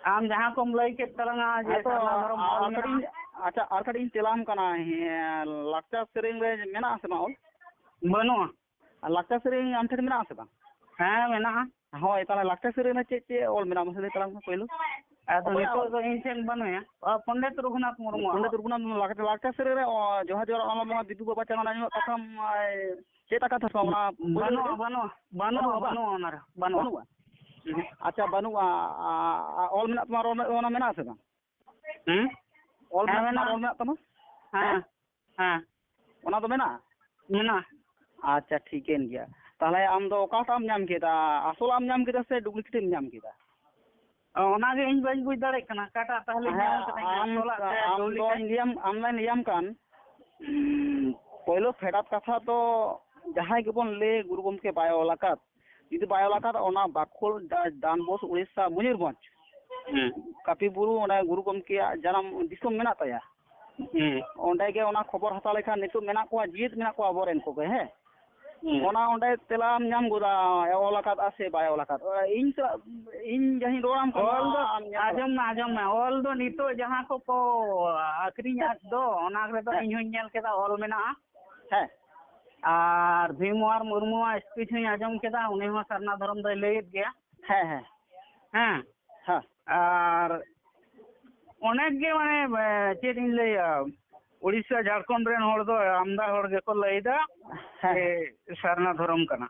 ᱟᱢ ᱡᱟᱦᱟᱸ ᱠᱚᱢ ᱞᱟᱹᱭ ᱠᱮᱫ ᱛᱟᱞᱟᱝᱟ ᱡᱮ ᱦᱮᱸ ᱛᱚ, ᱥᱟᱨᱱᱟ ᱫᱷᱚᱨᱚᱢ ᱟᱨ ᱚᱞ ᱟᱨ ᱠᱟᱹᱴᱤᱡ ᱢᱮᱱᱟᱜᱼᱟ᱾ ᱤᱧ, ᱟᱪᱪᱷᱟ, ᱟᱨ ᱠᱟᱹᱴᱤᱡ ᱤᱧ ᱛᱮᱞᱟᱢ ᱠᱟᱱᱟ᱾ ᱦᱮᱸ, ᱞᱟᱠᱪᱟᱨ ᱥᱮᱨᱮᱧ ᱨᱮ ᱢᱮᱱᱟᱜ ᱟᱥᱮ ᱵᱟᱝ ᱚᱞ? ᱵᱟᱹᱱᱩᱜᱼᱟ᱾ ᱟᱨ ᱞᱟᱠᱪᱟᱨ ᱥᱮᱨᱮᱧ ᱟᱢ ᱴᱷᱮᱱ ᱢᱮᱱᱟᱜ ᱟᱥᱮ ᱵᱟᱝ? ᱦᱮᱸ, ᱢᱮᱱᱟᱜᱼᱟ᱾ ᱦᱳᱭ, ᱛᱟᱦᱚᱞᱮ ᱞᱟᱠᱪᱟᱨ ᱥᱮᱨᱮᱧ ᱨᱮ ᱪᱮᱫ ᱪᱮᱫ ᱚᱞ ᱢᱮᱱᱟᱜᱼᱟ, ᱢᱟᱥᱮ ᱞᱟᱹᱭ ᱛᱟᱞᱟᱝ ᱢᱮ ᱯᱳᱭᱞᱳ᱾ ᱟᱫᱚ ᱚᱠᱚᱭᱟᱜ ᱱᱤᱛᱚᱜ ᱚᱞ? ᱫᱚ ᱤᱧ ᱴᱷᱮᱱ ᱵᱟᱹᱱᱩᱭᱟ᱾ ᱚ, ᱯᱚᱱᱰᱤᱛ ᱨᱚᱜᱷᱩᱱᱟᱛᱷ ᱢᱩᱨᱢᱩᱣᱟᱜ᱾ ᱯᱚᱱᱰᱤᱛ ᱨᱚᱜᱷᱩᱱᱟᱛᱷ ᱢᱩᱨᱢᱩ, ᱞᱟᱠ-, ᱞᱟᱠᱪᱟᱨ ᱥᱮᱨᱮᱧ ᱨᱮ, ᱚ, ᱡᱚᱦᱟᱨ ᱡᱚᱦᱟᱨ ᱚᱱᱟ ᱢᱟ ᱵᱤᱫᱩ ᱵᱟᱵᱟ ᱪᱟᱸᱫᱟᱱ ᱟᱭᱳᱣᱟᱜ ᱠᱟᱛᱷᱟᱢ, ᱟᱭ, ᱪᱮᱫ ᱟᱠᱟᱫ ᱛᱟᱦᱮᱸᱫ ᱚᱱᱟ ᱯᱳᱭᱞᱳ ᱵᱟᱹᱱᱩᱜᱼᱟ, ᱨᱮ? ᱵᱟᱹᱱᱩᱜᱼᱟ, ᱵᱟᱹᱱᱩᱜᱼᱟ, ᱵᱟᱹᱱᱩᱜᱼᱟ ᱵᱟᱝ? ᱵᱟᱹᱱᱩᱜᱼᱟ ᱚᱱᱟ ᱨᱮ, ᱵᱟᱹᱱᱩᱜᱼᱟ᱾ ᱵᱟᱹᱱᱩᱜᱼᱟ? ᱩᱸᱦᱩᱸ᱾ ᱟᱪᱪᱷᱟ, ᱵᱟᱹᱱᱩᱜᱼᱟ᱾ ᱟ, ᱟ, ᱚᱞ ᱢᱮᱱᱟᱜ ᱛᱟᱢᱟ, ᱨᱚᱲ ᱢᱮ-, ᱚᱱᱟ ᱢᱮᱱᱟᱜ ᱟᱥᱮ ᱵᱟᱝ? ᱦᱩᱸ? ᱚᱞ ᱦᱮᱸ, ᱢᱮᱱᱟᱜ ᱛᱟᱢᱟ, ᱢᱮᱱᱟᱜᱼᱟ᱾ ᱨᱚᱲ ᱢᱮᱱᱟᱜ ᱛᱟᱢᱟ? ᱦᱮᱸ, ᱦᱮᱸ? ᱦᱮᱸ᱾ ᱚᱱᱟ ᱫᱚ ᱢᱮᱱᱟᱜᱼᱟ? ᱢᱮᱱᱟᱜᱼᱟ᱾ ᱟᱪᱪᱷᱟ, ᱴᱷᱤᱠᱟᱹᱱ ᱜᱮᱭᱟ᱾ ᱛᱟᱦᱚᱞᱮ ᱟᱢ ᱫᱚ ᱚᱠᱟᱴᱟᱜ ᱮᱢ ᱧᱟᱢ ᱠᱮᱫᱟ? ᱟᱥᱚᱞᱟᱜ ᱮᱢ ᱧᱟᱢ ᱠᱮᱫᱟ ᱥᱮ ᱰᱩᱯᱞᱤᱠᱮᱴ ᱮᱢ ᱧᱟᱢ ᱠᱮᱫᱟ? ᱚ, ᱚᱱᱟᱜᱮ ᱤᱧ ᱵᱟᱹᱧ ᱵᱩᱡᱽ ᱫᱟᱲᱮᱭᱟᱜ ᱠᱟᱱᱟ, ᱚᱠᱟᱴᱟᱜ ᱛᱟᱦᱚᱞᱮ ᱦᱮᱸ, ᱧᱟᱢ ᱠᱟᱹᱫᱟᱹᱧ, ᱟᱢ, ᱟᱥᱚᱞᱟᱜ ᱥᱮ ᱟᱢ ᱫᱚ ᱰᱩᱯᱞᱤᱠᱮᱴ? ᱤᱧ ᱞᱟᱹᱭᱟᱢ, ᱟᱢ ᱫᱚᱧ ᱞᱟᱹᱭᱟᱢ ᱠᱟᱱ, ᱩᱸ, ᱯᱳᱭᱞᱳ ᱯᱷᱮᱰᱟᱛ ᱠᱟᱛᱷᱟ ᱫᱚ ᱡᱟᱦᱟᱸᱭ ᱜᱮᱵᱚᱱ ᱞᱟᱹᱭ ᱜᱩᱨᱩ ᱜᱚᱢᱠᱮ ᱵᱟᱭ ᱚᱞ ᱟᱠᱟᱫ, ᱡᱩᱫᱤ ᱵᱟᱭ ᱚᱞ ᱟᱠᱟᱫ, ᱚᱱᱟ ᱵᱟᱸᱠᱩᱲ, ᱰᱟ-, ᱰᱟᱱᱵᱚᱥ, ᱩᱲᱤᱥᱥᱟ, ᱢᱚᱭᱩᱨᱵᱷᱚᱸᱡᱽ, ᱦᱩᱸ᱾ ᱠᱟᱹᱯᱤ ᱵᱩᱨᱩ, ᱚᱸᱰᱮ ᱜᱩᱨᱩ ᱜᱚᱢᱠᱮᱭᱟᱜ ᱡᱟᱱᱟᱢ ᱫᱤᱥᱚᱢ ᱢᱮᱱᱟᱜ ᱛᱟᱭᱟ᱾ ᱦᱩᱸ᱾ ᱚᱸᱰᱮ ᱜᱮ ᱚᱱᱟ ᱠᱷᱚᱵᱚᱨ ᱦᱟᱛᱟᱣ ᱞᱮᱠᱷᱟᱱ ᱱᱤᱛᱚᱜ ᱢᱮᱱᱟᱜ ᱠᱚᱣᱟ, ᱡᱤᱭᱮᱫ ᱢᱮᱱᱟᱜ ᱠᱚᱣᱟ ᱟᱵᱚᱨᱮᱱ ᱠᱚᱜᱮ, ᱦᱮᱸ᱾ ᱦᱩᱸ᱾ ᱚᱱᱟ ᱚᱸᱰᱮ ᱛᱮᱞᱟᱢ ᱧᱟᱢ ᱜᱚᱫᱟ, ᱚᱞ ᱟᱠᱟᱫᱼᱟ ᱥᱮ ᱵᱟᱭ ᱚᱞ ᱟᱠᱟᱫ᱾ ᱤᱧ ᱛᱚ, ᱤᱧ ᱡᱟᱦᱟᱸᱧ ᱨᱚᱲᱟᱢ ᱠᱟᱱᱟ, ᱚᱞ ᱫᱚ ᱟᱢ ᱧᱮᱞ ᱟᱸᱡᱚᱢ ᱢᱮ, ᱟᱸᱡᱚᱢ ᱢᱮ, ᱚᱞ ᱫᱚ ᱱᱤᱛᱚᱜ ᱡᱟᱦᱟᱸ ᱠᱚ ᱠᱚ ᱟᱹᱠᱷᱨᱤᱧ ᱟᱫ ᱫᱚ, ᱚᱱᱟ ᱨᱮᱫᱚ ᱦᱮᱸ᱾ ᱤᱧ ᱦᱚᱸᱧ ᱧᱮᱞ ᱠᱮᱫᱟ, ᱚᱞ ᱢᱮᱱᱟᱜᱼᱟ᱾ ᱦᱮᱸ᱾ ᱟᱨ ᱵᱷᱤᱢ ᱟᱨ ᱢᱩᱨᱢᱩᱣᱟᱜ ᱥᱯᱤᱪ ᱦᱚᱸᱧ ᱟᱸᱡᱚᱢ ᱠᱮᱫᱟ, ᱩᱱᱤ ᱦᱚᱸ ᱥᱟᱨᱱᱟ ᱫᱷᱚᱨᱚᱢ ᱫᱚᱭ ᱞᱟᱹᱭᱮᱫ ᱜᱮᱭᱟ᱾ ᱦᱮᱸ, ᱦᱮᱸ᱾ ᱦᱮᱸ᱾ ᱦᱮᱸ᱾ ᱟᱨ ᱚᱱᱮᱠ ᱜᱮ ᱢᱟᱱᱮ, ᱮ, ᱪᱮᱫ ᱤᱧ ᱞᱟᱹᱭᱟ, ᱩᱲᱤᱥᱥᱟ, ᱡᱷᱟᱲᱠᱷᱚᱸᱰ ᱨᱮᱱ ᱦᱚᱲ ᱫᱚ ᱟᱢᱫᱟ ᱦᱚᱲ ᱜᱮᱠᱚ ᱞᱟᱹᱭᱫᱟ ᱦᱮᱸ᱾ ᱡᱮ ᱥᱟᱨᱱᱟ ᱫᱷᱚᱨᱚᱢ ᱠᱟᱱᱟ᱾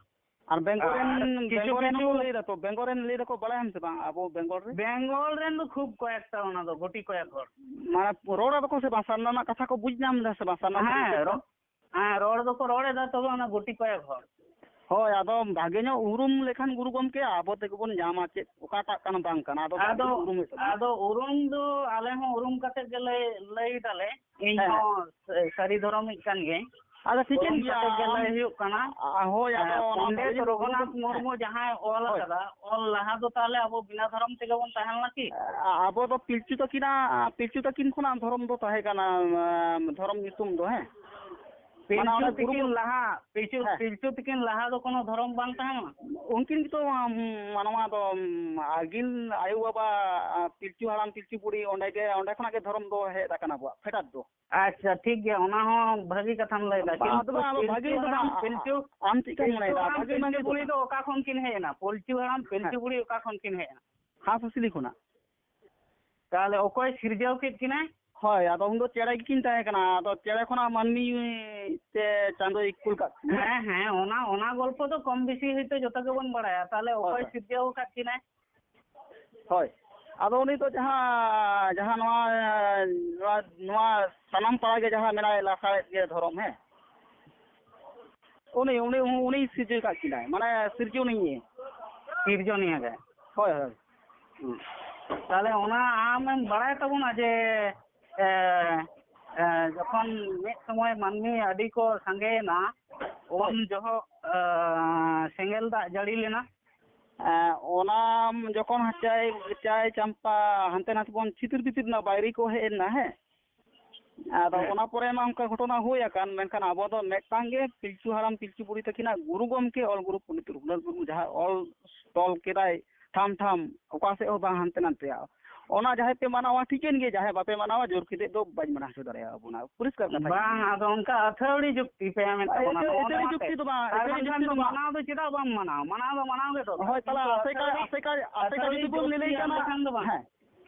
ᱟᱨ ᱵᱮᱝᱜᱚᱞ ᱨᱮᱱ, ᱟᱨ ᱠᱤᱪᱷᱩ ᱵᱮᱝᱜᱚᱞ ᱨᱮᱱ ᱠᱤᱪᱷᱩ ᱦᱚᱸᱠᱚ ᱞᱟᱹᱭ ᱫᱟᱠᱚ, ᱵᱮᱝᱜᱚᱞ ᱨᱮᱱ ᱞᱟᱹᱭ ᱫᱟᱠᱚ, ᱵᱟᱲᱟᱭᱟᱢ ᱥᱮ ᱵᱟᱝ ᱟᱵᱚ ᱵᱮᱝᱜᱚᱞ ᱨᱮ? ᱵᱮᱝᱜᱚᱞ ᱨᱮᱱ ᱫᱚ ᱠᱷᱩᱵ ᱠᱚᱭᱮᱠᱴᱟ, ᱚᱱᱟ ᱫᱚ ᱜᱩᱴᱤ ᱠᱚᱭᱮᱠ ᱦᱚᱲ᱾ ᱢᱟᱱᱮ ᱨᱚᱲ ᱫᱟᱠᱚ ᱥᱮ ᱵᱟᱝ, ᱥᱟᱨᱱᱟ ᱨᱮᱱᱟᱜ ᱠᱟᱛᱷᱟ ᱠᱚ ᱵᱩᱡᱽ ᱧᱟᱢ ᱮᱫᱟ ᱥᱮ ᱵᱟᱝ, ᱥᱟᱨᱱᱟ ᱨᱮᱱᱟᱜ ᱦᱮᱸ, ᱠᱟᱛᱷᱟ? ᱨᱚ-, ᱦᱮᱸ, ᱨᱚᱲ ᱫᱚᱠᱚ ᱨᱚᱲ ᱮᱫᱟ, ᱛᱚᱵᱮ ᱚᱱᱟ ᱜᱩᱴᱤ ᱠᱚᱭᱮᱠ ᱦᱚᱲ᱾ ᱦᱳᱭ, ᱟᱫᱚ ᱵᱷᱟᱜᱮ ᱧᱚᱜ ᱩᱨᱩᱢ ᱞᱮᱠᱷᱟᱱ ᱜᱩᱨᱩ ᱜᱚᱢᱠᱮ, ᱟᱵᱚ ᱛᱮᱜᱮ ᱵᱚᱱ ᱧᱟᱢᱟ ᱪᱮᱫ ᱚᱠᱟᱴᱟᱜ ᱠᱟᱱᱟ ᱵᱟᱝ ᱠᱟᱱᱟ, ᱟᱫᱚ ᱵᱟᱝ ᱟᱫᱚ, ᱩᱨᱩᱢ ᱦᱩᱭᱩᱜ ᱛᱟᱵᱚᱱᱟ᱾ ᱟᱫᱚ ᱩᱨᱩᱢ ᱫᱚ ᱟᱞᱮ ᱦᱚᱸ ᱩᱨᱩᱢ ᱠᱟᱛᱮ ᱜᱮᱞᱮ ᱞᱟᱹᱭ ᱫᱟᱞᱮ, ᱤᱧ ᱦᱮᱸ, ᱦᱮᱸ᱾ ᱦᱚᱸ ᱥᱟ-, ᱥᱟᱹᱨᱤ ᱫᱷᱚᱨᱚᱢᱤᱡ ᱠᱟᱱ ᱜᱤᱭᱟᱹᱧ᱾ ᱟᱫᱚ ᱴᱷᱤᱠᱟᱹᱱ ᱩᱨᱩᱢ ᱜᱮᱭᱟ, ᱠᱟᱛᱮ ᱜᱮ ᱟᱢ, ᱞᱟᱹᱭ ᱦᱩᱭᱩᱜ ᱠᱟᱱᱟ᱾ ᱟ, ᱦᱳᱭ, ᱟᱫᱚ ᱦᱮᱸ, ᱚᱱᱟ ᱯᱚᱱᱰᱤᱛ ᱵᱷᱟᱜᱮ ᱧᱚᱜ ᱩᱨᱩᱢ ᱨᱚᱜᱷᱩᱱᱟᱛᱷ ᱠᱟᱛᱮ, ᱢᱩᱨᱢᱩ ᱦᱮᱸ᱾ ᱡᱟᱦᱟᱸᱭ ᱚᱞ ᱦᱳᱭ᱾ ᱟᱠᱟᱫᱟ, ᱚᱞ ᱞᱟᱦᱟ ᱫᱚ ᱛᱟᱦᱚᱞᱮ ᱟᱵᱚ ᱵᱤᱱᱟ ᱫᱷᱚᱨᱚᱢ ᱛᱮᱜᱮ ᱵᱚᱱ ᱛᱟᱦᱮᱸ ᱞᱮᱱᱟ ᱠᱤ? ᱟ, ᱟᱵᱚ ᱫᱚ ᱯᱤᱞᱪᱩ ᱛᱟᱹᱠᱤᱱᱟᱜ, ᱯᱤᱞᱪᱩ ᱛᱟᱹᱠᱤᱱ ᱠᱷᱚᱱᱟᱜ ᱫᱷᱚᱨᱚᱢ ᱫᱚ ᱛᱟᱦᱮᱸ ᱠᱟᱱᱟ, ᱟ, ᱫᱷᱚᱨᱚᱢ ᱧᱩᱛᱩᱢ ᱫᱚ, ᱦᱮᱸ᱾ ᱢᱟᱱᱮ ᱯᱤᱞᱪᱩ ᱚᱱᱟ ᱜᱩᱨᱩ ᱛᱤᱠᱤᱱ ᱜᱚᱢ- ᱞᱟᱦᱟ, ᱯᱤᱞᱪᱩ, ᱦᱮᱸ᱾ ᱯᱤᱞᱪᱩ ᱛᱤᱠᱤᱱ ᱞᱟᱦᱟ ᱫᱚ ᱠᱳᱱᱳ ᱫᱷᱚᱨᱚᱢ ᱵᱟᱝ ᱛᱟᱦᱮᱸ ᱞᱮᱱᱟ? ᱩᱱᱠᱤᱱ ᱜᱮᱛᱚ, ᱩᱢ, ᱢᱟᱱᱣᱟ ᱫᱚ, ᱩᱢ, ᱟᱹᱜᱤᱞ ᱟᱭᱳ ᱵᱟᱵᱟ, ᱟ, ᱯᱤᱞᱪᱩ ᱦᱟᱲᱟᱢ ᱯᱤᱞᱪᱩ ᱵᱩᱲᱦᱤ ᱚᱸᱰᱮ ᱜᱮ, ᱚᱸᱰᱮ ᱠᱷᱚᱱᱟᱜ ᱜᱮ ᱫᱷᱚᱨᱚᱢ ᱫᱚ ᱦᱮᱡ ᱟᱠᱟᱱᱟ ᱟᱵᱚᱣᱟᱜ ᱯᱷᱮᱰᱟᱛ ᱫᱚ᱾ ᱟᱪᱪᱷᱟ, ᱴᱷᱤᱠ ᱜᱮᱭᱟ, ᱚᱱᱟ ᱦᱚᱸ ᱵᱷᱟᱹᱜᱤ ᱠᱟᱛᱷᱟᱢ ᱞᱟᱹᱭ ᱮᱫᱟ᱾ ᱵᱟᱝ, ᱠᱤᱱᱛᱩ ᱟᱫᱚ ᱵᱟᱝ, ᱟᱫᱚ ᱯᱤᱞᱪᱩ ᱵᱷᱟᱹᱜᱤ ᱫᱚ ᱦᱟᱲᱟᱢ, ᱵᱟᱝ, ᱯᱤᱞᱪᱩ, ᱟᱢ ᱪᱮᱫ ᱞᱮᱠᱟᱢ ᱯᱤᱞᱪᱩ ᱢᱚᱱᱮᱭᱮᱫᱟ? ᱦᱟᱲᱟᱢ, ᱵᱷᱟᱹᱜᱤ ᱢᱮᱱ ᱯᱤᱞᱪᱩ ᱜᱮ ᱵᱩᱲᱦᱤ ᱛᱟᱵᱚᱱᱟ᱾ ᱫᱚ ᱚᱠᱟ ᱠᱷᱚᱱ ᱠᱤᱱ ᱦᱮᱡ ᱮᱱᱟ? ᱯᱤᱞᱪᱩ ᱦᱟᱲᱟᱢ, ᱯᱤᱞᱪᱩ ᱦᱮᱸ᱾ ᱵᱩᱲᱦᱤ ᱚᱠᱟ ᱠᱷᱚᱱ ᱠᱤᱱ ᱦᱮᱡ ᱮᱱᱟ? ᱦᱟᱸᱥ ᱦᱟᱸᱥᱞᱤ ᱠᱷᱚᱱᱟᱜ᱾ ᱛᱟᱦᱚᱞᱮ ᱚᱠᱚᱭ ᱥᱤᱨᱡᱟᱹᱣ ᱠᱮᱫ ᱠᱤᱱᱟᱭ? ᱦᱳᱭ, ᱟᱫᱚ ᱩᱱᱫᱚ ᱪᱮᱬᱮ ᱜᱮᱠᱤᱱ ᱛᱟᱦᱮᱸ ᱠᱟᱱᱟ᱾ ᱟᱫᱚ ᱪᱮᱬᱮ ᱠᱷᱚᱱᱟᱜ ᱢᱟᱹᱱᱢᱤ ᱛᱮ ᱪᱟᱸᱫᱳᱭ ᱠᱩᱞ ᱠᱟᱜ ᱠᱤᱱᱟ᱾ ᱦᱮᱸ, ᱦᱮᱸ, ᱚᱱᱟ, ᱚᱱᱟ ᱜᱚᱞᱯᱚ ᱫᱚ ᱠᱚᱢ ᱵᱮᱥᱤ ᱦᱚᱭᱛᱳ ᱡᱚᱛᱚ ᱜᱮᱵᱚᱱ ᱵᱟᱲᱟᱭᱟ᱾ ᱛᱟᱦᱚᱞᱮ ᱦᱳᱭ, ᱚᱠᱚᱭ ᱦᱳᱭ᱾ ᱥᱤᱨᱡᱟᱹᱣ ᱟᱠᱟᱫ ᱠᱤᱱᱟᱭ? ᱦᱳᱭ, ᱟᱫᱚ ᱩᱱᱤ ᱫᱚ ᱡᱟᱦᱟᱸ, ᱡᱟᱦᱟᱸ ᱱᱚᱣᱟ, ᱱᱚᱣᱟ, ᱱᱚᱣᱟ ᱥᱟᱱᱟᱢ ᱯᱟᱲᱟ ᱜᱮ ᱡᱟᱦᱟᱸ ᱢᱮᱱᱟᱭ ᱞᱟᱥᱟᱲᱦᱮᱫ ᱜᱮ ᱫᱷᱚᱨᱚᱢ, ᱦᱮᱸ, ᱩᱱᱤ, ᱩᱱᱤ, ᱩᱱᱤ ᱥᱤᱨᱡᱟᱹᱣ ᱠᱟᱜ ᱠᱤᱱᱟᱭ, ᱢᱟᱱᱮ ᱥᱤᱨᱡᱚᱱᱤᱭᱟᱹ᱾ ᱥᱤᱨᱡᱚᱱᱤᱭᱟᱹ ᱜᱮ᱾ ᱦᱳᱭ, ᱦᱳᱭ᱾ ᱦᱩᱸ᱾ ᱛᱟᱦᱞᱮ ᱚᱱᱟ ᱟᱢᱮᱢ ᱵᱟᱲᱟᱭ ᱛᱟᱵᱚᱱᱟ ᱡᱮ, ᱮ, ᱮ, ᱡᱚᱠᱷᱚᱱ ᱢᱤᱫ ᱥᱚᱢᱚᱭ ᱢᱟᱹᱱᱢᱤ ᱟᱹᱰᱤ ᱠᱚ ᱥᱟᱸᱜᱮᱭᱮᱱᱟ, ᱩᱱ ᱦᱳᱭ᱾ ᱡᱚᱦᱚᱜ, ᱮ, ᱥᱮᱸᱜᱮᱞ ᱫᱟᱜ ᱡᱟᱹᱲᱤ ᱞᱮᱱᱟ? ᱮ, ᱚᱱᱟ ᱡᱚᱠᱷᱚᱱ ᱪᱟᱭ, ᱪᱟᱭ ᱪᱟᱢᱯᱟ ᱦᱟᱱᱛᱮ ᱱᱟᱛᱮ ᱵᱚᱱ ᱪᱷᱤᱛᱤᱨ ᱵᱤᱛᱤᱨ ᱨᱮᱱᱟᱜ ᱵᱟᱭᱨᱤ ᱠᱚ ᱦᱮᱡ ᱮᱱᱟ, ᱦᱮᱸ᱾ ᱟᱫᱚ ᱦᱮᱸ᱾ ᱚᱱᱟ ᱯᱚᱨᱮ ᱢᱟ ᱚᱱᱠᱟ ᱜᱷᱚᱴᱚᱱᱟ ᱦᱩᱭ ᱟᱠᱟᱱ, ᱢᱮᱱᱠᱷᱟᱱ ᱟᱵᱚ ᱫᱚ ᱢᱤᱫᱴᱟᱝ ᱜᱮ ᱯᱤᱞᱪᱩ ᱦᱟᱲᱟᱢ ᱯᱤᱞᱪᱩ ᱵᱩᱲᱦᱤ ᱛᱟᱹᱠᱤᱱᱟᱜ ᱜᱩᱨᱩ ᱜᱚᱢᱠᱮ ᱚᱞ ᱜᱩᱨᱩ ᱯᱚᱱᱰᱤᱛ ᱨᱚᱜᱷᱩᱱᱟᱛᱷ ᱢᱩᱨᱢᱩ ᱡᱟᱦᱟᱸ ᱚᱞ ᱛᱚᱞ ᱠᱮᱫᱟᱭ ᱴᱷᱟᱢ ᱴᱷᱟᱢ, ᱚᱠᱟ ᱥᱮᱫ ᱦᱚᱸ ᱵᱟᱝ ᱦᱟᱱᱛᱮ ᱱᱟᱛᱮᱭᱟ᱾ ᱚᱱᱟ ᱡᱟᱦᱟᱸᱭ ᱯᱮ ᱢᱟᱱᱟᱣᱟ ᱴᱷᱤᱠᱟᱹᱱ ᱜᱮ, ᱡᱟᱦᱟᱸᱭ ᱵᱟᱯᱮ ᱢᱟᱱᱟᱣᱟ ᱡᱳᱨ ᱠᱟᱛᱮ ᱫᱚ ᱵᱟᱹᱧ ᱢᱟᱱᱟᱣ ᱦᱚᱪᱚ ᱫᱟᱲᱮᱭᱟᱵᱚᱱᱟ᱾ ᱯᱚᱨᱤᱥᱠᱟᱨ ᱠᱟᱛᱷᱟ ᱜᱮ᱾ ᱵᱟᱝ, ᱟᱫᱚ ᱚᱱᱠᱟ ᱟᱹᱛᱷᱟᱹᱲᱤ ᱡᱩᱠᱛᱤ ᱯᱮ ᱮᱢᱮᱫ ᱛᱟᱵᱚᱱᱟ, ᱟᱹᱛᱷᱟᱹᱲᱤ ᱱᱚᱜᱼᱚ ᱱᱚᱣᱟ ᱡᱩᱠᱛᱤ ᱛᱮ᱾ ᱫᱚ ᱵᱟᱝ, ᱟᱨ ᱟᱹᱛᱷᱟᱹᱲᱤ ᱵᱟᱝᱠᱷᱟᱱ ᱡᱩᱠᱛᱤ ᱫᱚ ᱫᱚ ᱵᱟᱝ᱾ ᱢᱟᱱᱟᱣ ᱫᱚ ᱪᱮᱫᱟᱜ ᱵᱟᱢ ᱢᱟᱱᱟᱣᱟ? ᱢᱟᱱᱟᱣ ᱫᱚ ᱢᱟᱱᱟᱣ ᱜᱮ ᱫᱚᱨᱠᱟᱨ᱾ ᱦᱳᱭ, ᱛᱟᱦᱞᱮ ᱠᱤᱱᱛᱩ ᱟᱥᱮᱠᱟ, ᱟᱹᱛᱷᱟᱹᱲᱤ, ᱟᱥᱮᱠᱟ, ᱟᱥᱮᱠᱟ ᱟᱹᱛᱷᱟᱹᱲᱤ ᱡᱩᱫᱤ ᱵᱚᱱ ᱡᱩᱠᱛᱤ ᱞᱟᱹᱞᱟᱹᱭ ᱮᱢ ᱠᱟᱱᱟ, ᱞᱮᱠᱷᱟᱱ ᱫᱚ ᱵᱟᱝ᱾ ᱦᱮᱸ᱾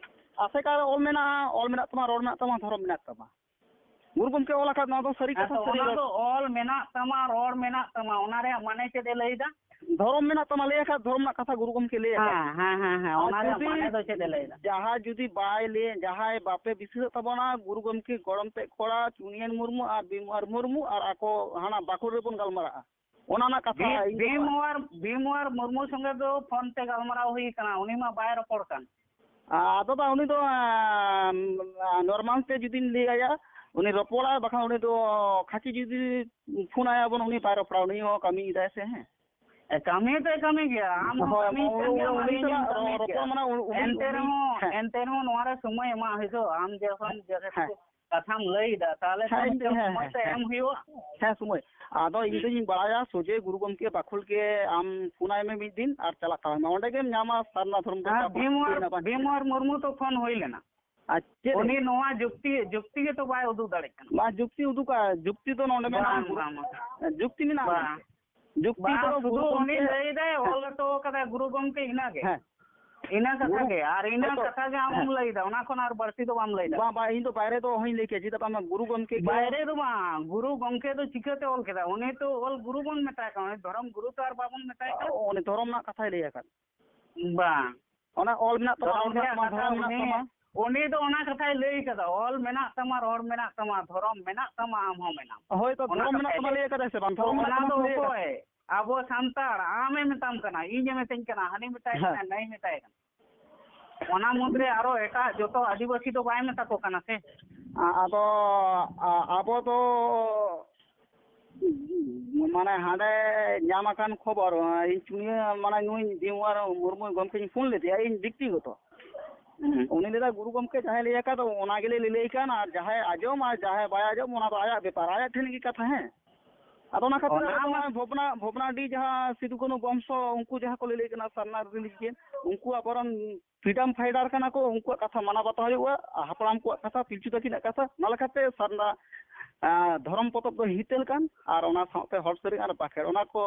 ᱟᱥᱮᱠᱟ ᱚᱞ ᱢᱮᱱᱟᱜ ᱛᱟᱢᱟ, ᱨᱚᱲ ᱢᱮᱱᱟᱜ ᱛᱟᱢᱟ, ᱫᱷᱚᱨᱚᱢ ᱢᱮᱱᱟᱜ ᱛᱟᱢᱟ᱾ ᱜᱩᱨᱩ ᱜᱚᱢᱠᱮ ᱚᱞ ᱟᱠᱟᱫ ᱱᱚᱣᱟ ᱫᱚ ᱥᱟᱹᱨᱤ ᱠᱟᱛᱷᱟ, ᱟᱫᱚ ᱥᱟᱹᱨᱤ ᱚᱱᱟ ᱨᱚᱲ᱾ ᱫᱚ ᱚᱞ ᱢᱮᱱᱟᱜ ᱛᱟᱢᱟ, ᱨᱚᱲ ᱢᱮᱱᱟᱜ ᱛᱟᱢᱟ, ᱚᱱᱟ ᱨᱮᱭᱟᱜ ᱢᱟᱱᱮ ᱪᱮᱫ ᱮ ᱞᱟᱹᱭ ᱮᱫᱟ? ᱫᱷᱚᱨᱚᱢ ᱢᱮᱱᱟᱜ ᱛᱟᱢᱟ, ᱞᱟᱹᱭ ᱟᱠᱟᱫ ᱫᱷᱚᱨᱚᱢ ᱨᱮᱱᱟᱜ ᱠᱟᱛᱷᱟ ᱜᱩᱨᱩ ᱜᱚᱢᱠᱮ ᱞᱟᱹᱭ ᱟᱠᱟᱫ᱾ ᱦᱮᱸ, ᱦᱮᱸ, ᱦᱮᱸ, ᱦᱮᱸ, ᱟᱨ ᱚᱱᱟ ᱨᱮᱭᱟᱜ ᱡᱩᱫᱤ ᱢᱟᱱᱮ ᱫᱚ ᱪᱮᱫ ᱮ ᱞᱟᱹᱭ ᱮᱫᱟ? ᱡᱟᱦᱟᱸᱭ ᱡᱩᱫᱤ ᱵᱟᱭ ᱞᱟᱹᱭ, ᱡᱟᱦᱟᱸᱭ ᱵᱟᱯᱮ ᱵᱤᱥᱟᱹᱥᱚᱜ ᱛᱟᱵᱚᱱᱟ, ᱜᱩᱨᱩ ᱜᱚᱢᱠᱮ ᱜᱚᱲᱚᱢ ᱛᱮᱫ ᱠᱚᱲᱟ ᱪᱩᱱᱭᱟᱹᱱ ᱢᱩᱨᱢᱩ ᱟᱨ ᱵᱤᱢᱟᱨ ᱢᱩᱨᱢᱩ ᱟᱨ ᱟᱠᱚ ᱦᱟᱱᱟ ᱵᱟᱸᱠᱩᱲ ᱨᱮᱵᱚᱱ ᱜᱟᱞᱢᱟᱨᱟᱜᱼᱟ᱾ ᱚᱱᱟ ᱨᱮᱱᱟᱜ ᱠᱟᱛᱷᱟ ᱵᱷᱤ-, ᱤᱧ ᱫᱚ ᱵᱷᱤᱢ ᱵᱟᱝ᱾ ᱟᱨ, ᱵᱷᱤᱢ ᱟᱨ ᱢᱩᱨᱢᱩ ᱥᱚᱸᱜᱮ ᱫᱚ ᱯᱷᱳᱱ ᱛᱮ ᱜᱟᱞᱢᱟᱨᱟᱣ ᱦᱩᱭ ᱠᱟᱱᱟ, ᱩᱱᱤ ᱢᱟ ᱵᱟᱭ ᱨᱚᱯᱚᱲ ᱠᱟᱱ᱾ ᱟᱫᱚ ᱵᱟᱝ, ᱩᱱᱤ ᱫᱚ, ᱟᱸ, ᱱᱚᱨᱢᱟᱞ ᱛᱮ ᱡᱩᱫᱤᱢ ᱞᱟᱹᱭ ᱟᱭᱟ, ᱩᱱᱤ ᱨᱚᱯᱚᱲᱟᱭ, ᱵᱟᱠᱷᱟᱱ ᱩᱱᱤ ᱫᱚ ᱠᱷᱟᱹᱪᱤ ᱡᱩᱫᱤ ᱯᱷᱳᱱ ᱟᱭᱟ ᱵᱚᱱ, ᱩᱱᱤ ᱵᱟᱭ ᱨᱚᱯᱚᱲᱟ, ᱩᱱᱤ ᱦᱚᱸ ᱠᱟᱹᱢᱤᱭᱮᱫᱟᱭ ᱥᱮ, ᱦᱮᱸ᱾ ᱮ, ᱠᱟᱹᱢᱤ ᱫᱚᱭ ᱠᱟᱹᱢᱤ ᱜᱮᱭᱟ, ᱟᱢ ᱦᱚᱸ ᱦᱳᱭ, ᱠᱟᱹᱢᱤ ᱠᱟᱱ ᱜᱮᱭᱟᱢ, ᱩᱱᱤ ᱟᱹᱞᱤᱧ ᱥᱟᱞᱟᱜ ᱦᱚᱸ ᱠᱟᱹᱢᱤ ᱨᱚ-, ᱜᱮᱭᱟ᱾ ᱨᱚᱯᱚᱲ ᱢᱟᱱᱮ ᱩᱱ-, ᱩᱱᱤ, ᱮᱱᱛᱮ ᱩᱱᱤ, ᱨᱮᱦᱚᱸ, ᱦᱮᱸ᱾ ᱮᱱᱛᱮ ᱨᱮᱦᱚᱸ ᱱᱚᱣᱟ ᱨᱮ ᱥᱚᱢᱚᱭ ᱮᱢᱟᱜ ᱦᱩᱭᱩᱜᱼᱟ, ᱟᱢ ᱡᱚᱠᱷᱚᱱ ᱡᱮᱦᱮᱛᱩ ᱦᱮᱸ᱾ ᱠᱟᱛᱷᱟᱢ ᱞᱟᱹᱭ ᱮᱫᱟ, ᱛᱟᱦᱚᱞᱮ ᱦᱮᱸ, ᱛᱚ ᱤᱧ ᱫᱚ, ᱦᱮᱸ, ᱥᱚᱢᱚᱭ ᱦᱮᱸ, ᱛᱮ ᱦᱮᱸ᱾ ᱮᱢ ᱦᱩᱭᱩᱜᱼᱟ᱾ ᱦᱮᱸ, ᱥᱚᱢᱚᱭ᱾ ᱟᱫᱚ ᱤᱧ ᱫᱚᱧ ᱵᱟᱲᱟᱭᱟ, ᱥᱚᱡᱷᱮ ᱜᱩᱨᱩ ᱜᱚᱢᱠᱮ ᱵᱟᱠᱷᱳᱞ ᱜᱮ ᱟᱢ ᱯᱷᱳᱱ ᱟᱭ ᱢᱮ ᱢᱤᱫ ᱫᱤᱱ ᱟᱨ ᱪᱟᱞᱟᱜ ᱛᱟᱞᱟᱝ ᱢᱮ, ᱚᱸᱰᱮ ᱜᱮᱢ ᱧᱟᱢᱟ ᱥᱟᱨᱱᱟ ᱫᱷᱚᱨᱚᱢ ᱫᱚ ᱟᱨ ᱚᱠᱟ ᱠᱷᱚᱱ ᱵᱷᱤᱢᱣᱟᱨ, ᱦᱩᱭᱱᱟ ᱵᱟᱝ ᱦᱩᱭᱱᱟ᱾ ᱵᱷᱤᱢᱣᱟᱨ ᱢᱩᱨᱢᱩ ᱛᱚ ᱯᱷᱳᱱ ᱦᱩᱭ ᱞᱮᱱᱟ᱾ ᱟᱨ ᱪᱮᱫ ᱨᱮ? ᱩᱱᱤ ᱱᱚᱣᱟ ᱡᱩᱠᱛᱤ, ᱡᱩᱠᱛᱤ ᱜᱮᱛᱚ ᱵᱟᱭ ᱩᱫᱩᱜ ᱫᱟᱲᱮᱭᱟᱜ ᱠᱟᱱᱟ᱾ ᱵᱟᱝ, ᱡᱩᱠᱛᱤ ᱩᱫᱩᱜᱟ, ᱡᱩᱠᱛᱤ ᱫᱚ ᱱᱚᱰᱮ ᱢᱮᱱᱟᱜᱼᱟ᱾ ᱵᱟᱝ, ᱵᱟᱝ, ᱵᱟᱝ᱾ ᱡᱩᱠᱛᱤ ᱢᱮᱱᱟᱜᱼᱟ᱾ ᱵᱟᱝ᱾ ᱡᱩᱠᱛᱤ ᱵᱟᱝ, ᱫᱚ ᱥᱩᱫᱷᱩ ᱜᱩᱨᱩ ᱩᱱᱤ ᱜᱚᱢᱠᱮ ᱞᱟᱹᱭ ᱫᱟᱭ, ᱦᱮᱸ᱾ ᱚᱞ ᱦᱚᱴᱚ ᱠᱟᱫᱟᱭ ᱜᱩᱨᱩ ᱜᱚᱢᱠᱮ, ᱤᱱᱟᱹᱜᱮ᱾ ᱦᱮᱸ᱾ ᱤᱱᱟᱹ ᱠᱟᱛᱷᱟ ᱜᱩᱨᱩ ᱜᱮ, ᱟᱨ ᱤᱱᱟᱹ ᱦᱚᱭᱛᱚ ᱠᱟᱛᱷᱟ ᱜᱮ ᱟᱢᱮᱢ ᱦᱮᱸ᱾ ᱞᱟᱹᱭ ᱮᱫᱟ, ᱚᱱᱟ ᱠᱷᱚᱱ ᱟᱨ ᱵᱟᱹᱲᱛᱤ ᱫᱚ ᱵᱟᱢ ᱞᱟᱹᱭ ᱫᱟ᱾ ᱵᱟᱝ, ᱵᱟᱝ, ᱤᱧ ᱫᱚ ᱵᱟᱭᱨᱮ ᱫᱚ ᱚᱦᱚᱧ ᱞᱟᱹᱭ ᱠᱮᱭᱟ, ᱪᱮᱫᱟᱜ ᱵᱟᱝ ᱜᱩᱨᱩ ᱜᱚᱢᱠᱮ ᱜᱮ ᱵᱟᱭᱨᱮ ᱫᱚ ᱵᱟᱝ, ᱜᱩᱨᱩ ᱜᱚᱢᱠᱮ ᱫᱚ ᱪᱤᱠᱟᱹᱛᱮ ᱚᱞ ᱠᱮᱫᱟ? ᱩᱱᱤ ᱛᱚ ᱚᱞ ᱜᱩᱨᱩ ᱵᱚᱱ ᱢᱮᱛᱟᱭ ᱠᱟᱱᱟ, ᱩᱱᱤ ᱫᱷᱚᱨᱚᱢ ᱜᱩᱨᱩ ᱛᱚ ᱟᱨ ᱵᱟᱵᱚᱱ ᱢᱮᱛᱟᱭ ᱠᱟᱱᱟ᱾ ᱚ, ᱩᱱᱤ ᱫᱷᱚᱨᱚᱢ ᱨᱮᱱᱟᱜ ᱠᱟᱛᱷᱟᱭ ᱞᱟᱹᱭ ᱟᱠᱟᱫ᱾ ᱵᱟᱝ᱾ ᱚᱱᱟ ᱚᱞ ᱢᱮᱱᱟᱜ ᱛᱟᱢᱟ, ᱫᱷᱚᱨᱚᱢ ᱨᱚᱲ ᱢᱮᱱᱟᱜ ᱨᱮᱭᱟᱜ ᱛᱟᱢᱟ, ᱠᱟᱛᱷᱟ ᱫᱷᱚᱨᱚᱢ ᱢᱮᱱᱟᱜ ᱩᱱᱤ, ᱛᱟᱢᱟ᱾ ᱩᱱᱤ ᱫᱚ ᱚᱱᱟ ᱠᱟᱛᱷᱟᱭ ᱞᱟᱹᱭ ᱠᱟᱫᱟ, ᱚᱞ ᱢᱮᱱᱟᱜ ᱛᱟᱢᱟ, ᱨᱚᱲ ᱢᱮᱱᱟᱜ ᱛᱟᱢᱟ, ᱫᱷᱚᱨᱚᱢ ᱢᱮᱱᱟᱜ ᱛᱟᱢᱟ, ᱟᱢ ᱦᱚᱸ ᱢᱮᱱᱟᱢ᱾ ᱦᱳᱭ ᱛᱚ, ᱚᱱᱟ ᱫᱷᱚᱨᱚᱢ ᱢᱮᱱᱟᱜ ᱠᱟᱛᱷᱟᱭ ᱛᱟᱢᱟ ᱞᱟᱹᱭ ᱞᱟᱹᱭ ᱠᱟᱫᱟᱭ ᱥᱮ ᱵᱟᱝ? ᱛᱚ ᱫᱷᱚᱨᱚᱢ ᱢᱮᱱᱟᱜ ᱚᱱᱟ ᱛᱟᱢᱟ ᱫᱚ ᱞᱟᱹᱭ ᱠᱟᱫᱟᱭ᱾ ᱚᱠᱚᱭ? ᱟᱵᱚ ᱥᱟᱱᱛᱟᱲ, ᱟᱢᱮ ᱢᱮᱛᱟᱢ ᱠᱟᱱᱟ, ᱤᱧᱮ ᱢᱮᱛᱟᱹᱧ ᱠᱟᱱᱟ, ᱦᱟᱹᱱᱤ ᱢᱮᱛᱟᱭ ᱦᱮᱸ᱾ ᱠᱟᱱᱟ, ᱱᱟᱹᱭ ᱢᱮᱛᱟᱭ ᱠᱟᱱᱟ᱾ ᱚᱱᱟ ᱢᱩᱫᱽᱨᱮ ᱟᱨᱚ ᱮᱴᱟᱜ ᱡᱚᱛᱚ ᱟᱹᱫᱤᱵᱟᱹᱥᱤ ᱫᱚ ᱵᱟᱭ ᱢᱮᱛᱟ ᱠᱚ ᱠᱟᱱᱟ ᱥᱮ? ᱟ-, ᱟᱫᱚ, ᱟ-, ᱟᱵᱚ ᱫᱚ ᱢᱟᱱᱮ ᱦᱟᱸᱰᱮ ᱧᱟᱢ ᱟᱠᱟᱱ ᱠᱷᱚᱵᱚᱨ, ᱤᱧ ᱪᱩᱱᱤᱭᱟᱹ ᱢᱟᱱᱮ ᱱᱩᱭ ᱵᱷᱤᱢᱣᱟᱨ ᱢᱩᱨᱢᱩ ᱜᱚᱢᱠᱮᱧ ᱯᱷᱳᱱ ᱞᱮᱫᱮᱭᱟ ᱤᱧ ᱵᱮᱠᱛᱤᱜᱚᱛᱚ᱾ ᱦᱩᱸ᱾ ᱩᱱᱤ ᱞᱟᱹᱭᱫᱟ ᱜᱩᱨᱩ ᱜᱚᱢᱠᱮ ᱡᱟᱦᱟᱸᱭ ᱞᱟᱹᱭ ᱟᱠᱟᱫ ᱚᱱᱟ ᱜᱮᱞᱮ ᱞᱟᱹᱞᱟᱹᱭ ᱠᱟᱱ, ᱟᱨ ᱡᱟᱦᱟᱸᱭ ᱟᱸᱡᱚᱢ ᱟᱨ ᱡᱟᱦᱟᱸᱭ ᱵᱟᱭ ᱟᱸᱡᱚᱢ ᱚᱱᱟ ᱫᱚ ᱟᱭᱟᱜ ᱵᱮᱯᱟᱨ, ᱟᱭᱟᱜ ᱴᱷᱮᱱ ᱜᱮ ᱠᱟᱛᱷᱟ᱾ ᱦᱮᱸ, ᱟᱫᱚ ᱚᱱᱟ ᱠᱷᱟᱹᱛᱤᱨ ᱚᱱᱟ ᱟᱫᱚ ᱢᱟ ᱱᱚᱜᱼᱚᱭ ᱵᱷᱚᱵᱽᱱᱟ, ᱵᱷᱚᱵᱽᱱᱟᱰᱤ ᱡᱟᱦᱟᱸ ᱥᱤᱫᱩ ᱠᱟᱹᱱᱦᱩ ᱵᱚᱝᱥᱚ, ᱩᱱᱠᱩ ᱡᱟᱦᱟᱸ ᱠᱚ ᱞᱟᱹᱞᱟᱹᱭ ᱠᱟᱱᱟ ᱥᱟᱨᱱᱟ ᱨᱤᱞᱤᱡᱤᱭᱟᱱ, ᱩᱱᱠᱩ ᱟᱵᱚᱨᱮᱱ freedom fighter ᱠᱟᱱᱟ ᱠᱚ, ᱩᱱᱠᱩᱣᱟᱜ ᱠᱟᱛᱷᱟ ᱢᱟᱱᱟᱣ ᱵᱟᱛᱟᱣ ᱦᱩᱭᱩᱜᱼᱟ᱾ ᱟᱨ ᱦᱟᱯᱲᱟᱢ ᱠᱚᱣᱟᱜ ᱠᱟᱛᱷᱟ, ᱯᱤᱞᱪᱩ ᱛᱟᱹᱠᱤᱱᱟᱜ ᱠᱟᱛᱷᱟ, ᱚᱱᱟ ᱞᱮᱠᱟᱛᱮ ᱥᱟᱨᱱᱟ, ᱟᱸ, ᱫᱷᱚᱨᱚᱢ ᱯᱚᱛᱚᱵ ᱫᱚ ᱦᱤᱛᱟᱹᱞ ᱠᱟᱱ, ᱟᱨ ᱚᱱᱟ ᱥᱟᱶᱛᱮ ᱦᱚᱲ ᱥᱮᱨᱮᱧ ᱟᱨ ᱵᱟᱠᱷᱮᱲ, ᱚᱱᱟ ᱠᱚ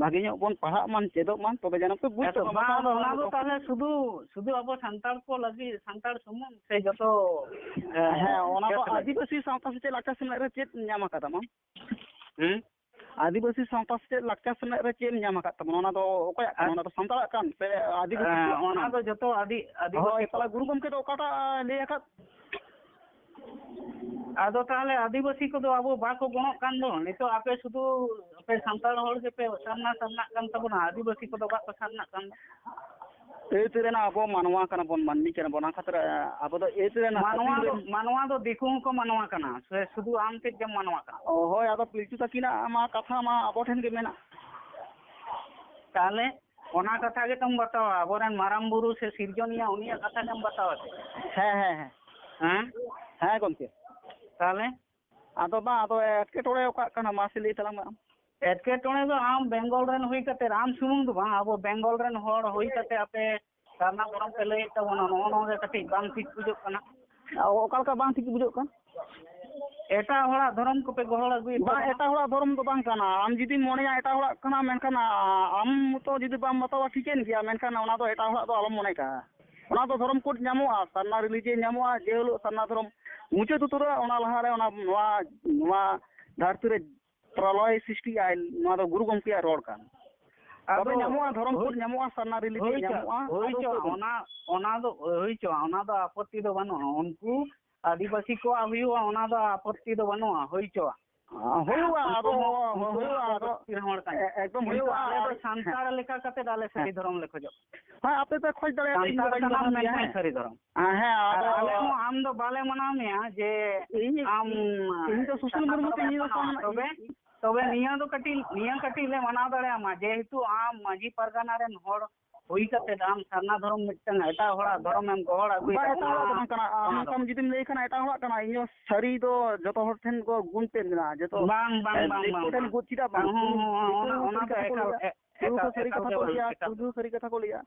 ᱵᱷᱟᱜᱮ ᱧᱚᱜ ᱵᱚᱱ ᱯᱟᱲᱦᱟᱜ ᱢᱟ, ᱪᱮᱫᱚᱜ ᱢᱟ, ᱛᱚᱵᱮ ᱡᱮᱱᱚ ᱯᱮ ᱵᱩᱡᱽ ᱦᱮᱸ ᱛᱚ, ᱛᱟᱵᱚᱱᱟ᱾ ᱵᱟᱝ, ᱟᱫᱚ ᱚᱱᱟ ᱫᱚ ᱛᱟᱦᱚᱞᱮ ᱥᱩᱫᱷᱩ, ᱥᱩᱫᱷᱩ ᱟᱵᱚ ᱥᱟᱱᱛᱟᱲ ᱠᱚ ᱞᱟᱹᱜᱤᱫ, ᱥᱟᱱᱛᱟᱲ ᱥᱩᱢᱩᱝ ᱥᱮ ᱡᱚᱛᱚ, ᱮ, ᱦᱮᱸ, ᱚᱱᱟ ᱫᱚ ᱡᱟᱹᱛ ᱞᱟᱹᱜᱤᱫ? ᱟᱹᱫᱤᱵᱟᱹᱥᱤ ᱥᱟᱶᱛᱟ ᱥᱮᱪᱮᱫ ᱞᱟᱠᱪᱟᱨ ᱥᱮᱢᱞᱮᱫ ᱨᱮ ᱪᱮᱫ ᱧᱟᱢ ᱟᱠᱟᱫᱟ ᱢᱟ? ᱦᱩᱸ? ᱟᱹᱫᱤᱵᱟᱹᱥᱤ ᱥᱟᱶᱛᱟ ᱥᱮᱪᱮᱫ ᱞᱟᱠᱪᱟᱨ ᱥᱮᱢᱞᱮᱫ ᱨᱮ ᱪᱮᱫ ᱮᱢ ᱧᱟᱢ ᱟᱠᱟᱫ ᱛᱟᱵᱚᱱᱟ? ᱚᱱᱟ ᱫᱚ ᱚᱠᱚᱭᱟᱜ ᱠᱟᱱᱟ? ᱟᱨ ᱚᱱᱟ ᱫᱚ ᱥᱟᱱᱛᱟᱲᱟᱜ ᱠᱟᱱ ᱥᱮ ᱟᱹᱫᱤᱵᱟᱹᱥᱤ ᱦᱮᱸ, ᱠᱚᱣᱟᱜ ᱚᱱᱟ ᱠᱟᱱ? ᱫᱚ ᱡᱚᱛᱚ ᱟᱹᱫᱤ-, ᱟᱹᱫᱤᱵᱟᱹᱥᱤ ᱦᱳᱭ, ᱠᱚ᱾ ᱛᱟᱦᱚᱞᱮ ᱜᱩᱨᱩ ᱜᱚᱢᱠᱮ ᱫᱚ ᱚᱠᱟᱴᱟᱜ ᱞᱟᱹᱭ ᱟᱠᱟᱫ? ᱟᱫᱚ ᱛᱟᱦᱚᱞᱮ ᱟᱹᱫᱤᱵᱟᱹᱥᱤ ᱠᱚᱫᱚ ᱟᱵᱚ ᱵᱟᱠᱚ ᱜᱚᱲᱚᱜ ᱠᱟᱱ ᱫᱚ᱾ ᱱᱤᱛᱚᱜ ᱟᱯᱮ ᱥᱩᱫᱷᱩ ᱟᱯᱮ ᱥᱟᱱᱛᱟᱲ ᱦᱚᱲ ᱜᱮᱯᱮ ᱥᱟᱨᱱᱟ ᱥᱟᱨᱱᱟᱜ ᱠᱟᱱ ᱛᱟᱵᱚᱱᱟ, ᱟᱹᱫᱤᱵᱟᱹᱥᱤ ᱠᱚᱫᱚ ᱵᱟᱠᱚ ᱥᱟᱨᱱᱟᱜ ᱠᱟᱱ ᱫᱚ᱾ ᱮᱭ ᱛᱮ ᱨᱮᱱ ᱟᱵᱚ ᱢᱟᱱᱣᱟ ᱠᱟᱱᱟ ᱵᱚᱱ, ᱢᱟᱹᱱᱢᱤ ᱠᱟᱱᱟ ᱵᱚᱱ, ᱚᱱᱟ ᱠᱷᱟᱹᱛᱤᱨ ᱟᱵᱚ ᱫᱚ ᱮᱭ ᱛᱮ ᱨᱮᱱ ᱢᱟᱱᱣᱟ ᱟᱹᱫᱤᱢ ᱫᱚ, ᱨᱮᱱ ᱢᱟᱱᱣᱟ ᱫᱚ ᱫᱤᱠᱩ ᱦᱚᱸᱠᱚ ᱢᱟᱱᱣᱟ ᱠᱟᱱᱟ, ᱥᱮ ᱥᱩᱫᱷᱩ ᱟᱢ ᱛᱮᱫ ᱜᱮᱢ ᱢᱟᱱᱣᱟ ᱠᱟᱱᱟ? ᱚ, ᱦᱳᱭ, ᱟᱫᱚ ᱯᱤᱞᱪᱩ ᱛᱟᱹᱠᱤᱱᱟᱜ ᱢᱟ ᱠᱟᱛᱷᱟ ᱢᱟ ᱟᱵᱚ ᱴᱷᱮᱱ ᱜᱮ ᱢᱮᱱᱟᱜ᱾ ᱛᱟᱦᱚᱞᱮ ᱚᱱᱟ ᱠᱟᱛᱷᱟ ᱜᱮᱛᱚᱢ ᱵᱟᱛᱟᱣᱟ, ᱟᱵᱚᱨᱮᱱ ᱢᱟᱨᱟᱝ ᱵᱩᱨᱩ ᱥᱮ ᱥᱤᱨᱡᱚᱱᱤᱭᱟᱹ ᱩᱱᱤᱭᱟᱜ ᱠᱟᱛᱷᱟ ᱜᱮᱢ ᱵᱟᱛᱟᱣᱟ ᱥᱮ? ᱦᱮᱸ, ᱦᱮᱸ, ᱦᱮᱸ᱾ ᱦᱮᱸ? ᱦᱮᱸ, ᱜᱚᱢᱠᱮ᱾ ᱛᱟᱦᱚᱞᱮ? ᱟᱫᱚ ᱵᱟᱝ, ᱟᱫᱚ ᱮᱴᱠᱮᱴᱚᱬᱮ ᱚᱠᱟᱜ ᱠᱟᱱᱟ, ᱢᱟᱥᱮ ᱞᱟᱹᱭ ᱛᱟᱞᱟᱝ ᱢᱮ ᱟᱢ᱾ ᱮᱴᱠᱮᱴᱚᱬᱮ ᱫᱚ ᱟᱢ ᱵᱮᱝᱜᱚᱞ ᱨᱮᱱ ᱦᱩᱭ ᱠᱟᱛᱮ, ᱟᱢ ᱥᱩᱢᱩᱝ ᱫᱚ ᱵᱟᱝ, ᱟᱵᱚ ᱵᱮᱝᱜᱚᱞ ᱨᱮᱱ ᱦᱚᱲ ᱦᱩᱭ ᱠᱟᱛᱮ ᱟᱯᱮ ᱥᱟᱨᱱᱟ ᱫᱷᱚᱨᱚᱢ ᱯᱮ ᱞᱟᱹᱭᱮᱫ ᱛᱟᱵᱚᱱᱟ, ᱱᱚᱜᱼᱚ ᱱᱚᱣᱟ ᱜᱮ ᱠᱟᱹᱴᱤᱡ ᱵᱟᱝ ᱴᱷᱤᱠ ᱵᱩᱡᱷᱟᱹᱜ ᱠᱟᱱᱟ᱾ ᱚᱠᱟ ᱞᱮᱠᱟ ᱵᱟᱝ ᱴᱷᱤᱠ ᱵᱩᱡᱷᱟᱹᱜ ᱠᱟᱱᱟ? ᱮᱴᱟᱜ ᱦᱚᱲᱟᱜ ᱫᱷᱚᱨᱚᱢ ᱠᱚᱯᱮ ᱜᱚᱦᱚᱲ ᱟᱹᱜᱩᱭᱮᱫ ᱵᱟᱝ, ᱛᱟᱵᱚᱱᱟ᱾ ᱮᱴᱟᱜ ᱦᱚᱲᱟᱜ ᱫᱷᱚᱨᱚᱢ ᱫᱚ ᱵᱟᱝ ᱠᱟᱱᱟ᱾ ᱟᱢ ᱡᱩᱫᱤᱢ ᱢᱚᱱᱮᱭᱟ ᱮᱴᱟᱜ ᱦᱚᱲᱟᱜ ᱠᱟᱱᱟ, ᱢᱮᱱᱠᱷᱟᱱ, ᱟ-, ᱟᱢ ᱛᱚ ᱡᱩᱫᱤ ᱵᱟᱢ ᱵᱟᱛᱟᱣᱟ, ᱴᱷᱤᱠᱟᱹᱱ ᱜᱮᱭᱟ, ᱢᱮᱱᱠᱷᱟᱱ ᱚᱱᱟ ᱫᱚ ᱮᱴᱟᱜ ᱦᱚᱲᱟᱜ ᱫᱚ ᱟᱞᱚᱢ ᱢᱚᱱᱮ ᱠᱟᱜᱼᱟ᱾ ᱚᱱᱟ ᱫᱚ ᱫᱷᱚᱨᱚᱢ ᱠᱳᱰ ᱧᱟᱢᱚᱜᱼᱟ, ᱥᱟᱨᱱᱟ religion ᱧᱟᱢᱚᱜᱼᱟ, ᱡᱮ ᱦᱤᱞᱳᱜ ᱥᱟᱨᱱᱟ ᱫᱷᱚᱨᱚᱢ ᱢᱩᱪᱟᱹᱫ ᱩᱛᱟᱹᱨᱚᱜᱼᱟ, ᱚᱱᱟ ᱞᱟᱦᱟᱨᱮ ᱚᱱᱟ, ᱱᱚᱣᱟ, ᱱᱚᱣᱟ ᱫᱷᱟᱹᱨᱛᱤ ᱨᱮ ᱯᱨᱚᱞᱚᱭ ᱥᱨᱤᱥᱴᱤᱜᱼᱟ, ᱱᱚᱣᱟ ᱫᱚ ᱜᱩᱨᱩ ᱜᱚᱢᱠᱮᱭᱟᱜ ᱨᱚᱲ ᱠᱟᱱ᱾ ᱟᱫᱚ ᱛᱚᱵᱮ ᱧᱟᱢᱚᱜᱼᱟ, ᱫᱷᱚᱨᱚᱢ ᱦᱳᱭ, ᱠᱳᱰ ᱧᱟᱢᱚᱜᱼᱟ, ᱥᱟᱨᱱᱟ religion ᱦᱳᱭ ᱪᱚ, ᱧᱟᱢᱚᱜᱼᱟ, ᱦᱳᱭ ᱟᱫᱚ ᱪᱚ, ᱚᱠᱚᱭ ᱫᱚ? ᱚᱱᱟ, ᱚᱱᱟ ᱫᱚ ᱦᱳᱭ ᱪᱚ, ᱚᱱᱟ ᱫᱚ ᱟᱯᱚᱛᱛᱤ ᱫᱚ ᱵᱟᱹᱱᱩᱜᱼᱟ᱾ ᱩᱱᱠᱩ ᱟᱹᱫᱤᱵᱟᱹᱥᱤ ᱠᱚᱣᱟᱜ ᱦᱩᱭᱩᱜᱼᱟ, ᱚᱱᱟ ᱫᱚ ᱟᱯᱚᱛᱛᱤ ᱫᱚ ᱵᱟᱹᱱᱩᱜᱼᱟ, ᱦᱩᱭ ᱪᱚᱣᱟᱜ᱾ ᱦᱩᱭᱩᱜᱼᱟ, ᱟᱫᱚ ᱩᱱᱠᱩ ᱢᱟ, ᱩᱱᱠᱩ ᱦᱩᱭᱩᱜᱼᱟ, ᱢᱟ ᱟᱫᱚ ᱟᱹᱫᱤᱵᱟᱹᱥᱤ ᱦᱚᱲ ᱠᱟᱱᱟ᱾ ᱮ-, ᱮᱠᱫᱚᱢ ᱠᱤᱱᱛᱩ ᱦᱩᱭᱩᱜᱼᱟ, ᱟᱞᱮ ᱟᱫᱚ ᱫᱚ ᱥᱟᱱᱛᱟᱲ ᱦᱮᱸ᱾ ᱞᱮᱠᱟ ᱠᱟᱛᱮ ᱟᱞᱮ ᱥᱟᱹᱨᱤ ᱦᱮᱸ᱾ ᱫᱷᱚᱨᱚᱢ ᱞᱮ ᱠᱷᱚᱡᱚᱜ ᱠᱟᱱᱟ᱾ ᱦᱮᱸ, ᱟᱯᱮ ᱯᱮ ᱠᱷᱚᱡᱽ ᱫᱟᱲᱮᱭᱟᱜᱼᱟ, ᱤᱧ ᱫᱚ ᱥᱟᱱᱛᱟᱲ ᱵᱟᱹᱧ ᱠᱟᱱᱟᱢ ᱢᱟᱱᱟᱣ ᱢᱮᱭᱟ, ᱢᱮᱱᱠᱷᱟᱱ ᱦᱮᱸ᱾ ᱥᱟᱹᱨᱤ ᱫᱷᱚᱨᱚᱢ᱾ ᱦᱮᱸ, ᱦᱮᱸ, ᱟᱨ ᱟᱫᱚ ᱟᱞᱮ ᱦᱚᱸ ᱟᱢ ᱫᱚ ᱵᱟᱞᱮ ᱢᱟᱱᱟᱣ ᱢᱮᱭᱟ ᱡᱮ ᱤᱧ, ᱟᱢ ᱤᱧ ᱫᱚ ᱥᱩᱥᱤᱞ ᱥᱟᱨᱱᱟ ᱢᱩᱨᱢᱩ ᱫᱷᱚᱨᱚᱢ ᱠᱟᱹᱧ, ᱮᱢ ᱤᱧ ᱫᱚ ᱢᱟᱱᱟᱣᱟ᱾ ᱥᱟᱨᱱᱟ ᱛᱚᱵᱮ, ᱛᱚᱵᱮ ᱱᱤᱭᱟᱹ ᱫᱚ ᱠᱟᱹᱴᱤᱡ, ᱱᱤᱭᱟᱹ ᱠᱟᱹᱴᱤᱡ ᱞᱮ ᱢᱟᱱᱟᱣ ᱫᱟᱲᱮᱭᱟᱢᱟ, ᱡᱮᱦᱮᱛᱩ ᱟᱢ ᱢᱟᱹᱡᱷᱤ ᱯᱟᱨᱜᱟᱱᱟ ᱨᱮᱱ ᱦᱚᱲ ᱦᱩᱭ ᱠᱟᱛᱮ ᱟᱢ ᱥᱟᱨᱱᱟ ᱫᱷᱚᱨᱚᱢ ᱢᱤᱫᱴᱟᱝ ᱮᱴᱟᱜ ᱦᱚᱲᱟᱜ ᱫᱷᱚᱨᱚᱢ ᱮᱢ ᱜᱚᱦᱚᱲ ᱟᱹᱜᱩᱭᱮᱫᱟ, ᱵᱟᱝ, ᱮᱴᱟᱜ ᱦᱚᱲᱟᱜ ᱫᱚ ᱚᱱᱟ, ᱵᱟᱝ ᱠᱟᱱᱟ᱾ ᱟᱢ ᱚᱱᱟ ᱫᱚ ᱚᱱᱠᱟᱢ ᱡᱩᱫᱤᱢ ᱞᱟᱹᱭ ᱠᱷᱟᱱ ᱮᱴᱟᱜ ᱦᱚᱲᱟᱜ ᱠᱟᱱᱟ᱾ ᱤᱧ ᱦᱚᱸ ᱥᱟᱹᱨᱤ ᱫᱚ ᱡᱚᱛᱚ ᱦᱚᱲ ᱴᱷᱮᱱ ᱠᱚ ᱜᱩᱱ ᱛᱮ ᱢᱮᱱᱟᱜᱼᱟ, ᱡᱚᱛᱚ ᱵᱟᱝ, ᱵᱟᱝ, ᱵᱟᱝ, ᱫᱤᱠᱩ ᱵᱟᱝ, ᱴᱷᱮᱱ ᱵᱟᱝ᱾ ᱜᱩᱱ ᱪᱮᱫᱟᱜ ᱵᱟᱝ? ᱦᱩᱸ, ᱦᱩᱸ, ᱦᱩᱸ, ᱫᱤᱠᱩ ᱚᱱᱟ, ᱦᱚᱸ ᱚᱱᱟ ᱥᱟᱹᱨᱤ ᱫᱚ ᱠᱟᱛᱷᱟ ᱠᱚ ᱮᱠᱟᱞ, ᱞᱟᱹᱭᱟ, ᱮ-, ᱛᱩᱲᱩᱠ ᱮᱠᱟᱞ, ᱦᱚᱸ ᱥᱟᱹᱨᱤ ᱮᱠᱟᱞ ᱠᱟᱛᱷᱟ ᱜᱮ ᱠᱚ ᱵᱟᱝ, ᱞᱟᱹᱭᱟ, ᱮᱠᱟᱞ᱾ ᱛᱩᱲᱩᱠ ᱦᱚᱸ ᱥᱟᱹᱨᱤ ᱠᱟᱛᱷᱟ ᱠᱚ ᱞᱟᱹᱭᱟ,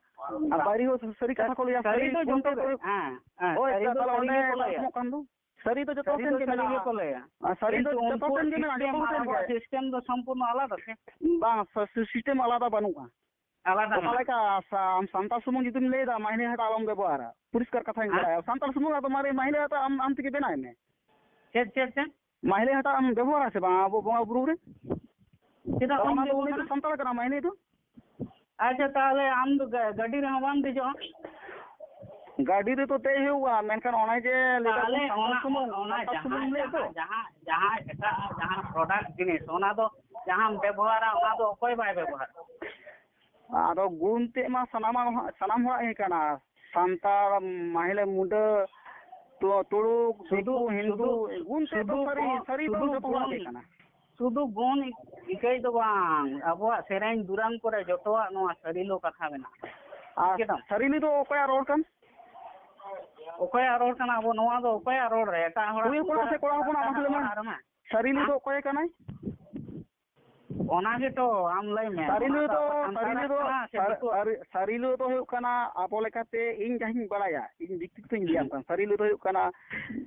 ᱟᱨ ᱥᱟᱹᱨᱤ ᱵᱟᱹᱲᱤᱡ ᱦᱚᱸ ᱥᱟᱹᱨᱤ ᱠᱟᱛᱷᱟ ᱠᱚ ᱞᱟᱹᱭᱟ᱾ ᱥᱟᱹᱨᱤ ᱫᱚ ᱡᱚᱛᱚ ᱦᱮᱸ, ᱥᱮᱱ ᱜᱮ ᱛᱟᱦᱞᱮ ᱢᱮᱱᱟᱜᱼᱟ᱾ ᱚᱸᱰᱮ ᱥᱟᱨᱱᱟ ᱥᱟᱨᱱᱟ ᱫᱷᱚᱨᱚᱢ ᱠᱟᱱ ᱫᱚ᱾ ᱥᱟᱹᱨᱤ ᱫᱚ ᱡᱚᱛᱚ ᱥᱟᱹᱨᱤ ᱥᱮᱱ ᱫᱚ ᱜᱮ ᱥᱟᱹᱨᱤ ᱢᱮᱱᱟᱜᱼᱟ᱾ ᱜᱮᱠᱚ ᱞᱟᱹᱭᱟ᱾ ᱟᱨ ᱥᱟᱹᱨᱤ ᱫᱚ ᱠᱤᱱᱛᱩ ᱡᱚᱛᱚ ᱩᱱᱠᱩᱣᱟᱜ ᱥᱮᱱ ᱜᱮ ᱢᱮᱱᱟᱜᱼᱟ, system ᱡᱚᱛᱚ ᱟᱨ ᱥᱮᱱ ᱜᱮ᱾ ᱟᱵᱚᱣᱟᱜ system ᱫᱚ ᱥᱚᱢᱯᱩᱨᱱᱚ ᱟᱞᱟᱫᱟ ᱥᱮ? ᱵᱟᱝ, ᱥᱟ-, ᱥᱤ-, system ᱟᱞᱟᱫᱟ ᱵᱟᱹᱱᱩᱜᱼᱟ᱾ ᱟᱞᱟᱫᱟ ᱚᱠᱟ ᱢᱮᱱᱟᱜᱼᱟ᱾ ᱞᱮᱠᱟ ᱥᱟ-, ᱟᱢ ᱥᱟᱱᱛᱟᱲ ᱥᱩᱢᱩᱝ ᱡᱩᱫᱤᱢ ᱞᱟᱹᱭᱫᱟ, ᱢᱟᱦᱞᱮ ᱦᱟᱴᱟᱜ ᱟᱞᱚᱢ ᱵᱮᱵᱚᱦᱟᱨᱟ, ᱯᱚᱨᱤᱥᱠᱟᱨ ᱠᱟᱛᱷᱟᱧ ᱦᱮᱸ? ᱵᱟᱲᱟᱭᱟ᱾ ᱥᱟᱱᱛᱟᱲ ᱥᱩᱢᱩᱝ ᱟᱫᱚ ᱢᱟᱨᱮ ᱢᱟᱦᱞᱮ ᱦᱟᱴᱟᱜ ᱟᱢ, ᱟᱢ ᱛᱮᱜᱮ ᱵᱮᱱᱟᱣ ᱢᱮ᱾ ᱪᱮᱫ, ᱪᱮᱫ, ᱪᱮᱫ? ᱢᱟᱦᱞᱮ ᱦᱟᱴᱟᱜ ᱮᱢ ᱵᱮᱵᱚᱦᱟᱨᱟ ᱥᱮ ᱵᱟᱝ ᱟᱵᱚ ᱵᱚᱸᱜᱟ ᱵᱩᱨᱩ ᱨᱮ? ᱪᱮᱫᱟᱜ ᱵᱟᱹᱧ ᱚᱱᱟ ᱫᱚ ᱩᱱᱤ ᱵᱮᱵᱚᱦᱟᱨᱟ? ᱫᱚ ᱥᱟᱱᱛᱟᱲ ᱠᱟᱱᱟ, ᱢᱟᱦᱞᱮ ᱫᱚ᱾ ᱟᱪᱪᱷᱟ, ᱛᱟᱦᱞᱮ ᱟᱢ ᱫᱚ ᱜᱟ-, ᱜᱟᱹᱰᱤ ᱨᱮᱦᱚᱸ ᱵᱟᱢ ᱫᱮᱡᱚᱜᱼᱟ? ᱜᱟᱹᱰᱤ ᱨᱮᱫᱚ ᱫᱮᱡ ᱦᱩᱭᱩᱜᱼᱟ, ᱢᱮᱱᱠᱷᱟᱱ ᱚᱱᱮ ᱡᱮ ᱞᱟᱹᱭ ᱛᱟᱦᱞᱮ ᱫᱟᱵᱚᱱ ᱥᱟᱱᱛᱟᱲ ᱚᱱᱟ, ᱥᱩᱢᱩᱝ, ᱚᱱᱟ ᱥᱟᱱᱛᱟᱲ ᱡᱟᱦᱟᱸ, ᱥᱩᱢᱩᱝ ᱞᱟᱹᱭ ᱛᱚ᱾ ᱡᱟᱦᱟᱸ, ᱡᱟᱦᱟᱸ, ᱡᱟᱦᱟᱸ ᱮᱴᱟᱜ ᱡᱟᱦᱟᱸ product ᱡᱤᱱᱤᱥ, ᱚᱱᱟ ᱫᱚ ᱡᱟᱦᱟᱸᱢ ᱵᱮᱵᱚᱦᱟᱨᱟ, ᱚᱱᱟ ᱫᱚ ᱚᱠᱚᱭ ᱵᱟᱭ ᱵᱮᱵᱚᱦᱟᱨᱟ? ᱟᱫᱚ ᱜᱩᱱ ᱛᱮᱫ ᱢᱟ ᱥᱟᱱᱟᱢᱟᱜ, ᱥᱟᱱᱟᱢ ᱦᱚᱲᱟᱜ ᱜᱮ ᱠᱟᱱᱟ᱾ ᱥᱟᱱᱛᱟᱲ, ᱢᱟᱦᱞᱮ, ᱢᱩᱰᱟᱹ, ᱛᱩ-, ᱛᱩᱲᱩᱠ, ᱥᱩᱫᱷᱩ, ᱫᱤᱠᱩ, ᱦᱤᱱᱫᱩ, ᱥᱩᱫᱷᱩ, ᱜᱩᱱ ᱛᱮᱫ ᱫᱚ ᱥᱩᱫᱷᱩ ᱥᱟᱹᱨᱤ, ᱜᱩᱱ, ᱥᱟᱹᱨᱤ ᱫᱚ ᱥᱩᱫᱷᱩ ᱡᱚᱛᱚ ᱦᱚᱲᱟᱜ ᱜᱩᱱ, ᱜᱮ ᱠᱟᱱᱟ᱾ ᱥᱩᱫᱷᱩ ᱜᱩᱱ ᱤᱠᱟᱹᱭ ᱫᱚ ᱵᱟᱝ, ᱟᱵᱚᱣᱟᱜ ᱥᱮᱨᱮᱧ ᱫᱩᱨᱟᱝ ᱠᱚᱨᱮ ᱡᱚᱛᱚᱣᱟᱜ ᱱᱚᱣᱟ ᱥᱟᱹᱨᱤᱞᱳ ᱠᱟᱛᱷᱟ ᱢᱮᱱᱟᱜᱼᱟ᱾ ᱟᱨ ᱴᱷᱤᱠ ᱜᱮᱛᱟᱢ? ᱥᱟᱹᱨᱤᱞᱳ ᱫᱚ ᱚᱠᱚᱭᱟᱜ ᱨᱚᱲ ᱠᱟᱱ? ᱚᱠᱚᱭᱟᱜ ᱨᱚᱲ ᱠᱟᱱᱟ ᱟᱵᱚ ᱱᱚᱣᱟ ᱫᱚ? ᱚᱠᱚᱭᱟᱜ ᱨᱚᱲ ᱨᱮ? ᱮᱴᱟᱜ ᱦᱚᱲᱟᱜ ᱠᱩᱲᱤ ᱦᱚᱯᱚᱱᱟᱜ ᱥᱮ ᱠᱚᱲᱟ ᱦᱚᱯᱚᱱᱟᱜ? ᱢᱟᱥᱮ ᱞᱟᱹᱭ ᱢᱮ᱾ ᱚᱲᱟᱜ ᱨᱮᱢᱟ᱾ ᱥᱟᱹᱨᱤᱞᱩ ᱫᱚ ᱚᱠᱚᱭ ᱠᱟᱱᱟᱭ? ᱚᱱᱟ ᱜᱮᱛᱚ ᱟᱢ ᱞᱟᱹᱭ ᱢᱮ᱾ ᱥᱟᱹᱨᱤᱞᱩ ᱚᱱᱟ ᱫᱚ ᱫᱚ, ᱟᱵᱚ ᱥᱟᱱᱛᱟᱲᱟᱜ ᱥᱟᱹᱨᱤᱞᱩ ᱫᱚ, ᱠᱟᱱᱟ ᱥᱮ ᱥᱟᱹᱨᱤ, ᱫᱤᱠᱩᱣᱟᱜ? ᱥᱟᱹᱨᱤ, ᱥᱟᱹᱨᱤᱞᱩ ᱫᱚ ᱦᱩᱭᱩᱜ ᱠᱟᱱᱟ, ᱟᱵᱚ ᱞᱮᱠᱟᱛᱮ ᱤᱧ ᱡᱟᱦᱟᱸᱧ ᱵᱟᱲᱟᱭᱟ, ᱤᱧ ᱵᱮᱠᱛᱤᱜᱚᱛᱚᱧ ᱞᱟᱹᱭᱟᱢ ᱦᱩᱸ᱾ ᱠᱟᱱᱟ, ᱥᱟᱹᱨᱤᱞᱩ ᱫᱚ ᱦᱩᱭᱩᱜ ᱠᱟᱱᱟ,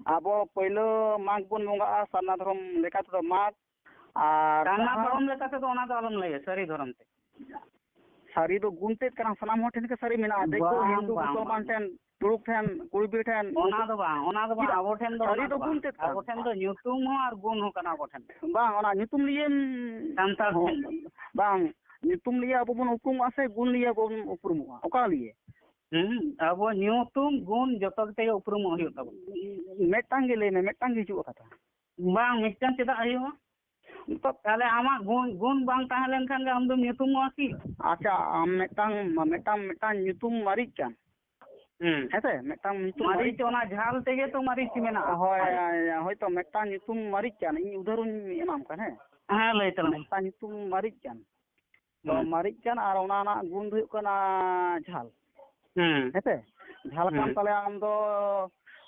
ᱟᱵᱚ ᱯᱳᱭᱞᱳ ᱢᱟᱜᱽ ᱵᱚᱱ ᱵᱚᱸᱜᱟᱜᱼᱟ, ᱥᱟᱨᱱᱟ ᱫᱷᱚᱨᱚᱢ ᱞᱮᱠᱟ ᱛᱮᱫᱚ ᱢᱟᱜᱽ, ᱟᱨ ᱥᱟᱨᱱᱟ ᱡᱟᱦᱟᱸ ᱫᱷᱚᱨᱚᱢ ᱞᱮᱠᱟ ᱛᱮᱫᱚ ᱚᱱᱟ ᱫᱚ ᱟᱞᱚᱢ ᱞᱟᱹᱭᱟ, ᱥᱟᱹᱨᱤ ᱫᱷᱚᱨᱚᱢ ᱛᱮ᱾ ᱥᱟᱹᱨᱤ ᱫᱚ ᱜᱩᱱ ᱛᱮᱫ ᱠᱟᱱᱟ, ᱥᱟᱱᱟᱢ ᱦᱚᱲ ᱴᱷᱮᱱ ᱜᱮ ᱥᱟᱹᱨᱤ ᱢᱮᱱᱟᱜᱼᱟ, ᱫᱤᱠᱩ, ᱵᱟᱝ, ᱦᱤᱱᱫᱩ, ᱵᱟᱝ, ᱢᱩᱥᱚᱞᱢᱟᱱ ᱵᱟᱝ᱾ ᱴᱷᱮᱱ, ᱛᱩᱲᱩᱠ ᱴᱷᱮᱱ, ᱠᱩᱲᱵᱤ ᱴᱷᱮᱱ᱾ ᱚᱱᱟ ᱫᱚ ᱵᱟᱝ, ᱚᱱᱟ ᱫᱚ ᱵᱟᱝ, ᱪᱮᱫᱟᱜ? ᱟᱵᱚ ᱴᱷᱮᱱ ᱫᱚ ᱥᱟᱹᱨᱤ ᱚᱱᱟ ᱫᱚ ᱫᱚ ᱜᱩᱱ ᱵᱟᱝ᱾ ᱛᱮᱫ ᱠᱟᱱᱟ᱾ ᱟᱵᱚ ᱴᱷᱮᱱ ᱫᱚ ᱧᱩᱛᱩᱢ ᱦᱚᱸ ᱟᱨ ᱜᱩᱱ ᱦᱚᱸ ᱠᱟᱱᱟ ᱟᱵᱚ ᱴᱷᱮᱱ ᱫᱚ᱾ ᱵᱟᱝ, ᱚᱱᱟ ᱧᱩᱛᱩᱢ ᱞᱤᱭᱮᱢ ᱥᱟᱱᱛᱟᱲ ᱦᱚᱸ, ᱴᱷᱮᱱ ᱫᱚ᱾ ᱵᱟᱝ, ᱧᱩᱛᱩᱢ ᱞᱤᱭᱮ ᱟᱵᱚ ᱵᱚᱱ ᱩᱯᱨᱩᱢᱚᱜᱼᱟ ᱥᱮ ᱜᱩᱱ ᱞᱤᱭᱮ ᱵᱚᱱ ᱩᱯᱨᱩᱢᱚᱜᱼᱟ? ᱚᱠᱟ ᱞᱤᱭᱮ? ᱦᱩᱸ, ᱟᱵᱚ ᱧᱩᱛᱩᱢ, ᱜᱩᱱ ᱡᱚᱛᱚ ᱛᱮᱜᱮ ᱩᱯᱨᱩᱢᱚᱜ ᱦᱩᱭᱩᱜ ᱛᱟᱵᱚᱱᱟ᱾ ᱢᱤᱫᱴᱟᱝ ᱜᱮ ᱞᱟᱹᱭ ᱢᱮ, ᱢᱤᱫᱴᱟᱝ ᱜᱮ ᱦᱤᱡᱩᱜᱼᱟ ᱠᱟᱛᱷᱟ᱾ ᱵᱟᱝ, ᱢᱤᱫᱴᱟᱝ ᱪᱮᱫᱟᱜ ᱦᱩᱭᱩᱜᱼᱟ? ᱛᱚ ᱛᱟᱦᱞᱮ ᱟᱢᱟᱜ ᱜᱩᱱ, ᱜᱩᱱ ᱵᱟᱝ ᱛᱟᱦᱮᱸ ᱞᱮᱱᱠᱷᱟᱱ ᱜᱮ ᱟᱢ ᱫᱚᱢ ᱧᱩᱛᱩᱢᱚᱜᱼᱟ ᱠᱤ? ᱟᱪᱪᱷᱟ, ᱟᱢ ᱢᱤᱫᱴᱟᱝ, ᱢᱤᱫᱴᱟᱝ, ᱢᱤᱫᱴᱟᱝ ᱧᱩᱛᱩᱢ ᱢᱟᱹᱨᱤᱪ ᱠᱟᱱ᱾ ᱦᱩᱸ᱾ ᱦᱮᱸᱥᱮ? ᱢᱤᱫᱴᱟᱝ ᱧᱩᱛᱩᱢ ᱢᱟᱹᱨᱤᱪ᱾ ᱢᱟᱹᱨᱤᱪ, ᱚᱱᱟ ᱡᱷᱟᱞ ᱛᱮᱜᱮ ᱛᱚ ᱢᱟᱹᱨᱤᱪ ᱢᱮᱱᱟᱜᱼᱟ᱾ ᱦᱳᱭ, ᱦᱳᱭ, ᱦᱳᱭ, ᱦᱳᱭᱛᱳ ᱢᱤᱫᱴᱟᱝ ᱧᱩᱛᱩᱢ ᱢᱟᱹᱨᱤᱪ ᱠᱟᱱ, ᱤᱧ ᱩᱫᱟᱦᱚᱨᱚᱧ ᱮᱢᱟᱢ ᱠᱟᱱ, ᱦᱮᱸ? ᱦᱮᱸ, ᱞᱟᱹᱭ ᱛᱟᱞᱟᱝ ᱢᱮ᱾ ᱢᱤᱫᱴᱟᱝ ᱧᱩᱛᱩᱢ ᱢᱟᱹᱨᱤᱪ ᱠᱟᱱ᱾ ᱛᱚ ᱦᱩᱸ᱾ ᱢᱟᱹᱨᱤᱪ ᱠᱟᱱ ᱟᱨ ᱚᱱᱟ ᱨᱮᱱᱟᱜ ᱜᱩᱱ ᱫᱚ ᱦᱩᱭᱩᱜ ᱠᱟᱱᱟ ᱡᱷᱟᱞ᱾ ᱦᱩᱸ᱾ ᱦᱮᱸᱥᱮ? ᱡᱷᱟᱞ ᱠᱟᱱ ᱦᱩᱸ᱾ ᱛᱟᱞᱮ ᱟᱢ ᱫᱚ,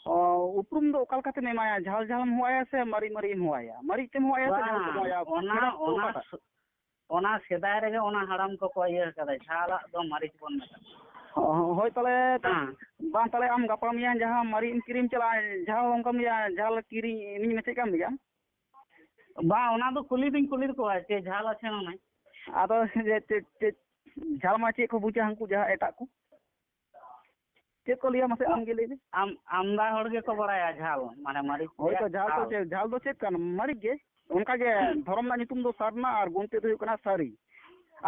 ᱚ, ᱩᱯᱨᱩᱢ ᱫᱚ ᱚᱠᱟ ᱞᱮᱠᱟᱛᱮᱢ ᱮᱢᱟᱭᱟ? ᱡᱷᱟᱞ ᱡᱷᱟᱞᱮᱢ ᱦᱚᱦᱚᱣᱟᱭᱟ ᱥᱮ ᱢᱟᱹᱨᱤᱪ ᱢᱟᱹᱨᱤᱪ ᱮᱢ ᱦᱚᱦᱚᱣᱟᱭᱟ? ᱢᱟᱹᱨᱤᱪ ᱛᱮᱢ ᱦᱚᱦᱚᱣᱟᱭᱟ ᱥᱮ ᱡᱷᱟᱞ ᱛᱮᱢ ᱦᱚᱦᱚᱣᱟᱭᱟ? ᱵᱟᱝ, ᱚᱱᱟ, ᱯᱷᱮᱰᱟᱛ ᱫᱚ ᱚᱱᱟ, ᱚᱠᱟᱴᱟᱜ? ᱚᱱᱟ ᱥᱮᱫᱟᱭ ᱨᱮᱜᱮ ᱚᱱᱟ ᱦᱟᱲᱟᱢ ᱠᱚᱠᱚ ᱤᱭᱟᱹ ᱟᱠᱟᱫᱟ, ᱡᱷᱟᱞᱟᱜ ᱫᱚ ᱢᱟᱹᱨᱤᱪ ᱵᱚᱱ ᱢᱮᱛᱟᱜᱼᱟ᱾ ᱦᱳᱭ, ᱛᱟᱦᱞᱮ ᱦᱮᱸ᱾ ᱵᱟᱝ, ᱛᱟᱦᱞᱮ ᱟᱢ ᱜᱟᱯᱟ ᱢᱮᱭᱟᱝ ᱡᱟᱦᱟᱸ ᱢᱟᱹᱨᱤᱪ ᱮᱢ ᱠᱤᱨᱤᱧ ᱪᱟᱞᱟᱜᱼᱟ, ᱡᱷᱟᱞ ᱚᱱᱠᱟᱢ ᱞᱟᱹᱭᱟ, ᱡᱷᱟᱞ ᱠᱤᱨᱤᱧ ᱤᱢᱟᱹᱧ ᱢᱮ, ᱪᱮᱫ ᱞᱮᱠᱟᱢ ᱞᱟᱹᱭᱟ? ᱵᱟᱝ, ᱚᱱᱟ ᱫᱚ ᱠᱩᱞᱤ ᱫᱩᱧ ᱠᱩᱞᱤ ᱠᱚᱣᱟ ᱡᱮ ᱡᱷᱟᱞ ᱟᱪᱷᱮ ᱢᱟᱢᱟᱭ᱾ ᱟᱫᱚ ᱪᱮᱫ, ᱪᱮᱫ, ᱪᱮᱫ ᱡᱷᱟᱞ ᱢᱟ ᱪᱮᱫ ᱠᱚ ᱵᱩᱡᱟ ᱦᱟᱱᱠᱩ ᱡᱟᱦᱟᱸ ᱮᱴᱟᱜ ᱠᱚ? ᱪᱮᱫ ᱠᱚ ᱞᱟᱹᱭᱟ ᱢᱟᱥᱮ ᱟᱢ ᱜᱮ ᱞᱟᱹᱭ ᱢᱮ᱾ ᱟᱢ, ᱟᱢᱫᱟ ᱦᱚᱲ ᱜᱮᱠᱚ ᱵᱟᱲᱟᱭᱟ ᱡᱷᱟᱞ, ᱢᱟᱱᱮ ᱢᱟᱹᱨᱤᱪ ᱦᱳᱭ ᱛᱚ, ᱨᱮᱭᱟᱜ ᱡᱷᱟᱞ ᱫᱚ ᱡᱷᱟᱞ᱾ ᱪᱮᱫ, ᱡᱷᱟᱞ ᱫᱚ ᱪᱮᱫ ᱠᱟᱱᱟ? ᱢᱟᱹᱨᱤᱪ ᱜᱮ᱾ ᱚᱱᱠᱟ ᱜᱮ ᱦᱩᱸ᱾ ᱫᱷᱚᱨᱚᱢ ᱨᱮᱱᱟᱜ ᱧᱩᱛᱩᱢ ᱫᱚ ᱥᱟᱨᱱᱟ ᱟᱨ ᱜᱩᱱ ᱛᱮᱫ ᱫᱚ ᱦᱩᱭᱩᱜ ᱠᱟᱱᱟ ᱥᱟᱹᱨᱤ᱾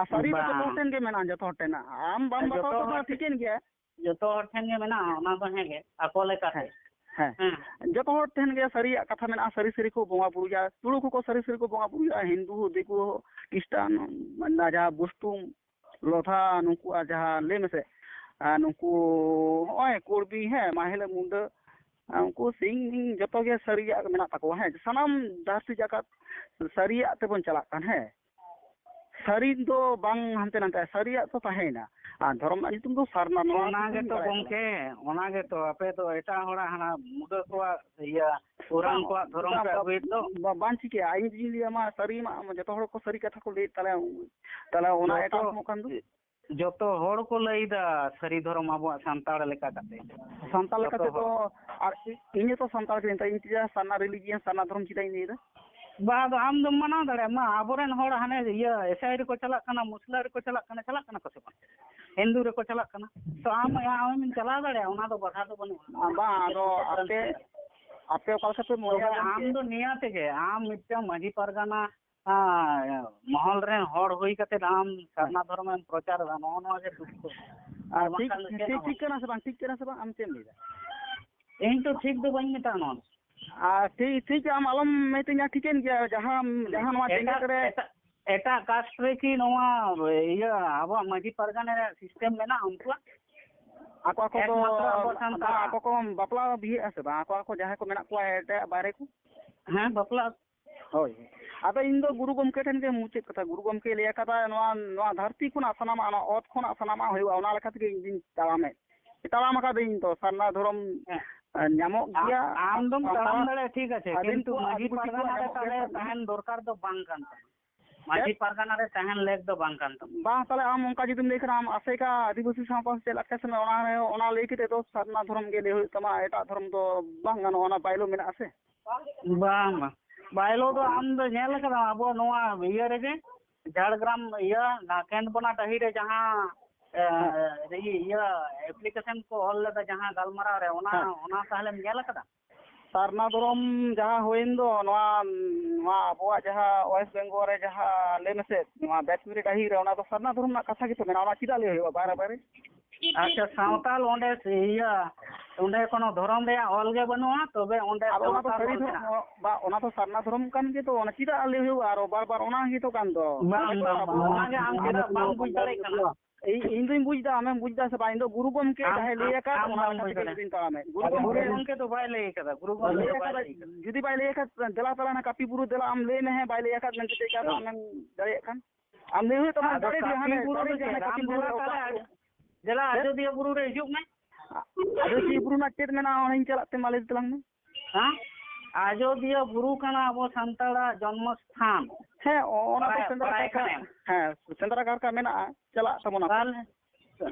ᱟᱨ ᱥᱟᱹᱨᱤ ᱫᱚ ᱡᱚᱛᱚ ᱦᱚᱲ ᱵᱟᱝ᱾ ᱴᱷᱮᱱ ᱜᱮ ᱢᱮᱱᱟᱜᱼᱟ, ᱡᱚᱛᱚ ᱦᱚᱲ ᱴᱷᱮᱱ᱾ ᱟᱢ ᱵᱟᱢ ᱵᱟᱛᱟᱣ ᱡᱚᱛᱚ ᱛᱟᱵᱚᱱᱟ, ᱦᱚᱲ ᱴᱷᱮᱱ, ᱴᱷᱤᱠᱟᱹᱱ ᱜᱮᱭᱟ᱾ ᱡᱚᱛᱚ ᱦᱚᱲ ᱴᱷᱮᱱ ᱜᱮ ᱢᱮᱱᱟᱜᱼᱟ, ᱚᱱᱟ ᱫᱚ ᱦᱮᱸ ᱜᱮ, ᱟᱠᱚ ᱞᱮᱠᱟᱛᱮ᱾ ᱦᱮᱸ, ᱦᱮᱸ᱾ ᱦᱮᱸ᱾ ᱡᱚᱛᱚ ᱦᱚᱲ ᱴᱷᱮᱱ ᱜᱮ ᱥᱟᱹᱨᱤᱭᱟᱜ ᱠᱟᱛᱷᱟ ᱢᱮᱱᱟᱜᱼᱟ, ᱥᱟᱹᱨᱤ ᱥᱟᱹᱨᱤ ᱠᱚ ᱵᱚᱸᱜᱟ ᱵᱩᱨᱩᱭᱟ, ᱛᱩᱲᱩᱠ ᱦᱚᱸᱠᱚ ᱥᱟᱹᱨᱤ ᱥᱟᱹᱨᱤ ᱠᱚ ᱵᱚᱸᱜᱟ ᱵᱩᱨᱩᱭᱟ, ᱦᱤᱱᱫᱩ, ᱫᱤᱠᱩ, ᱠᱷᱨᱤᱥᱴᱟᱱ, ᱡᱟᱦᱟᱸ ᱵᱩᱥᱴᱩᱢ, ᱞᱚᱫᱷᱟ, ᱱᱩᱠᱩᱣᱟᱜ ᱡᱟᱦᱟᱸ, ᱞᱟᱹᱭ ᱢᱮᱥᱮ, ᱟᱨ ᱱᱩᱠᱩ ᱦᱚᱸᱜᱼᱚᱭ ᱠᱩᱲᱵᱤ, ᱦᱮᱸ, ᱢᱟᱦᱞᱮ, ᱢᱩᱱᱰᱟᱹ, ᱟᱨ ᱩᱱᱠᱩ ᱥᱤᱝ ᱡᱚᱛᱚ ᱜᱮ ᱥᱟᱹᱨᱤᱭᱟᱜ ᱢᱮᱱᱟᱜ ᱛᱟᱠᱚᱣᱟ, ᱦᱮᱸ, ᱥᱟᱱᱟᱢ ᱫᱷᱟᱹᱨᱛᱤ ᱡᱟᱠᱟᱛ ᱥᱟᱹᱨᱤᱭᱟᱜ ᱛᱮᱵᱚᱱ ᱪᱟᱞᱟᱜ ᱠᱟᱱ, ᱦᱮᱸ, ᱥᱟᱹᱨᱤ ᱫᱚ ᱵᱟᱝ ᱦᱟᱱᱛᱮ ᱱᱟᱛᱮ, ᱥᱟᱹᱨᱤᱭᱟᱜ ᱛᱚ ᱛᱟᱦᱮᱸᱭᱮᱱᱟ᱾ ᱟᱨ ᱫᱷᱚᱨᱚᱢ ᱨᱮᱱᱟᱜ ᱧᱩᱛᱩᱢ ᱫᱚ ᱥᱟᱨᱱᱟ, ᱱᱚᱣᱟ ᱚᱱᱟ ᱧᱩᱛᱩᱢ ᱜᱮᱛᱚ ᱵᱟᱲᱟᱭ ᱜᱚᱢᱠᱮ, ᱚᱱᱟ ᱜᱮᱛᱚ᱾ ᱟᱯᱮ ᱫᱚ ᱮᱴᱟᱜ ᱦᱚᱲᱟᱜ ᱦᱟᱱᱟ ᱢᱩᱰᱟᱹ ᱠᱚᱣᱟᱜ ᱤᱭᱟᱹ ᱯᱩᱨᱟᱱ ᱵᱟᱝ, ᱠᱚᱣᱟᱜ ᱫᱷᱚᱨᱚᱢ ᱵᱟᱝ, ᱯᱮ ᱵᱟᱝ, ᱟᱹᱜᱩᱭᱮᱫ ᱫᱚ᱾ ᱵᱟᱝ, ᱵᱟᱝ ᱪᱤᱠᱟᱹᱭᱟ᱾ ᱤᱧ ᱡᱩᱫᱤᱧ ᱞᱟᱹᱭᱟ ᱢᱟ ᱥᱟᱹᱨᱤ ᱢᱟ, ᱡᱚᱛᱚ ᱦᱚᱲ ᱠᱚ ᱥᱟᱹᱨᱤ ᱠᱟᱛᱷᱟ ᱠᱚ ᱞᱟᱹᱭᱮᱫ ᱛᱟᱞᱮᱭᱟ, ᱛᱟᱦᱞᱮ ᱚᱱᱟ ᱡᱚᱛᱚ, ᱮᱴᱟᱜ ᱨᱚᱠᱚᱢᱚᱜ ᱠᱟᱱ ᱫᱚ᱾ ᱡᱚᱛᱚ ᱦᱚᱲ ᱠᱚ ᱞᱟᱹᱭᱫᱟ ᱥᱟᱹᱨᱤ ᱫᱷᱚᱨᱚᱢ ᱟᱵᱚᱣᱟᱜ ᱥᱟᱱᱛᱟᱲ ᱞᱮᱠᱟ ᱠᱟᱛᱮ᱾ ᱥᱟᱱᱛᱟᱲ ᱡᱚᱛᱚ ᱞᱮᱠᱟᱛᱮ ᱫᱚ, ᱦᱚᱲ᱾ ᱟᱨ ᱤᱧ ᱦᱚᱸᱛᱚ ᱥᱟᱱᱛᱟᱲ ᱠᱟᱹᱱᱟᱹᱧ, ᱛᱟᱭ ᱤᱧ ᱪᱮᱫᱟᱜ ᱥᱟᱨᱱᱟ religion, ᱥᱟᱨᱱᱟ ᱫᱷᱚᱨᱚᱢ ᱪᱮᱫᱟᱜ ᱤᱧ ᱞᱟᱹᱭᱫᱟ? ᱵᱟ, ᱟᱫᱚ ᱟᱢ ᱫᱚᱢ ᱢᱟᱱᱟᱣ ᱫᱟᱲᱮᱭᱟᱜᱼᱟ ᱢᱟ, ᱟᱵᱚᱨᱮᱱ ᱦᱚᱲ ᱦᱟᱱᱮ ᱤᱭᱟᱹ ᱮᱥᱟᱭ ᱨᱮᱠᱚ ᱪᱟᱞᱟᱜ ᱠᱟᱱᱟ, ᱢᱩᱥᱞᱟᱹ ᱨᱮᱠᱚ ᱪᱟᱞᱟᱜ ᱠᱟᱱᱟ, ᱪᱟᱞᱟᱜ ᱠᱟᱱᱟ ᱠᱚ ᱥᱮ ᱵᱟᱝ? ᱦᱤᱱᱫᱩ ᱨᱮᱠᱚ ᱪᱟᱞᱟᱜ ᱠᱟᱱᱟ᱾ ᱛᱚ ᱟᱢ, ᱟᱢᱮᱢ ᱪᱟᱞᱟᱣ ᱫᱟᱲᱮᱭᱟᱜᱼᱟ, ᱚᱱᱟ ᱫᱚ ᱵᱟᱫᱷᱟ ᱫᱚ ᱵᱟᱹᱱᱩᱜᱼᱟ᱾ ᱵᱟᱝ, ᱟᱫᱚ ᱟᱯᱮ, ᱟᱯᱮ ᱚᱠᱟ ᱞᱮᱠᱟ ᱯᱮ ᱢᱚᱱᱮᱭᱟ? ᱛᱚᱵᱮ ᱟᱢ ᱫᱚ ᱱᱤᱭᱟᱹ ᱛᱮᱜᱮ, ᱟᱢ ᱢᱤᱫᱴᱟᱝ ᱢᱟᱹᱡᱷᱤ ᱯᱟᱨᱜᱟᱱᱟ, ᱟᱸ, ᱢᱚᱦᱚᱞ ᱨᱮᱱ ᱦᱚᱲ ᱦᱩᱭ ᱠᱟᱛᱮ ᱟᱢ ᱥᱟᱨᱱᱟ ᱫᱷᱚᱨᱚᱢᱮᱢ ᱯᱨᱚᱪᱟᱨ ᱮᱫᱟ, ᱱᱚᱜᱼᱚ ᱱᱚᱣᱟ ᱜᱮ ᱫᱩᱠ ᱫᱚ᱾ ᱟᱨ ᱟᱨ ᱴᱷᱤᱠ, ᱵᱟᱝᱠᱷᱟᱱ ᱫᱚ ᱪᱮᱫ ᱴᱷᱤᱠ, ᱦᱚᱸ ᱴᱷᱤᱠ ᱵᱟᱝ᱾ ᱠᱟᱱᱟ ᱥᱮ ᱵᱟᱝ, ᱴᱷᱤᱠ ᱠᱟᱱᱟ ᱥᱮ ᱵᱟᱝ, ᱟᱢ ᱪᱮᱫ ᱮᱢ ᱞᱟᱹᱭᱫᱟ? ᱤᱧ ᱛᱚ ᱴᱷᱤᱠ ᱫᱚ ᱵᱟᱹᱧ ᱢᱮᱛᱟᱜᱼᱟ ᱱᱚᱣᱟ ᱫᱚ᱾ ᱟᱨ ᱴᱷᱤᱠ, ᱴᱷᱤᱠ ᱟᱢ ᱟᱞᱚᱢ ᱢᱤᱛᱟᱹᱧᱟ, ᱴᱷᱤᱠᱟᱹᱱ ᱜᱮᱭᱟ, ᱡᱟᱦᱟᱸ, ᱡᱟᱦᱟᱸ ᱱᱚᱣᱟ ᱮᱴᱟᱜ, ᱡᱮᱜᱮᱛ ᱨᱮ ᱮᱴᱟᱜ, ᱮᱴᱟᱜ ᱠᱟᱥᱴ ᱨᱮ ᱠᱤ ᱱᱚᱣᱟ ᱤᱭᱟᱹ ᱟᱵᱚᱣᱟᱜ ᱢᱟᱹᱡᱷᱤ ᱯᱟᱨᱜᱟᱱᱟ ᱨᱮᱭᱟᱜ ᱥᱤᱥᱴᱮᱢ ᱢᱮᱱᱟᱜᱼᱟ ᱩᱱᱠᱩᱣᱟᱜ? ᱟᱠᱚ, ᱟᱠᱚ ᱠᱚ, ᱮᱠᱢᱟᱛᱨᱚ ᱟᱵᱚ ᱥᱟᱱᱛᱟᱲ᱾ ᱵᱟᱝ, ᱟᱠᱚ ᱠᱚ ᱵᱟᱯᱞᱟ ᱵᱤᱦᱟᱹᱜᱼᱟ ᱥᱮ ᱵᱟᱝ? ᱟᱠᱚ, ᱟᱠᱚ ᱡᱟᱦᱟᱸᱭ ᱠᱚ ᱢᱮᱱᱟᱜ ᱠᱚᱣᱟ ᱮᱴᱟᱜ ᱵᱟᱭᱨᱮ ᱠᱚ? ᱦᱮᱸ, ᱵᱟᱯᱞᱟ᱾ ᱦᱳᱭ᱾ ᱟᱫᱚ ᱤᱧ ᱫᱚ ᱜᱩᱨᱩ ᱜᱚᱢᱠᱮ ᱴᱷᱮᱱ ᱜᱮ ᱢᱩᱪᱟᱹᱫ ᱠᱟᱛᱷᱟ, ᱜᱩᱨᱩ ᱜᱚᱢᱠᱮᱭ ᱞᱟᱹᱭ ᱟᱠᱟᱫᱟ, ᱱᱚᱣᱟ, ᱱᱚᱣᱟ ᱫᱷᱟᱹᱨᱛᱤ ᱠᱷᱚᱱᱟᱜ ᱥᱟᱱᱟᱢᱟᱜ, ᱱᱚᱣᱟ ᱚᱛ ᱠᱷᱚᱱᱟᱜ ᱥᱟᱱᱟᱢᱟᱜ ᱦᱩᱭᱩᱜᱼᱟ, ᱚᱱᱟ ᱞᱮᱠᱟ ᱛᱮᱜᱮ ᱤᱧ ᱫᱩᱧ ᱛᱟᱲᱟᱢᱮᱫ, ᱛᱟᱲᱟᱢ ᱟᱠᱟᱫᱟᱹᱧ ᱤᱧ ᱫᱚ, ᱥᱟᱨᱱᱟ ᱫᱷᱚᱨᱚᱢ, ᱦᱮᱸ᱾ ᱮ, ᱧᱟᱢᱚᱜ ᱟ-, ᱜᱮᱭᱟ᱾ ᱟᱢ ᱫᱚᱢ ᱥᱟᱱᱛᱟᱲ ᱛᱟᱲᱟᱢ ᱫᱟᱲᱮᱭᱟᱜᱼᱟ, ᱴᱷᱤᱠ ᱟᱪᱷᱮ, ᱟᱹᱫᱤᱢ ᱠᱤᱱᱛᱩ ᱠᱚᱣᱟᱜ ᱢᱟᱹᱡᱷᱤ ᱟᱹᱫᱤᱵᱟᱹᱥᱤ ᱯᱟᱨᱜᱟᱱᱟ ᱠᱚᱣᱟᱜ ᱨᱮ ᱧᱟᱢᱚᱜ ᱛᱟᱦᱞᱮ ᱜᱮᱭᱟ᱾ ᱛᱟᱦᱮᱱ ᱫᱚᱨᱠᱟᱨ ᱫᱚ ᱵᱟᱝ ᱠᱟᱱ ᱛᱟᱢᱟ᱾ ᱢᱟᱹᱡᱷᱤ ᱪᱮᱫ? ᱯᱟᱨᱜᱟᱱᱟ ᱨᱮ ᱛᱟᱦᱮᱱ ᱞᱮᱠ ᱫᱚ ᱵᱟᱝ ᱠᱟᱱ ᱛᱟᱢᱟ᱾ ᱵᱟᱝ, ᱛᱟᱦᱞᱮ ᱟᱢ ᱚᱱᱠᱟ ᱡᱩᱫᱤᱢ ᱞᱟᱹᱭ ᱠᱷᱟᱱ, ᱟᱢ ᱟᱥᱮᱠᱟ ᱟᱹᱫᱤᱵᱟᱹᱥᱤ ᱥᱟᱶᱛᱟ ᱥᱮ ᱪᱮᱫ ᱞᱮᱠᱟ ᱥᱮ ᱚᱱᱟ ᱨᱮ, ᱚᱱᱟ ᱞᱟᱹᱭ ᱠᱟᱛᱮ ᱫᱚ ᱥᱟᱨᱱᱟ ᱫᱷᱚᱨᱚᱢ ᱜᱮ ᱞᱟᱹᱭ ᱦᱩᱭᱩᱜ ᱛᱟᱢᱟ, ᱮᱴᱟᱜ ᱫᱷᱚᱨᱚᱢ ᱫᱚ ᱵᱟᱝ ᱜᱟᱱᱚᱜᱼᱟ, ᱚᱱᱟ ᱵᱟᱭᱞᱳ ᱢᱮᱱᱟᱜᱼᱟ ᱥᱮ? ᱵᱟᱝ, ᱵᱟᱝ᱾ ᱵᱟᱭᱞᱳ ᱫᱚ ᱟᱢ ᱫᱚ ᱧᱮᱞ ᱠᱟᱫᱟᱢ ᱟᱵᱚ ᱱᱚᱣᱟ ᱤᱭᱟᱹ ᱨᱮᱜᱮ, ᱡᱷᱟᱲᱜᱨᱟᱢ ᱤᱭᱟᱹ, ᱚᱱᱟ ᱠᱮᱱᱫᱵᱚᱱᱟ ᱰᱟᱹᱦᱤ ᱨᱮ ᱡᱟᱦᱟᱸ, ᱮ, ᱦᱮᱸ᱾ ᱤᱭᱟᱹ, ᱤᱭᱟᱹ application ᱠᱚ ᱚᱞ ᱞᱮᱫᱟ ᱡᱟᱦᱟᱸ ᱜᱟᱞᱢᱟᱨᱟᱣ ᱨᱮ, ᱚᱱᱟ, ᱦᱮᱸ᱾ ᱚᱱᱟ ᱛᱟᱦᱞᱮᱢ ᱧᱮᱞ ᱠᱟᱫᱟ? ᱥᱟᱨᱱᱟ ᱫᱷᱚᱨᱚᱢ ᱡᱟᱦᱟᱸ ᱦᱩᱭᱮᱱ ᱫᱚ, ᱱᱚᱣᱟ, ᱱᱚᱣᱟ ᱟᱵᱚᱣᱟᱜ ᱡᱟᱦᱟᱸ West Bengal ᱨᱮ ᱡᱟᱦᱟᱸ ᱞᱟᱹᱭ ᱢᱮᱥᱮ, ᱱᱚᱣᱟ ᱵᱮᱛᱠᱩᱸᱫᱽᱨᱤ ᱰᱟᱹᱦᱤ ᱨᱮ, ᱚᱱᱟ ᱫᱚ ᱥᱟᱨᱱᱟ ᱫᱷᱚᱨᱚᱢ ᱨᱮᱱᱟᱜ ᱠᱟᱛᱷᱟ ᱜᱮᱛᱚ ᱢᱮᱱᱟᱜᱼᱟ, ᱚᱱᱟ ᱪᱮᱫᱟᱜ ᱞᱟᱹᱭ ᱦᱩᱭᱩᱜᱼᱟ ᱵᱟᱨᱮ ᱵᱟᱨᱮ? ᱟᱪᱪᱷᱟ, ᱥᱟᱶᱛᱟᱞ ᱚᱸᱰᱮ ᱤᱭᱟᱹ, ᱚᱸᱰᱮ ᱠᱳᱱᱳ ᱫᱷᱚᱨᱚᱢ ᱨᱮᱭᱟᱜ ᱚᱞ ᱜᱮ ᱵᱟᱹᱱᱩᱜᱼᱟ, ᱛᱚᱵᱮ ᱚᱸᱰᱮ ᱟᱫᱚ ᱚᱱᱟ ᱫᱚ ᱥᱟᱶᱛᱟᱞ ᱥᱟᱹᱨᱤ ᱚᱞ ᱫᱷᱚᱨᱚᱢ, ᱢᱮᱱᱟᱜᱼᱟ᱾ ᱵᱟ, ᱚᱱᱟ ᱫᱚ ᱥᱟᱨᱱᱟ ᱫᱷᱚᱨᱚᱢ ᱠᱟᱱ ᱜᱮ ᱫᱚ, ᱚᱱᱟ ᱪᱮᱫᱟᱜ ᱞᱟᱹᱭ ᱦᱩᱭᱩᱜᱼᱟ ᱟᱨᱚ ᱵᱟᱨ ᱵᱟᱨ? ᱚᱱᱟ ᱜᱮᱛᱚ ᱠᱟᱱ ᱫᱚ᱾ ᱵᱟᱝ, ᱵᱟᱝ, ᱵᱟᱝ, ᱚᱱᱟ ᱜᱮ ᱟᱢ ᱪᱮᱫᱟᱜ ᱵᱟᱢ ᱵᱩᱡᱽ ᱫᱟᱲᱮᱭᱟᱜ ᱠᱟᱱᱟ? ᱤᱧ, ᱤᱧ ᱫᱩᱧ ᱵᱩᱡᱽ ᱫᱟ, ᱟᱢᱮᱢ ᱵᱩᱡᱽ ᱫᱟ ᱥᱮ ᱵᱟᱝ? ᱤᱧ ᱫᱚ ᱜᱩᱨᱩ ᱜᱚᱢᱠᱮ ᱟᱢ, ᱡᱟᱦᱟᱸᱭ ᱞᱟᱹᱭ ᱟᱢ, ᱟᱠᱟᱫ, ᱟᱢ ᱚᱱᱟ ᱵᱟᱢ ᱞᱮᱠᱟ ᱵᱩᱡᱽ ᱛᱮᱜᱮ ᱫᱟᱲᱮᱭᱟᱜ ᱤᱧ ᱫᱩᱧ ᱛᱟᱲᱟᱢᱮᱫ᱾ ᱜᱩᱨᱩ ᱠᱟᱱᱟ᱾ ᱜᱩᱨᱩ ᱜᱚᱢᱠᱮ ᱜᱚᱢᱠᱮ ᱫᱚ ᱵᱟᱭ ᱞᱟᱹᱭ ᱠᱟᱫᱟ, ᱜᱩᱨᱩ ᱜᱚᱢᱠᱮ ᱞᱟᱹᱭ ᱫᱚ ᱵᱟᱭ ᱟᱠᱟᱫᱟ, ᱞᱟᱹᱭ ᱠᱟᱫᱟ᱾ ᱡᱩᱫᱤ ᱵᱟᱭ ᱞᱟᱹᱭ ᱟᱠᱟᱫ, ᱫᱮᱞᱟ ᱛᱟᱞᱟ ᱦᱟᱱᱟ ᱠᱟᱹᱯᱤ ᱵᱩᱨᱩ ᱫᱮᱞᱟ, ᱟᱢ ᱞᱟᱹᱭ ᱢᱮ, ᱦᱮᱸ, ᱵᱟᱭ ᱞᱟᱹᱭ ᱟᱠᱟᱫ ᱢᱮᱱᱛᱮ ᱪᱮᱫ ᱠᱟ ᱦᱮᱸ᱾ ᱟᱢᱮᱢ ᱫᱟᱲᱮᱭᱟᱜ ᱠᱟᱱ? ᱟᱢ ᱱᱤᱭᱟᱹ ᱦᱩᱭᱩᱜ ᱛᱟᱢᱟ ᱟᱫᱚ ᱫᱟᱲᱮ ᱜᱮ, ᱦᱟᱱᱮ ᱠᱟᱹᱯᱤ ᱵᱩᱨᱩ ᱫᱟᱲᱮ ᱫᱚ ᱜᱮ, ᱦᱟᱱᱮ ᱪᱮᱫ? ᱠᱟᱹᱯᱤ ᱟᱢ ᱵᱩᱨᱩ ᱫᱮᱞᱟ ᱨᱮ ᱛᱟᱦᱞᱮ ᱚᱠᱟ ᱟᱡ-, ᱫᱮᱞᱟ ᱪᱮᱫ? ᱟᱡᱚᱫᱤᱭᱟᱹ ᱵᱩᱨᱩ ᱨᱮ ᱦᱤᱡᱩᱜ ᱢᱮ᱾ ᱟᱡᱚᱫᱤᱭᱟᱹ ᱵᱩᱨᱩ ᱨᱮᱱᱟᱜ ᱪᱮᱫ ᱢᱮᱱᱟᱜᱼᱟ, ᱚᱱᱟᱧ ᱪᱟᱞᱟᱜ ᱛᱮ ᱢᱟ ᱞᱟᱹᱭ ᱛᱟᱞᱟᱝ ᱢᱮ᱾ ᱦᱮᱸ? ᱟᱡᱚᱫᱤᱭᱟᱹ ᱵᱩᱨᱩ ᱠᱟᱱᱟ ᱟᱵᱚ ᱥᱟᱱᱛᱟᱲᱟᱜ ᱡᱚᱱᱢᱚ ᱥᱛᱷᱟᱱ᱾ ᱦᱮᱸ, ᱚ-, ᱚᱱᱟ ᱫᱚ ᱵᱟᱲᱟᱭ, ᱥᱮᱸᱫᱽᱨᱟ ᱵᱟᱲᱟᱭ ᱠᱟᱨᱠᱟ, ᱠᱷᱟᱱᱮᱢ᱾ ᱦᱮᱸ, ᱥᱮᱸᱫᱽᱨᱟ ᱠᱟᱨᱠᱟ ᱢᱮᱱᱟᱜᱼᱟ, ᱪᱟᱞᱟᱜ ᱛᱟᱵᱚᱱᱟ᱾ ᱛᱟᱦᱞᱮ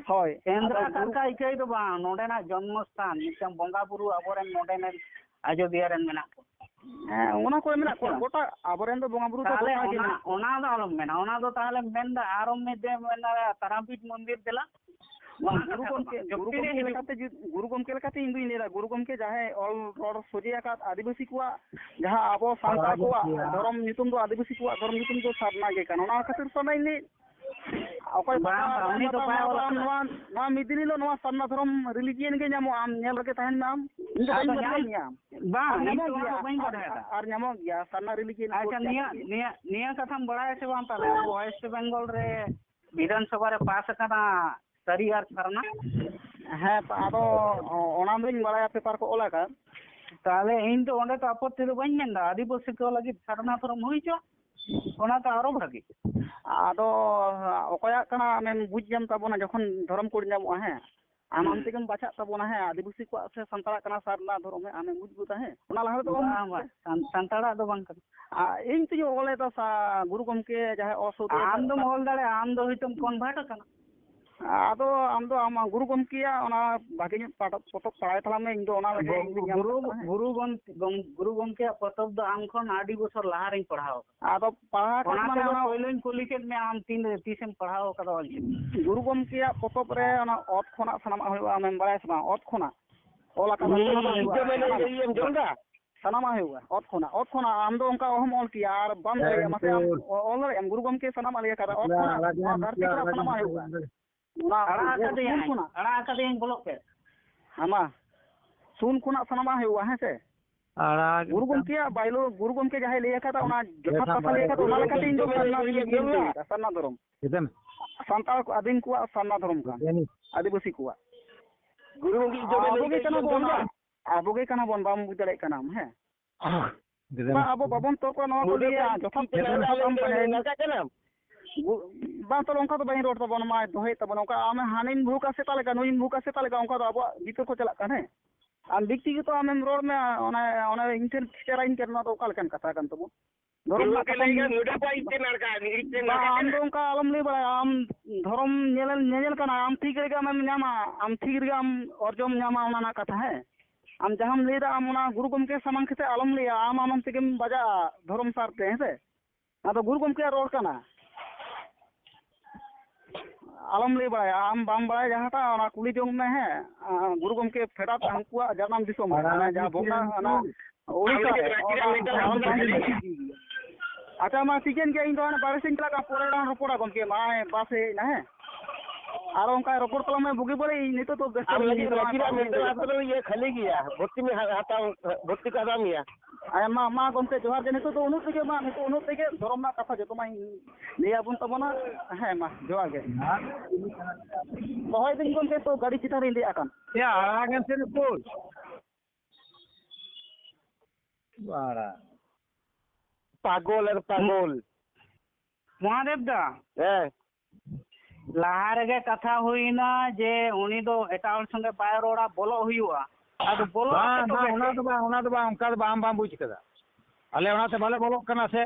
ᱦᱳᱭ, ᱥᱮᱸᱫᱽᱨᱟ ᱟᱫᱚ ᱵᱩᱨᱩ ᱠᱟᱨᱠᱟ ᱟᱹᱭᱠᱟᱹᱭ ᱫᱚ ᱵᱟᱝ, ᱱᱚᱰᱮᱱᱟᱜ ᱡᱚᱱᱢᱚ ᱥᱛᱷᱟᱱ, ᱢᱤᱫᱴᱟᱝ ᱵᱚᱸᱜᱟ ᱵᱩᱨᱩ ᱟᱵᱚᱨᱮᱱ ᱱᱚᱰᱮᱱ ᱟᱡᱚᱫᱤᱭᱟᱹ ᱨᱮᱱ ᱢᱮᱱᱟᱜ ᱠᱚᱣᱟ᱾ ᱦᱮᱸ, ᱚᱱᱟ ᱠᱚᱨᱮ ᱢᱮᱱᱟᱜ ᱠᱚᱣᱟ, ᱦᱮᱸ᱾ ᱜᱚᱴᱟ ᱟᱵᱚᱨᱮᱱ ᱫᱚ ᱵᱚᱸᱜᱟ ᱵᱩᱨᱩ ᱫᱚ ᱛᱟᱦᱞᱮ ᱜᱚᱴᱟ ᱜᱮ ᱚᱱᱟ, ᱢᱮᱱᱟᱜ ᱠᱚᱣᱟ᱾ ᱚᱱᱟ ᱫᱚ ᱟᱞᱚᱢ ᱢᱮᱱᱟ, ᱚᱱᱟ ᱫᱚ ᱛᱟᱦᱞᱮᱢ ᱢᱮᱱᱫᱟ ᱟᱨᱚᱢ ᱢᱮᱱᱫᱟ ᱛᱟᱨᱟᱯᱤᱴ ᱢᱚᱱᱫᱤᱨ ᱫᱮᱞᱟ᱾ ᱚᱱᱟ ᱵᱟᱝ, ᱜᱩᱨᱩ ᱠᱟᱛᱷᱟ ᱫᱚ ᱜᱚᱢᱠᱮ, ᱵᱟᱝ, ᱜᱩᱨᱩ ᱡᱩᱠᱛᱤ ᱨᱮ ᱜᱚᱢᱠᱮ ᱦᱤᱡᱩᱜ ᱞᱮᱠᱟᱛᱮ ᱡᱩᱫᱤ, ᱜᱩᱨᱩ ᱜᱚᱢᱠᱮ ᱞᱮᱠᱟᱛᱮ ᱤᱧ ᱫᱩᱧ ᱞᱟᱹᱭᱫᱟ, ᱜᱩᱨᱩ ᱜᱚᱢᱠᱮ ᱡᱟᱦᱟᱸᱭ ᱚᱞ ᱨᱚᱲ ᱥᱚᱡᱷᱮ ᱟᱠᱟᱫ ᱟᱹᱫᱤᱵᱟᱹᱥᱤ ᱠᱚᱣᱟᱜ, ᱡᱟᱦᱟᱸ ᱟᱵᱚ ᱥᱟᱱᱛᱟᱲ ᱠᱚᱣᱟᱜ ᱫᱷᱚᱨᱚᱢ ᱧᱩᱛᱩᱢ ᱫᱚ, ᱟᱹᱫᱤᱵᱟᱹᱥᱤ ᱠᱚᱣᱟᱜ ᱫᱷᱚᱨᱚᱢ ᱧᱩᱛᱩᱢ ᱫᱚ ᱥᱟᱨᱱᱟ ᱜᱮ ᱠᱟᱱᱟ, ᱚᱱᱟ ᱠᱷᱟᱹᱛᱤᱨ ᱥᱟᱨᱱᱟᱧ ᱞᱟᱹᱭ᱾ ᱚᱠᱚᱭ ᱵᱟᱝ, ᱯᱟᱛᱟ ᱵᱟᱝ, ᱩᱱᱤ ᱫᱚ ᱯᱟᱛᱟ ᱵᱟᱭ ᱵᱚᱸᱜᱟ ᱚᱞ ᱛᱟᱞᱟᱝ ᱟᱠᱟᱫᱟ᱾ ᱱᱚᱣᱟ, ᱱᱚᱣᱟ ᱢᱤᱫ ᱫᱤᱱ ᱦᱤᱞᱳᱜ ᱱᱚᱣᱟ ᱥᱟᱨᱱᱟ ᱫᱷᱚᱨᱚᱢ religion ᱜᱮ ᱧᱟᱢᱚᱜᱼᱟ, ᱟᱢ ᱧᱮᱞ ᱨᱮᱜᱮ ᱛᱟᱦᱮᱱ ᱢᱮ ᱟᱢ᱾ ᱤᱧ ᱫᱚ ᱵᱟᱹᱧ ᱟᱫᱚ ᱵᱟᱰᱟᱭᱟ ᱧᱟᱢ, ᱧᱟᱢ᱾ ᱵᱟᱝ, ᱟᱨ ᱤᱧ ᱧᱟᱢᱚᱜ ᱫᱚ ᱚᱱᱟ ᱜᱮᱭᱟ, ᱫᱚ ᱵᱟᱹᱧ ᱟᱨ, ᱵᱟᱰᱟᱭᱟ᱾ ᱟᱨ ᱧᱟᱢᱚᱜ ᱜᱮᱭᱟ, ᱥᱟᱨᱱᱟ religion ᱟᱪᱪᱷᱟ, ᱠᱚ ᱱᱤᱭᱟᱹ, ᱪᱟᱹᱞᱩ ᱜᱮᱭᱟ᱾ ᱱᱤᱭᱟᱹ, ᱱᱤᱭᱟᱹ ᱠᱟᱛᱷᱟᱢ ᱵᱟᱲᱟᱭᱟ ᱥᱮ ᱵᱟᱝ ᱛᱟᱦᱞᱮ? ᱟᱵᱚ West Bengal ᱨᱮ ᱵᱤᱫᱷᱟᱱ ᱥᱚᱵᱷᱟ ᱨᱮ ᱯᱟᱥ ᱟᱠᱟᱱᱟ ᱥᱟᱹᱨᱤ ᱟᱨ ᱥᱟᱨᱱᱟ? ᱦᱮᱸ, ᱟᱫᱚ ᱚᱱᱟ ᱫᱚᱧ ᱵᱟᱲᱟᱭᱟ, ᱯᱮᱯᱟᱨ ᱠᱚ ᱚᱞ ᱟᱠᱟᱫ᱾ ᱛᱟᱦᱞᱮ ᱤᱧ ᱫᱚ ᱚᱸᱰᱮ ᱫᱚ ᱟᱯᱚᱛᱛᱤ ᱫᱚ ᱵᱟᱹᱧ ᱢᱮᱱᱫᱟ, ᱟᱹᱫᱤᱵᱟᱹᱥᱤ ᱠᱚ ᱞᱟᱹᱜᱤᱫ ᱥᱟᱨᱱᱟ ᱫᱷᱚᱨᱚᱢ ᱦᱩᱭ ᱦᱚᱪᱚ, ᱚᱱᱟ ᱫᱚ ᱟᱨᱚ ᱵᱷᱟᱹᱜᱤ᱾ ᱟᱫᱚ ᱚᱠᱚᱭᱟᱜ ᱠᱟᱱᱟ ᱟᱢᱮᱢ ᱵᱩᱡᱽ ᱧᱟᱢ ᱛᱟᱵᱚᱱᱟ ᱡᱚᱠᱷᱚᱱ ᱫᱷᱚᱨᱚᱢ code ᱧᱟᱢᱚᱜᱼᱟ, ᱦᱮᱸ? ᱟᱢ ᱟᱢ ᱦᱩᱸ᱾ ᱛᱮᱜᱮᱢ ᱵᱟᱪᱷᱟᱜ ᱛᱟᱵᱚᱱᱟ, ᱦᱮᱸ, ᱟᱹᱫᱤᱵᱟᱹᱥᱤ ᱠᱚᱣᱟᱜ ᱥᱮ ᱥᱟᱱᱛᱟᱲᱟᱜ ᱠᱟᱱᱟ ᱥᱟᱨᱱᱟ ᱫᱷᱚᱨᱚᱢ, ᱦᱮᱸ, ᱟᱢᱮᱢ ᱵᱩᱡᱽ ᱜᱚᱫᱟ, ᱦᱮᱸ, ᱚᱱᱟ ᱞᱟᱦᱟ ᱨᱮᱫᱚ ᱵᱟᱢ ᱵᱟᱝ, ᱵᱩᱡᱽ ᱵᱟᱝ, ᱥᱟᱱ-, ᱥᱟᱱᱛᱟᱲᱟᱜ ᱫᱚ ᱵᱟᱝ ᱠᱟᱱᱟ᱾ ᱟᱨ ᱤᱧ ᱛᱚᱧ ᱚᱞᱮᱫᱟ ᱥᱟ-, ᱜᱩᱨᱩ ᱜᱚᱢᱠᱮ ᱡᱟᱦᱟᱸᱭ ᱚᱥᱚᱛ ᱟᱢ ᱫᱚᱢ ᱚᱞ ᱫᱟᱲᱮᱭᱟᱜᱼᱟ, ᱟᱢ ᱫᱚ ᱦᱚᱭᱛᱳᱢ convert ᱟᱠᱟᱱᱟ᱾ ᱟᱫᱚ ᱟᱢ ᱫᱚ ᱟᱢ ᱜᱩᱨᱩ ᱜᱚᱢᱠᱮᱭᱟᱜ ᱚᱱᱟ ᱵᱷᱟᱜᱮ ᱧᱚᱜ ᱯᱟᱴ-, ᱯᱚᱛᱚᱵ ᱯᱟᱲᱦᱟᱣ ᱛᱟᱞᱟᱝ ᱢᱮ, ᱤᱧ ᱫᱚ ᱚᱱᱟ ᱞᱟᱹᱜᱤᱫ ᱜᱚ-, ᱤᱧ ᱫᱚᱧ ᱧᱟᱢ ᱜᱩᱨᱩ, ᱠᱟᱜ ᱠᱟᱱᱟ, ᱦᱮᱸ᱾ ᱜᱩᱨᱩ ᱜᱚᱢ-, ᱜᱚᱢ-, ᱜᱩᱨᱩ ᱜᱚᱢᱠᱮᱭᱟᱜ ᱯᱚᱛᱚᱵ ᱫᱚ ᱟᱢ ᱠᱷᱚᱱ ᱟᱹᱰᱤ ᱵᱚᱪᱷᱚᱨ ᱞᱟᱦᱟ ᱨᱤᱧ ᱯᱟᱲᱦᱟᱣ ᱟᱫᱚ ᱯᱟᱲᱦᱟᱣ ᱠᱷᱟᱱ ᱚᱱᱟ ᱢᱟᱱᱮ ᱛᱮᱫᱚ ᱚᱱᱟ ᱯᱳᱭᱞᱳᱧ ᱠᱩᱞᱤ ᱠᱮᱫ ᱢᱮᱭᱟ, ᱟᱢ ᱛᱤᱱ ᱨᱮ, ᱛᱤᱥᱮᱢ ᱯᱟᱲᱦᱟᱣ ᱟᱠᱟᱫᱟ ᱚᱞᱪᱤᱠᱤ? ᱜᱩᱨᱩ ᱜᱚᱢᱠᱮᱭᱟᱜ ᱯᱚᱛᱚᱵ ᱨᱮ ᱚᱱᱟ ᱚᱛ ᱠᱷᱚᱱᱟᱜ ᱥᱟᱱᱟᱢᱟᱜ ᱦᱩᱭᱩᱜᱼᱟ, ᱟᱢᱮᱢ ᱵᱟᱲᱟᱭᱟ ᱥᱮ ᱵᱟᱝ? ᱚᱛ ᱠᱷᱚᱱᱟᱜ ᱚᱞ ᱟᱠᱟᱫᱟ, ᱦᱩᱸ, ᱥᱟᱱᱟᱢᱟᱜ ᱦᱩᱭᱩᱜᱼᱟ, ᱤᱭᱟᱹ ᱢᱮᱱᱮ, ᱥᱟᱱᱟᱢᱟᱜ᱾ ᱤᱭᱟᱹᱢ ᱡᱚᱞᱫᱟ? ᱥᱟᱱᱟᱢᱟᱜ ᱦᱩᱭᱩᱜᱼᱟ, ᱚᱛ ᱠᱷᱚᱱᱟᱜ, ᱚᱛ ᱠᱷᱚᱱᱟᱜ᱾ ᱟᱢ ᱫᱚ ᱚᱱᱠᱟ ᱚᱦᱚᱢ ᱚᱞ ᱠᱮᱭᱟ, ᱟᱨ ᱵᱟᱢ ᱫᱟᱲᱮᱭᱟᱜᱼᱟ, ᱢᱟᱥᱮ ᱟᱢ ᱚ-, ᱚᱞ ᱫᱟᱲᱮᱭᱟᱜᱼᱟᱢ? ᱜᱩᱨᱩ ᱜᱚᱢᱠᱮ ᱥᱟᱱᱟᱢᱟᱜ ᱞᱟᱹᱭ ᱟᱠᱟᱫᱟ, ᱚᱛ ᱠᱷᱚᱱᱟᱜ, ᱱᱚᱣᱟ ᱫᱷᱟᱹᱨᱛᱤ ᱠᱷᱚᱱᱟᱜ ᱥᱟᱱᱟᱢᱟᱜ ᱦᱩᱭᱩᱜᱼᱟ᱾ ᱚᱱᱟ ᱟᱲᱟᱜ ᱩᱱ ᱟᱠᱟᱫᱮᱭᱟᱹᱧ, ᱠᱷᱚᱱᱟᱜ᱾ ᱟᱲᱟᱜ ᱟᱠᱟᱫᱮᱭᱟᱹᱧ ᱵᱚᱞᱚᱜ ᱯᱮ᱾ ᱦᱟᱢᱟ, ᱥᱩᱱ ᱠᱷᱚᱱᱟᱜ ᱥᱟᱱᱟᱢᱟᱜ ᱦᱩᱭᱩᱜᱼᱟ, ᱦᱮᱸ ᱥᱮ? ᱟᱲᱟᱜ ᱜᱩᱨᱩ ᱜᱚᱢᱠᱮᱭᱟᱜ ᱵᱟᱭᱞᱳ, ᱜᱩᱨᱩ ᱜᱚᱢᱠᱮ ᱡᱟᱦᱟᱸᱭ ᱞᱟᱹᱭ ᱟᱠᱟᱫᱟ, ᱚᱱᱟ ᱡᱚᱛᱷᱟᱛ ᱠᱟᱛᱷᱟ ᱞᱟᱹᱭ ᱟᱠᱟᱫᱟ, ᱚᱱᱟ ᱞᱮᱠᱟᱛᱮ ᱤᱧ ᱫᱚ ᱥᱟᱨᱱᱟ ᱫᱷᱚᱨᱚᱢ ᱤᱧ ᱞᱟᱹᱭ ᱟᱠᱟᱫᱟ, ᱥᱟᱨᱱᱟ ᱫᱷᱚᱨᱚᱢ᱾ ᱥᱟᱱᱛᱟᱲ ᱠᱚ, ᱟᱹᱫᱤᱢ ᱠᱚᱣᱟᱜ ᱥᱟᱨᱱᱟ ᱫᱷᱚᱨᱚᱢ ᱠᱟᱱ, ᱟᱹᱫᱤᱵᱟᱹᱥᱤ ᱠᱚᱣᱟᱜ᱾ ᱜᱩᱨᱩ ᱜᱚᱢᱠᱮ ᱡᱚᱢᱮ ᱟᱵᱚ ᱞᱟᱹᱭ ᱜᱮ ᱠᱟᱱᱟ ᱠᱟᱱ ᱵᱚᱱ, ᱡᱚᱢ ᱵᱟᱝ? ᱟᱵᱚ ᱜᱮ ᱠᱟᱱᱟ ᱵᱚᱱ, ᱵᱟᱢ ᱵᱩᱡᱽ ᱫᱟᱲᱮᱭᱟᱜ ᱠᱟᱱᱟᱢ, ᱦᱮᱸ? ᱵᱟᱝ, ᱟᱵᱚ ᱵᱟᱵᱚᱱ ᱛᱚᱨᱠᱚᱜᱼᱟ ᱱᱚᱣᱟ ᱠᱚ ᱢᱩᱰᱟᱹ ᱞᱤᱭᱮ, ᱠᱚ ᱡᱚᱛᱷᱟᱛ ᱪᱮᱫ ᱞᱮᱠᱟ ᱠᱟᱛᱷᱟ ᱵᱟᱢ ᱞᱟᱹᱭ ᱵᱟᱰᱟᱭᱟ᱾ ᱱᱟᱝᱠᱟ ᱠᱟᱱᱟᱢ? ᱵᱩ-, ᱵᱟᱝ, ᱛᱟᱦᱚᱞᱮ ᱚᱱᱠᱟ ᱫᱚ ᱵᱟᱹᱧ ᱨᱚᱲ ᱛᱟᱵᱚᱱᱟ, ᱢᱟᱭ ᱫᱚᱦᱚᱭᱮᱫ ᱛᱟᱵᱚᱱᱟ᱾ ᱚᱱᱠᱟ ᱟᱢ ᱦᱟᱹᱱᱤᱢ ᱵᱷᱩᱠᱟ ᱥᱮ ᱚᱠᱟ ᱞᱮᱠᱟ, ᱱᱩᱭᱮᱢ ᱵᱷᱩᱠᱟ ᱥᱮ ᱚᱠᱟ ᱞᱮᱠᱟ, ᱚᱱᱠᱟ ᱫᱚ ᱟᱵᱚᱣᱟᱜ ᱵᱤᱛᱚᱨᱠᱚ ᱪᱟᱞᱟᱜ ᱠᱟᱱᱟ, ᱦᱮᱸ? ᱟᱢ ᱵᱮᱠᱛᱤᱜᱚᱛᱚ ᱟᱢᱮᱢ ᱨᱚᱲ ᱢᱮ, ᱚᱱᱟ, ᱚᱱᱟ ᱤᱧ ᱴᱷᱮᱱ ᱪᱮᱞᱮᱧᱡᱽ ᱠᱟᱱᱟ, ᱱᱚᱣᱟ ᱫᱚ ᱚᱠᱟ ᱞᱮᱠᱟᱱ ᱠᱟᱛᱷᱟ ᱠᱟᱱ ᱛᱟᱵᱚᱱ? ᱫᱷᱚᱨᱚᱢ ᱨᱮᱱᱟᱜ ᱠᱟᱛᱷᱟ ᱞᱟᱹᱭ ᱠᱟᱱ, ᱱᱚᱰᱮ ᱠᱷᱚᱱ ᱤᱧ ᱴᱷᱮᱱ ᱟᱲᱠᱟ, ᱤᱧ ᱴᱷᱮᱱ ᱵᱟᱝ, ᱟᱲᱠᱟ ᱟᱢ ᱠᱟᱱᱟ᱾ ᱫᱚ ᱚᱱᱠᱟ ᱟᱞᱚᱢ ᱞᱟᱹᱭ ᱵᱟᱲᱟᱭᱟ᱾ ᱟᱢ ᱫᱷᱚᱨᱚᱢ ᱧᱮᱞᱮᱞ, ᱧᱮᱧᱮᱞ ᱠᱟᱱᱟ, ᱟᱢ ᱴᱷᱤᱠ ᱨᱮᱜᱮ ᱟᱢᱮᱢ ᱧᱟᱢᱟ, ᱟᱢ ᱴᱷᱤᱠ ᱨᱮᱜᱮ ᱟᱢ ᱚᱨᱡᱚᱢ ᱧᱟᱢᱟ ᱚᱱᱟ ᱨᱮᱱᱟᱜ ᱠᱟᱛᱷᱟ, ᱦᱮᱸ? ᱟᱢ ᱡᱟᱦᱟᱸᱢ ᱞᱟᱹᱭᱫᱟ, ᱟᱢ ᱚᱱᱟ ᱜᱩᱨᱩ ᱜᱚᱢᱠᱮ ᱥᱟᱢᱟᱝ ᱠᱟᱛᱮ ᱟᱞᱚᱢ ᱞᱟᱹᱭᱟ, ᱟᱢ ᱟᱢ ᱛᱮᱜᱮᱢ ᱵᱟᱡᱟᱜᱼᱟ ᱫᱷᱚᱨᱚᱢ ᱥᱟᱨᱛᱮ, ᱦᱮᱸ ᱥᱮ? ᱟᱫᱚ ᱜᱩᱨᱩ ᱜᱚᱢᱠᱮᱭᱟᱜ ᱨᱚᱲ ᱠᱟᱱᱟ, ᱟᱞᱚᱢ ᱞᱟᱹᱭ ᱵᱟᱲᱟᱭᱟ, ᱟᱢ ᱵᱟᱢ ᱵᱟᱲᱟᱭᱟ ᱡᱟᱦᱟᱸᱴᱟᱜ, ᱚᱱᱟ ᱠᱩᱞᱤ ᱡᱚᱝ ᱢᱮ, ᱦᱮᱸ᱾ ᱟᱸ, ᱜᱩᱨᱩ ᱜᱚᱢᱠᱮ ᱯᱷᱮᱰᱟᱛ ᱦᱟᱹᱱᱠᱩᱣᱟᱜ ᱡᱟᱱᱟᱢ ᱫᱤᱥᱚᱢ, ᱦᱟᱱᱟ ᱡᱟᱦᱟᱸ ᱵᱚᱸᱜᱟ, ᱦᱟᱱᱟ ᱳᱰᱤᱥᱟ ᱨᱮ, ᱚᱱᱟ ᱟᱞᱚᱢ ᱵᱟᱲᱟᱭᱟ᱾ ᱟᱪᱪᱷᱟ, ᱢᱟ ᱴᱷᱤᱠᱟᱹᱱ ᱜᱮᱭᱟ, ᱤᱧ ᱫᱚ ᱦᱟᱱᱮ ᱵᱟᱨᱦᱮ ᱥᱮᱫ ᱤᱧ ᱪᱟᱞᱟᱜ ᱠᱟᱱᱟ, ᱯᱚᱨᱮ ᱞᱟᱝ ᱨᱚᱯᱚᱲᱟ ᱜᱚᱢᱠᱮ, ᱢᱟ, ᱦᱮᱸ, ᱵᱟᱥ ᱦᱮᱡ ᱮᱱᱟ, ᱦᱮᱸ᱾ ᱟᱨ ᱚᱱᱠᱟ ᱨᱚᱯᱚᱲ ᱛᱟᱞᱟᱝ ᱢᱮ ᱵᱩᱜᱤ ᱵᱟᱹᱲᱤᱡ, ᱤᱧ ᱱᱤᱛᱚᱜ ᱫᱚ ᱵᱮᱥᱛᱚ ᱟᱢ ᱢᱤᱱᱟᱹᱧᱟ, ᱞᱟᱹᱜᱤᱫ ᱵᱟᱝ ᱨᱟᱹᱜᱤ ᱨᱮᱭᱟᱜ ᱵᱟᱹᱧ ᱢᱮᱱᱛᱮ ᱞᱟᱹᱭ ᱚᱱᱟ ᱫᱟᱲᱮᱭᱟᱜ ᱠᱚᱫᱚ ᱤᱭᱟᱹ ᱠᱷᱟᱹᱞᱤ ᱜᱮᱭᱟ, ᱵᱷᱚᱨᱛᱤ ᱢᱮ, ᱦᱟ-, ᱦᱟᱛᱟᱣ, ᱵᱷᱚᱨᱛᱤ ᱠᱚ ᱦᱟᱛᱟᱣ ᱢᱮᱭᱟ᱾ ᱦᱮᱸ, ᱢᱟ, ᱢᱟ ᱜᱚᱢᱠᱮ, ᱡᱚᱦᱟᱨ ᱜᱮ᱾ ᱱᱤᱛᱚᱜ ᱫᱚ ᱩᱱᱟᱹᱜ ᱨᱮᱜᱮ, ᱢᱟ, ᱱᱤᱛᱚᱜ ᱩᱱᱟᱹᱜ ᱨᱮᱜᱮ ᱫᱷᱚᱨᱚᱢ ᱨᱮᱱᱟᱜ ᱠᱟᱛᱷᱟ ᱡᱚᱛᱚ ᱢᱟᱧ ᱞᱟᱹᱭ ᱟᱵᱚᱱ ᱛᱟᱵᱚᱱᱟ᱾ ᱦᱮᱸ, ᱢᱟ, ᱡᱚᱦᱟᱨ ᱜᱮ᱾ ᱫᱚᱦᱚᱭ ᱫᱟᱹᱧ ᱜᱚᱢᱠᱮ, ᱛᱚ ᱜᱟᱹᱰᱤ ᱪᱮᱛᱟᱱ ᱨᱤᱧ ᱫᱮᱡ ᱟᱠᱟᱱ᱾ ᱭᱟ, ᱟᱲᱟᱜᱮᱱ ᱥᱮ ᱱᱩᱠᱩ? ᱵᱟᱲᱟ᱾ ᱯᱟᱜᱚᱞ ᱟᱨ ᱯᱟᱜᱚᱞ᱾ ᱢᱚᱦᱟᱫᱮᱵ ᱫᱟ, ᱦᱮᱸ᱾ ᱞᱟᱦᱟ ᱨᱮᱜᱮ ᱠᱟᱛᱷᱟ ᱦᱩᱭᱱᱟ ᱡᱮ ᱩᱱᱤ ᱫᱚ ᱮᱴᱟᱜ ᱦᱚᱲ ᱥᱚᱸᱜᱮ ᱵᱟᱭ ᱨᱚᱲᱟ, ᱵᱚᱞᱚᱜ ᱦᱩᱭᱩᱜᱼᱟ᱾ ᱟᱫᱚ ᱵᱚᱞᱚᱜ ᱟᱯᱮ ᱵᱟᱝ, ᱛᱚᱵᱮ ᱵᱟᱝ, ᱚᱱᱟ ᱪᱮᱫ? ᱫᱚ ᱵᱟᱝ, ᱚᱱᱟ ᱫᱚ ᱵᱟᱝ, ᱚᱱᱠᱟ ᱫᱚ ᱵᱟᱝ, ᱟᱢ ᱵᱟᱢ ᱵᱩᱡᱽ ᱠᱟᱫᱟ᱾ ᱟᱞᱮ ᱚᱱᱟᱛᱮ ᱵᱟᱞᱮ ᱵᱚᱞᱚᱜ ᱠᱟᱱᱟ ᱥᱮ᱾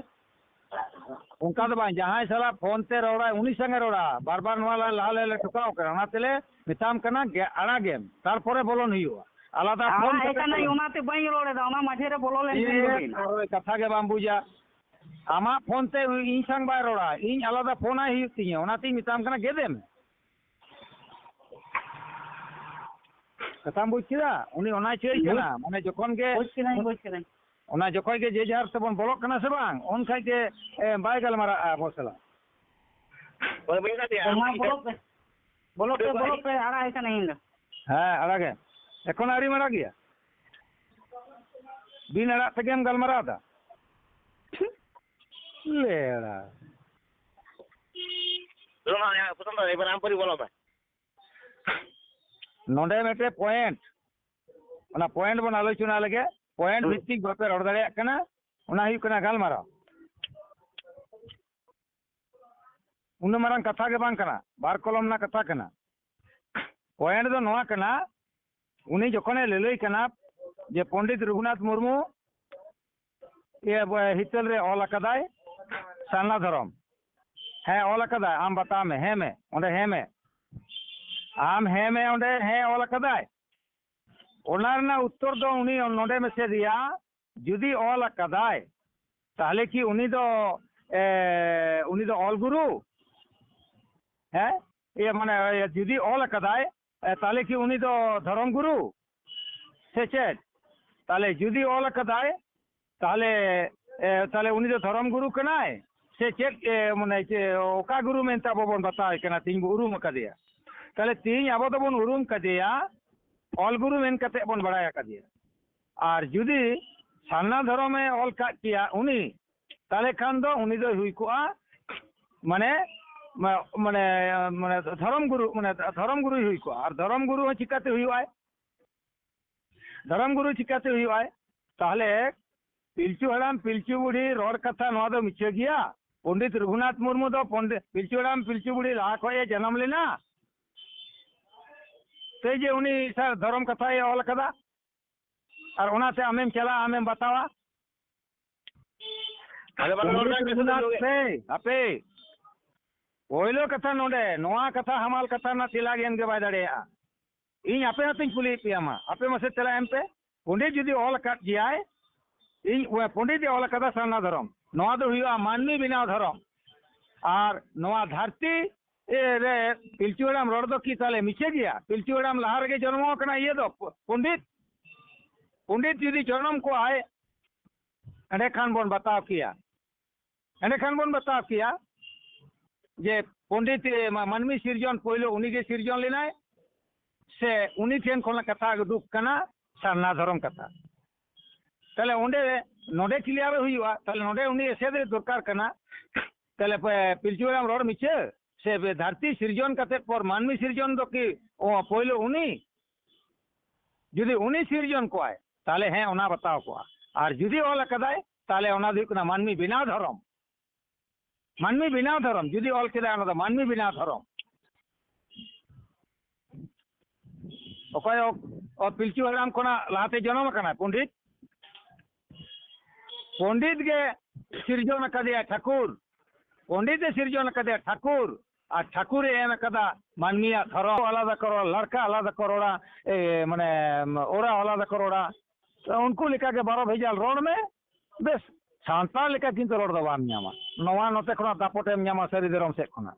ᱚᱱᱠᱟ ᱫᱚ ᱵᱟᱝ, ᱡᱟᱦᱟᱸᱭ ᱥᱟᱞᱟᱜ ᱯᱷᱳᱱ ᱛᱮ ᱨᱚᱲᱟᱭ, ᱩᱱᱤ ᱥᱟᱝᱜᱮ ᱨᱚᱲᱟ᱾ ᱵᱟᱨ ᱵᱟᱨ ᱱᱚᱣᱟ ᱞᱟᱦᱟ, ᱞᱟᱦᱟ ᱞᱮ ᱴᱷᱚᱠᱟᱣ ᱠᱟᱱᱟ, ᱚᱱᱟ ᱛᱮᱞᱮ ᱢᱮᱛᱟᱢ ᱠᱟᱱᱟ, ᱜᱮ-, ᱟᱲᱟᱜᱮᱢ, ᱛᱟᱨᱯᱚᱨᱮ ᱵᱚᱞᱚᱱ ᱦᱩᱭᱩᱜᱼᱟ᱾ ᱟᱞᱟᱫᱟ ᱯᱷᱳᱱ ᱟᱲᱟᱜ ᱮ ᱠᱟᱛᱮ ᱠᱟᱱᱟᱭ, ᱫᱚ ᱚᱱᱟᱛᱮ ᱵᱟᱹᱧ ᱨᱚᱲ ᱮᱫᱟ, ᱚᱱᱟ ᱢᱟᱡᱷᱮ ᱨᱮ ᱵᱚᱞᱚ ᱞᱮᱱᱠᱷᱟᱱ ᱪᱮᱫ ᱵᱷᱟᱜᱮᱭᱮᱱᱟ᱾ ᱟᱨ ᱠᱟᱛᱷᱟ ᱜᱮ ᱵᱟᱢ ᱵᱩᱡᱟ? ᱟᱢᱟᱜ ᱯᱷᱳᱱ ᱛᱮ ᱤᱧ ᱥᱟᱝ ᱵᱟᱭ ᱨᱚᱲᱟ, ᱤᱧ ᱟᱞᱟᱫᱟ ᱯᱷᱳᱱ ᱟᱭ ᱦᱩᱭᱩᱜ ᱛᱤᱧᱟᱹ, ᱚᱱᱟᱛᱤᱧ ᱢᱮᱛᱟᱢ ᱠᱟᱱᱟ ᱜᱮᱫ ᱮᱢ᱾ ᱠᱟᱛᱷᱟᱢ ᱵᱩᱡᱽ ᱠᱮᱫᱟ? ᱩᱱᱤ ᱚᱱᱟᱭ ᱪᱟᱹᱭ ᱠᱟᱱᱟ, ᱢᱟᱱᱮ ᱡᱚᱠᱷᱚᱱ ᱜᱮ ᱵᱩᱡᱽ ᱠᱮᱫᱟᱹᱧ, ᱵᱩᱡᱽ ᱠᱮᱫᱟᱹᱧ᱾ ᱚᱱᱟ ᱡᱚᱠᱷᱚᱡ ᱜᱮ ᱡᱮ ᱡᱟᱦᱟᱨ ᱛᱮᱵᱚᱱ ᱵᱚᱞᱚᱜ ᱠᱟᱱᱟ ᱥᱮ ᱵᱟᱝ, ᱩᱱ ᱠᱷᱟᱡ ᱜᱮ, ᱮ, ᱵᱟᱭ ᱜᱟᱞᱢᱟᱨᱟᱜᱼᱟ ᱟᱵᱚ ᱥᱟᱞᱟᱜ᱾ ᱵᱟᱹᱧ ᱢᱮᱱ ᱠᱟᱫᱮᱭᱟ᱾ ᱢᱟ ᱵᱚᱞᱚᱜ ᱯᱮ, ᱵᱚᱞᱚᱜ ᱯᱮ, ᱵᱚᱞᱚᱜ ᱯᱮ, ᱟᱲᱟᱜ ᱟᱭ ᱠᱟᱹᱱᱟᱹᱧ ᱤᱧ ᱫᱚ᱾ ᱦᱮᱸ, ᱟᱲᱟᱜᱮ᱾ ᱮᱠᱷᱚᱱ ᱟᱹᱣᱨᱤᱢ ᱟᱲᱟᱜ ᱜᱮᱭᱟ? ᱵᱤᱱ ᱟᱲᱟᱜ ᱛᱮᱜᱮᱢ ᱜᱟᱞᱢᱟᱨᱟᱣ ᱮᱫᱟ? ᱞᱮᱲᱟ᱾ ᱫᱩᱲᱩᱵ ᱢᱮ, ᱯᱨᱚᱛᱷᱚᱢ ᱫᱚ ᱮᱵᱟᱨ ᱟᱢ ᱯᱟᱹᱨᱤ ᱵᱚᱞᱚᱜ ᱢᱮ᱾ ᱱᱚᱰᱮ ᱢᱤᱫᱴᱮᱡ ᱯᱚᱭᱮᱱᱴ, ᱚᱱᱟ ᱯᱚᱭᱮᱱᱴ ᱵᱚᱱ ᱟᱞᱳᱪᱚᱱᱟ ᱞᱮᱜᱮ᱾ ᱯᱚᱭᱮᱱᱴ ᱦᱩᱸ᱾ ᱵᱷᱤᱛᱛᱤᱠ ᱵᱟᱯᱮ ᱨᱚᱲ ᱫᱟᱲᱮᱭᱟᱜ ᱠᱟᱱᱟ, ᱚᱱᱟ ᱦᱩᱭᱩᱜ ᱠᱟᱱᱟ ᱜᱟᱞᱢᱟᱨᱟᱣ᱾ ᱩᱱᱟᱹᱜ ᱢᱟᱨᱟᱝ ᱠᱟᱛᱷᱟ ᱜᱮ ᱵᱟᱝ ᱠᱟᱱᱟ, ᱵᱟᱨ ᱠᱚᱞᱚᱢ ᱨᱮᱱᱟᱜ ᱠᱟᱛᱷᱟ ᱠᱟᱱᱟ᱾ ᱯᱚᱭᱮᱱᱴ ᱫᱚ ᱱᱚᱣᱟ ᱠᱟᱱᱟ, ᱩᱱᱤ ᱡᱚᱠᱷᱚᱱᱮ ᱞᱟᱹᱞᱟᱹᱭ ᱠᱟᱱᱟ ᱡᱮ ᱯᱚᱱᱰᱤᱛ ᱨᱚᱜᱷᱩᱱᱟᱛᱷ ᱢᱩᱨᱢᱩ ᱤᱭᱟᱹ ᱵᱚ-, ᱦᱤᱛᱟᱹᱞ ᱨᱮ ᱚᱞ ᱟᱠᱟᱫᱟᱭ ᱥᱟᱨᱱᱟ ᱫᱷᱚᱨᱚᱢ᱾ ᱦᱮᱸ, ᱚᱞ ᱟᱠᱟᱫᱟᱭ, ᱟᱢ ᱵᱟᱛᱟᱣ ᱢᱮ, ᱦᱮᱸ ᱢᱮ, ᱚᱸᱰᱮ ᱦᱮᱸ ᱢᱮ᱾ ᱟᱢ ᱦᱮᱸ ᱢᱮ, ᱚᱸᱰᱮ ᱦᱮᱸ ᱚᱞ ᱟᱠᱟᱫᱟᱭ᱾ ᱚᱱᱟ ᱨᱮᱱᱟᱜ ᱩᱛᱛᱚᱨ ᱫᱚ ᱩᱱᱤ ᱱᱚᱰᱮ ᱢᱮᱥᱮ ᱫᱮᱭᱟ, ᱡᱩᱫᱤ ᱚᱞ ᱟᱠᱟᱫᱟᱭ, ᱛᱟᱦᱞᱮ ᱠᱤ ᱩᱱᱤ ᱫᱚ, ᱮ, ᱩᱱᱤ ᱫᱚ ᱚᱞ ᱜᱩᱨᱩ? ᱦᱮᱸ? ᱤᱭᱟᱹ, ᱢᱟᱱᱮ, ᱤᱭᱟᱹ, ᱡᱩᱫᱤ ᱚᱞ ᱟᱠᱟᱫᱟᱭ, ᱮ, ᱛᱟᱦᱞᱮ ᱠᱤ ᱩᱱᱤ ᱫᱚ ᱫᱷᱚᱨᱚᱢ ᱜᱩᱨᱩ? ᱥᱮ ᱪᱮᱫ? ᱛᱟᱦᱞᱮ ᱡᱩᱫᱤ ᱚᱞ ᱟᱠᱟᱫᱟᱭ, ᱛᱟᱦᱞᱮ, ᱮ, ᱛᱟᱦᱞᱮ ᱩᱱᱤ ᱫᱚ ᱫᱷᱚᱨᱚᱢ ᱜᱩᱨᱩ ᱠᱟᱱᱟᱭ? ᱥᱮ ᱪᱮᱫ, ᱮ, ᱢᱟᱱᱮ, ᱪᱮ-, ᱚᱠᱟ ᱜᱩᱨᱩ ᱢᱮᱱᱛᱮ ᱟᱵᱚ ᱵᱚᱱ ᱵᱟᱛᱟᱣᱮ ᱠᱟᱱᱟ, ᱛᱮᱦᱮᱧ ᱵᱚ ᱩᱨᱩᱢ ᱟᱠᱟᱫᱮᱭᱟ? ᱛᱟᱦᱞᱮ ᱛᱮᱦᱮᱧ ᱟᱵᱚ ᱫᱚᱵᱚᱱ ᱩᱨᱩᱢ ᱠᱟᱫᱮᱭᱟ, ᱚᱞ ᱜᱩᱨᱩ ᱢᱮᱱ ᱠᱟᱛᱮ ᱵᱚᱱ ᱵᱟᱲᱟᱭ ᱟᱠᱟᱫᱮᱭᱟ᱾ ᱟᱨ ᱡᱩᱫᱤ ᱥᱟᱨᱱᱟ ᱫᱷᱚᱨᱚᱢᱮ ᱚᱞ ᱠᱟᱜ ᱠᱮᱭᱟ ᱩᱱᱤ, ᱛᱟᱦᱞᱮ ᱠᱷᱟᱱ ᱫᱚ ᱩᱱᱤ ᱫᱚᱭ ᱦᱩᱭ ᱠᱚᱜᱼᱟ, ᱢᱟᱱᱮ, ᱢᱟ-, ᱢᱟᱱᱮ, ᱢᱟᱱᱮ ᱫᱷᱚᱨᱚᱢ ᱜᱩᱨᱩ, ᱢᱟᱱᱮ ᱫᱷᱚᱨᱚᱢ ᱜᱩᱨᱩᱭ ᱦᱩᱭ ᱠᱚᱜᱼᱟ᱾ ᱟᱨ ᱫᱷᱚᱨᱚᱢ ᱜᱩᱨᱩ ᱦᱚᱸ ᱪᱤᱠᱟᱹᱛᱮ ᱦᱩᱭᱩᱜᱼᱟᱭ? ᱫᱷᱚᱨᱚᱢ ᱜᱩᱨᱩ ᱪᱤᱠᱟᱹᱛᱮ ᱦᱩᱭᱩᱜᱼᱟᱭ? ᱛᱟᱦᱞᱮ ᱯᱤᱞᱪᱩ ᱦᱟᱲᱟᱢ, ᱯᱤᱞᱪᱩ ᱵᱩᱲᱦᱤ ᱨᱚᱲ ᱠᱟᱛᱷᱟ, ᱱᱚᱣᱟ ᱫᱚ ᱢᱤᱪᱷᱟᱹ ᱜᱮᱭᱟ? ᱯᱚᱱᱰᱤᱛ ᱨᱚᱜᱷᱩᱱᱟᱛᱷ ᱢᱩᱨᱢᱩ ᱫᱚ ᱯᱚᱱᱰᱤᱛ, ᱯᱤᱞᱪᱩ ᱦᱟᱲᱟᱢ, ᱯᱤᱞᱪᱩ ᱵᱩᱲᱦᱤ ᱞᱟᱦᱟ ᱠᱷᱚᱱ ᱮ ᱡᱟᱱᱟᱢ ᱞᱮᱱᱟ? ᱥᱮ ᱡᱮ ᱩᱱᱤ ᱥᱟᱨ ᱫᱷᱚᱨᱚᱢ ᱠᱟᱛᱷᱟᱭ ᱚᱞ ᱟᱠᱟᱫᱟ? ᱟᱨ ᱚᱱᱟᱛᱮ ᱟᱢᱮᱢ ᱪᱟᱞᱟᱜᱼᱟ, ᱟᱢᱮᱢ ᱵᱟᱛᱟᱣᱟ? ᱟᱫᱚ ᱵᱟᱝ ᱨᱚᱲ ᱯᱚᱱᱰᱤᱛ ᱠᱟᱱ ᱜᱮ ᱥᱮ ᱨᱚᱜᱷᱩᱱᱟᱛᱷ ᱫᱩᱲᱩᱵ ᱜᱮ᱾ ᱥᱮ, ᱦᱟᱯᱮ, ᱯᱳᱭᱞᱳ ᱠᱟᱛᱷᱟ ᱱᱚᱰᱮ, ᱱᱚᱣᱟ ᱠᱟᱛᱷᱟ, ᱦᱟᱢᱟᱞ ᱠᱟᱛᱷᱟ ᱨᱮᱱᱟᱜ ᱛᱮᱞᱟ ᱜᱮ ᱮᱢ ᱜᱮ ᱵᱟᱭ ᱫᱟᱲᱮᱭᱟᱜᱼᱟ᱾ ᱤᱧ ᱟᱯᱮ ᱦᱚᱸᱛᱚᱧ ᱠᱩᱞᱤᱭᱮᱫ ᱯᱮᱭᱟ, ᱢᱟ ᱟᱯᱮ ᱢᱟᱥᱮ ᱛᱮᱞᱟ ᱮᱢ ᱯᱮ᱾ ᱯᱚᱱᱰᱤᱛ ᱡᱩᱫᱤ ᱚᱞ ᱟᱠᱟᱫ ᱜᱮᱭᱟᱭ, ᱤᱧ, ᱯᱚᱱᱰᱤᱛ ᱮ ᱚᱞ ᱟᱠᱟᱫᱟ ᱥᱟᱨᱱᱟ ᱫᱷᱚᱨᱚᱢ, ᱱᱚᱣᱟ ᱫᱚ ᱦᱩᱭᱩᱜᱼᱟ ᱢᱟᱹᱱᱢᱤ ᱵᱮᱱᱟᱣ ᱫᱷᱚᱨᱚᱢ᱾ ᱟᱨ ᱱᱚᱣᱟ ᱫᱷᱟᱹᱨᱛᱤ, ᱮ, ᱨᱮ ᱯᱤᱞᱪᱩ ᱦᱟᱲᱟᱢ ᱨᱚᱲ ᱫᱚ ᱠᱤ ᱛᱟᱦᱞᱮ ᱢᱤᱪᱷᱟᱹ ᱜᱮᱭᱟ? ᱯᱤᱞᱪᱩ ᱦᱟᱲᱟᱢ ᱞᱟᱦᱟ ᱨᱮᱜᱮ ᱡᱚᱱᱢᱚ ᱟᱠᱟᱱᱟ ᱤᱭᱟᱹ ᱫᱚ, ᱯᱚᱱᱰᱤᱛ᱾ ᱯᱚᱱᱰᱤᱛ ᱡᱩᱫᱤ ᱡᱚᱱᱚᱢ ᱠᱚᱜᱼᱟᱭ, ᱮᱸᱰᱮᱠᱷᱟᱱ ᱵᱚᱱ ᱵᱟᱛᱟᱣ ᱠᱮᱭᱟ᱾ ᱮᱸᱰᱮᱠᱷᱟᱱ ᱵᱚᱱ ᱵᱟᱛᱟᱣ ᱠᱮᱭᱟ ᱡᱮ ᱯᱚᱱᱰᱤᱛ, ᱮ, ᱢᱟ-, ᱢᱟᱹᱱᱢᱤ ᱥᱤᱨᱡᱚᱱ ᱯᱳᱭᱞᱳ ᱩᱱᱤᱜᱮ ᱥᱤᱨᱡᱚᱱ ᱞᱮᱱᱟᱭ, ᱥᱮ ᱩᱱᱤ ᱴᱷᱮᱱ ᱠᱷᱚᱱ ᱠᱟᱛᱷᱟ ᱩᱰᱩᱠ ᱠᱟᱱᱟ ᱥᱟᱨᱱᱟ ᱫᱷᱚᱨᱚᱢ ᱠᱟᱛᱷᱟ᱾ ᱛᱟᱦᱞᱮ ᱚᱸᱰᱮ, ᱱᱚᱰᱮ ᱠᱞᱤᱭᱟᱨ ᱦᱩᱭᱩᱜᱼᱟ᱾ ᱛᱟᱦᱞᱮ ᱱᱚᱰᱮ ᱩᱱᱤ ᱮᱥᱮᱫ ᱨᱮ ᱫᱚᱨᱠᱟᱨ ᱠᱟᱱᱟ᱾ ᱛᱟᱦᱞᱮ ᱯᱮ-, ᱯᱤᱞᱪᱩ ᱦᱟᱲᱟᱢ ᱨᱚᱲ ᱢᱤᱪᱷᱟᱹ? ᱥᱮ ᱵᱮ-, ᱫᱷᱟᱹᱨᱛᱤ ᱥᱤᱨᱡᱚᱱ ᱠᱟᱛᱮᱫ ᱯᱚᱨ ᱢᱟᱹᱱᱢᱤ ᱥᱤᱨᱡᱚᱱ ᱫᱚ ᱠᱤ, ᱚ, ᱯᱳᱭᱞᱳ ᱩᱱᱤ? ᱡᱩᱫᱤ ᱩᱱᱤ ᱥᱤᱨᱡᱚᱱ ᱠᱚᱣᱟᱭ, ᱛᱟᱦᱞᱮ ᱦᱮᱸ, ᱚᱱᱟ ᱵᱟᱛᱟᱣ ᱠᱚᱜᱼᱟ᱾ ᱟᱨ ᱡᱩᱫᱤ ᱚᱞ ᱟᱠᱟᱫᱟᱭ, ᱛᱟᱦᱞᱮ ᱚᱱᱟ ᱫᱚ ᱦᱩᱭᱩᱜ ᱠᱟᱱᱟ ᱢᱟᱹᱱᱢᱤ ᱵᱮᱱᱟᱣ ᱫᱷᱚᱨᱚᱢ᱾ ᱢᱟᱹᱱᱢᱤ ᱵᱮᱱᱟᱣ ᱫᱷᱚᱨᱚᱢ, ᱡᱩᱫᱤ ᱚᱞ ᱠᱮᱫᱟ ᱚᱱᱟ ᱫᱚ ᱢᱟᱹᱱᱢᱤ ᱵᱮᱱᱟᱣ ᱫᱷᱚᱨᱚᱢ᱾ ᱚᱠᱚᱭ ᱚ-, ᱚ ᱯᱤᱞᱪᱩ ᱦᱟᱲᱟᱢ ᱠᱷᱚᱱᱟᱜ ᱞᱟᱦᱟᱛᱮ ᱡᱚᱱᱚᱢ ᱟᱠᱟᱱᱟ ᱯᱚᱱᱰᱤᱛ? ᱯᱚᱱᱰᱤᱛ ᱜᱮ ᱥᱤᱨᱡᱚᱱ ᱟᱠᱟᱫᱮᱭᱟ ᱴᱷᱟᱹᱠᱩᱨ᱾ ᱯᱚᱱᱰᱤᱛ ᱮ ᱥᱤᱨᱡᱚᱱ ᱟᱠᱟᱫᱮᱭᱟ ᱴᱷᱟᱹᱠᱩᱨ᱾ ᱟᱨ ᱴᱷᱟᱹᱠᱩᱨ ᱮ ᱮᱢ ᱟᱠᱟᱫᱟ ᱢᱟᱹᱱᱢᱤᱭᱟᱜ ᱫᱷᱚᱨᱚᱢ ᱟᱞᱟᱫᱟ ᱠᱚ ᱨᱚᱲᱟ, ᱞᱟᱲᱠᱟ ᱟᱞᱟᱫᱟ ᱠᱚ ᱨᱚᱲᱟ, ᱮ, ᱢᱟᱱᱮ, ᱳᱨᱟᱣ ᱟᱞᱟᱫᱟ ᱠᱚ ᱨᱚᱲᱟ᱾ ᱛᱚ ᱩᱱᱠᱩ ᱞᱮᱠᱟᱜᱮ ᱵᱟᱨᱚ ᱵᱷᱮᱡᱟᱞ ᱨᱚᱲ ᱢᱮ, ᱵᱮᱥ, ᱥᱟᱱᱛᱟᱲ ᱞᱮᱠᱟ ᱠᱤᱱᱛᱩ ᱨᱚᱲ ᱫᱚ ᱵᱟᱢ ᱧᱟᱢᱟ᱾ ᱱᱚᱣᱟ ᱱᱚᱛᱮ ᱠᱷᱚᱱᱟᱜ ᱫᱟᱯᱚᱴ ᱮᱢ ᱧᱟᱢᱟ ᱥᱟᱹᱨᱤ ᱫᱷᱚᱨᱚᱢ ᱥᱮᱫ ᱠᱷᱚᱱᱟᱜ᱾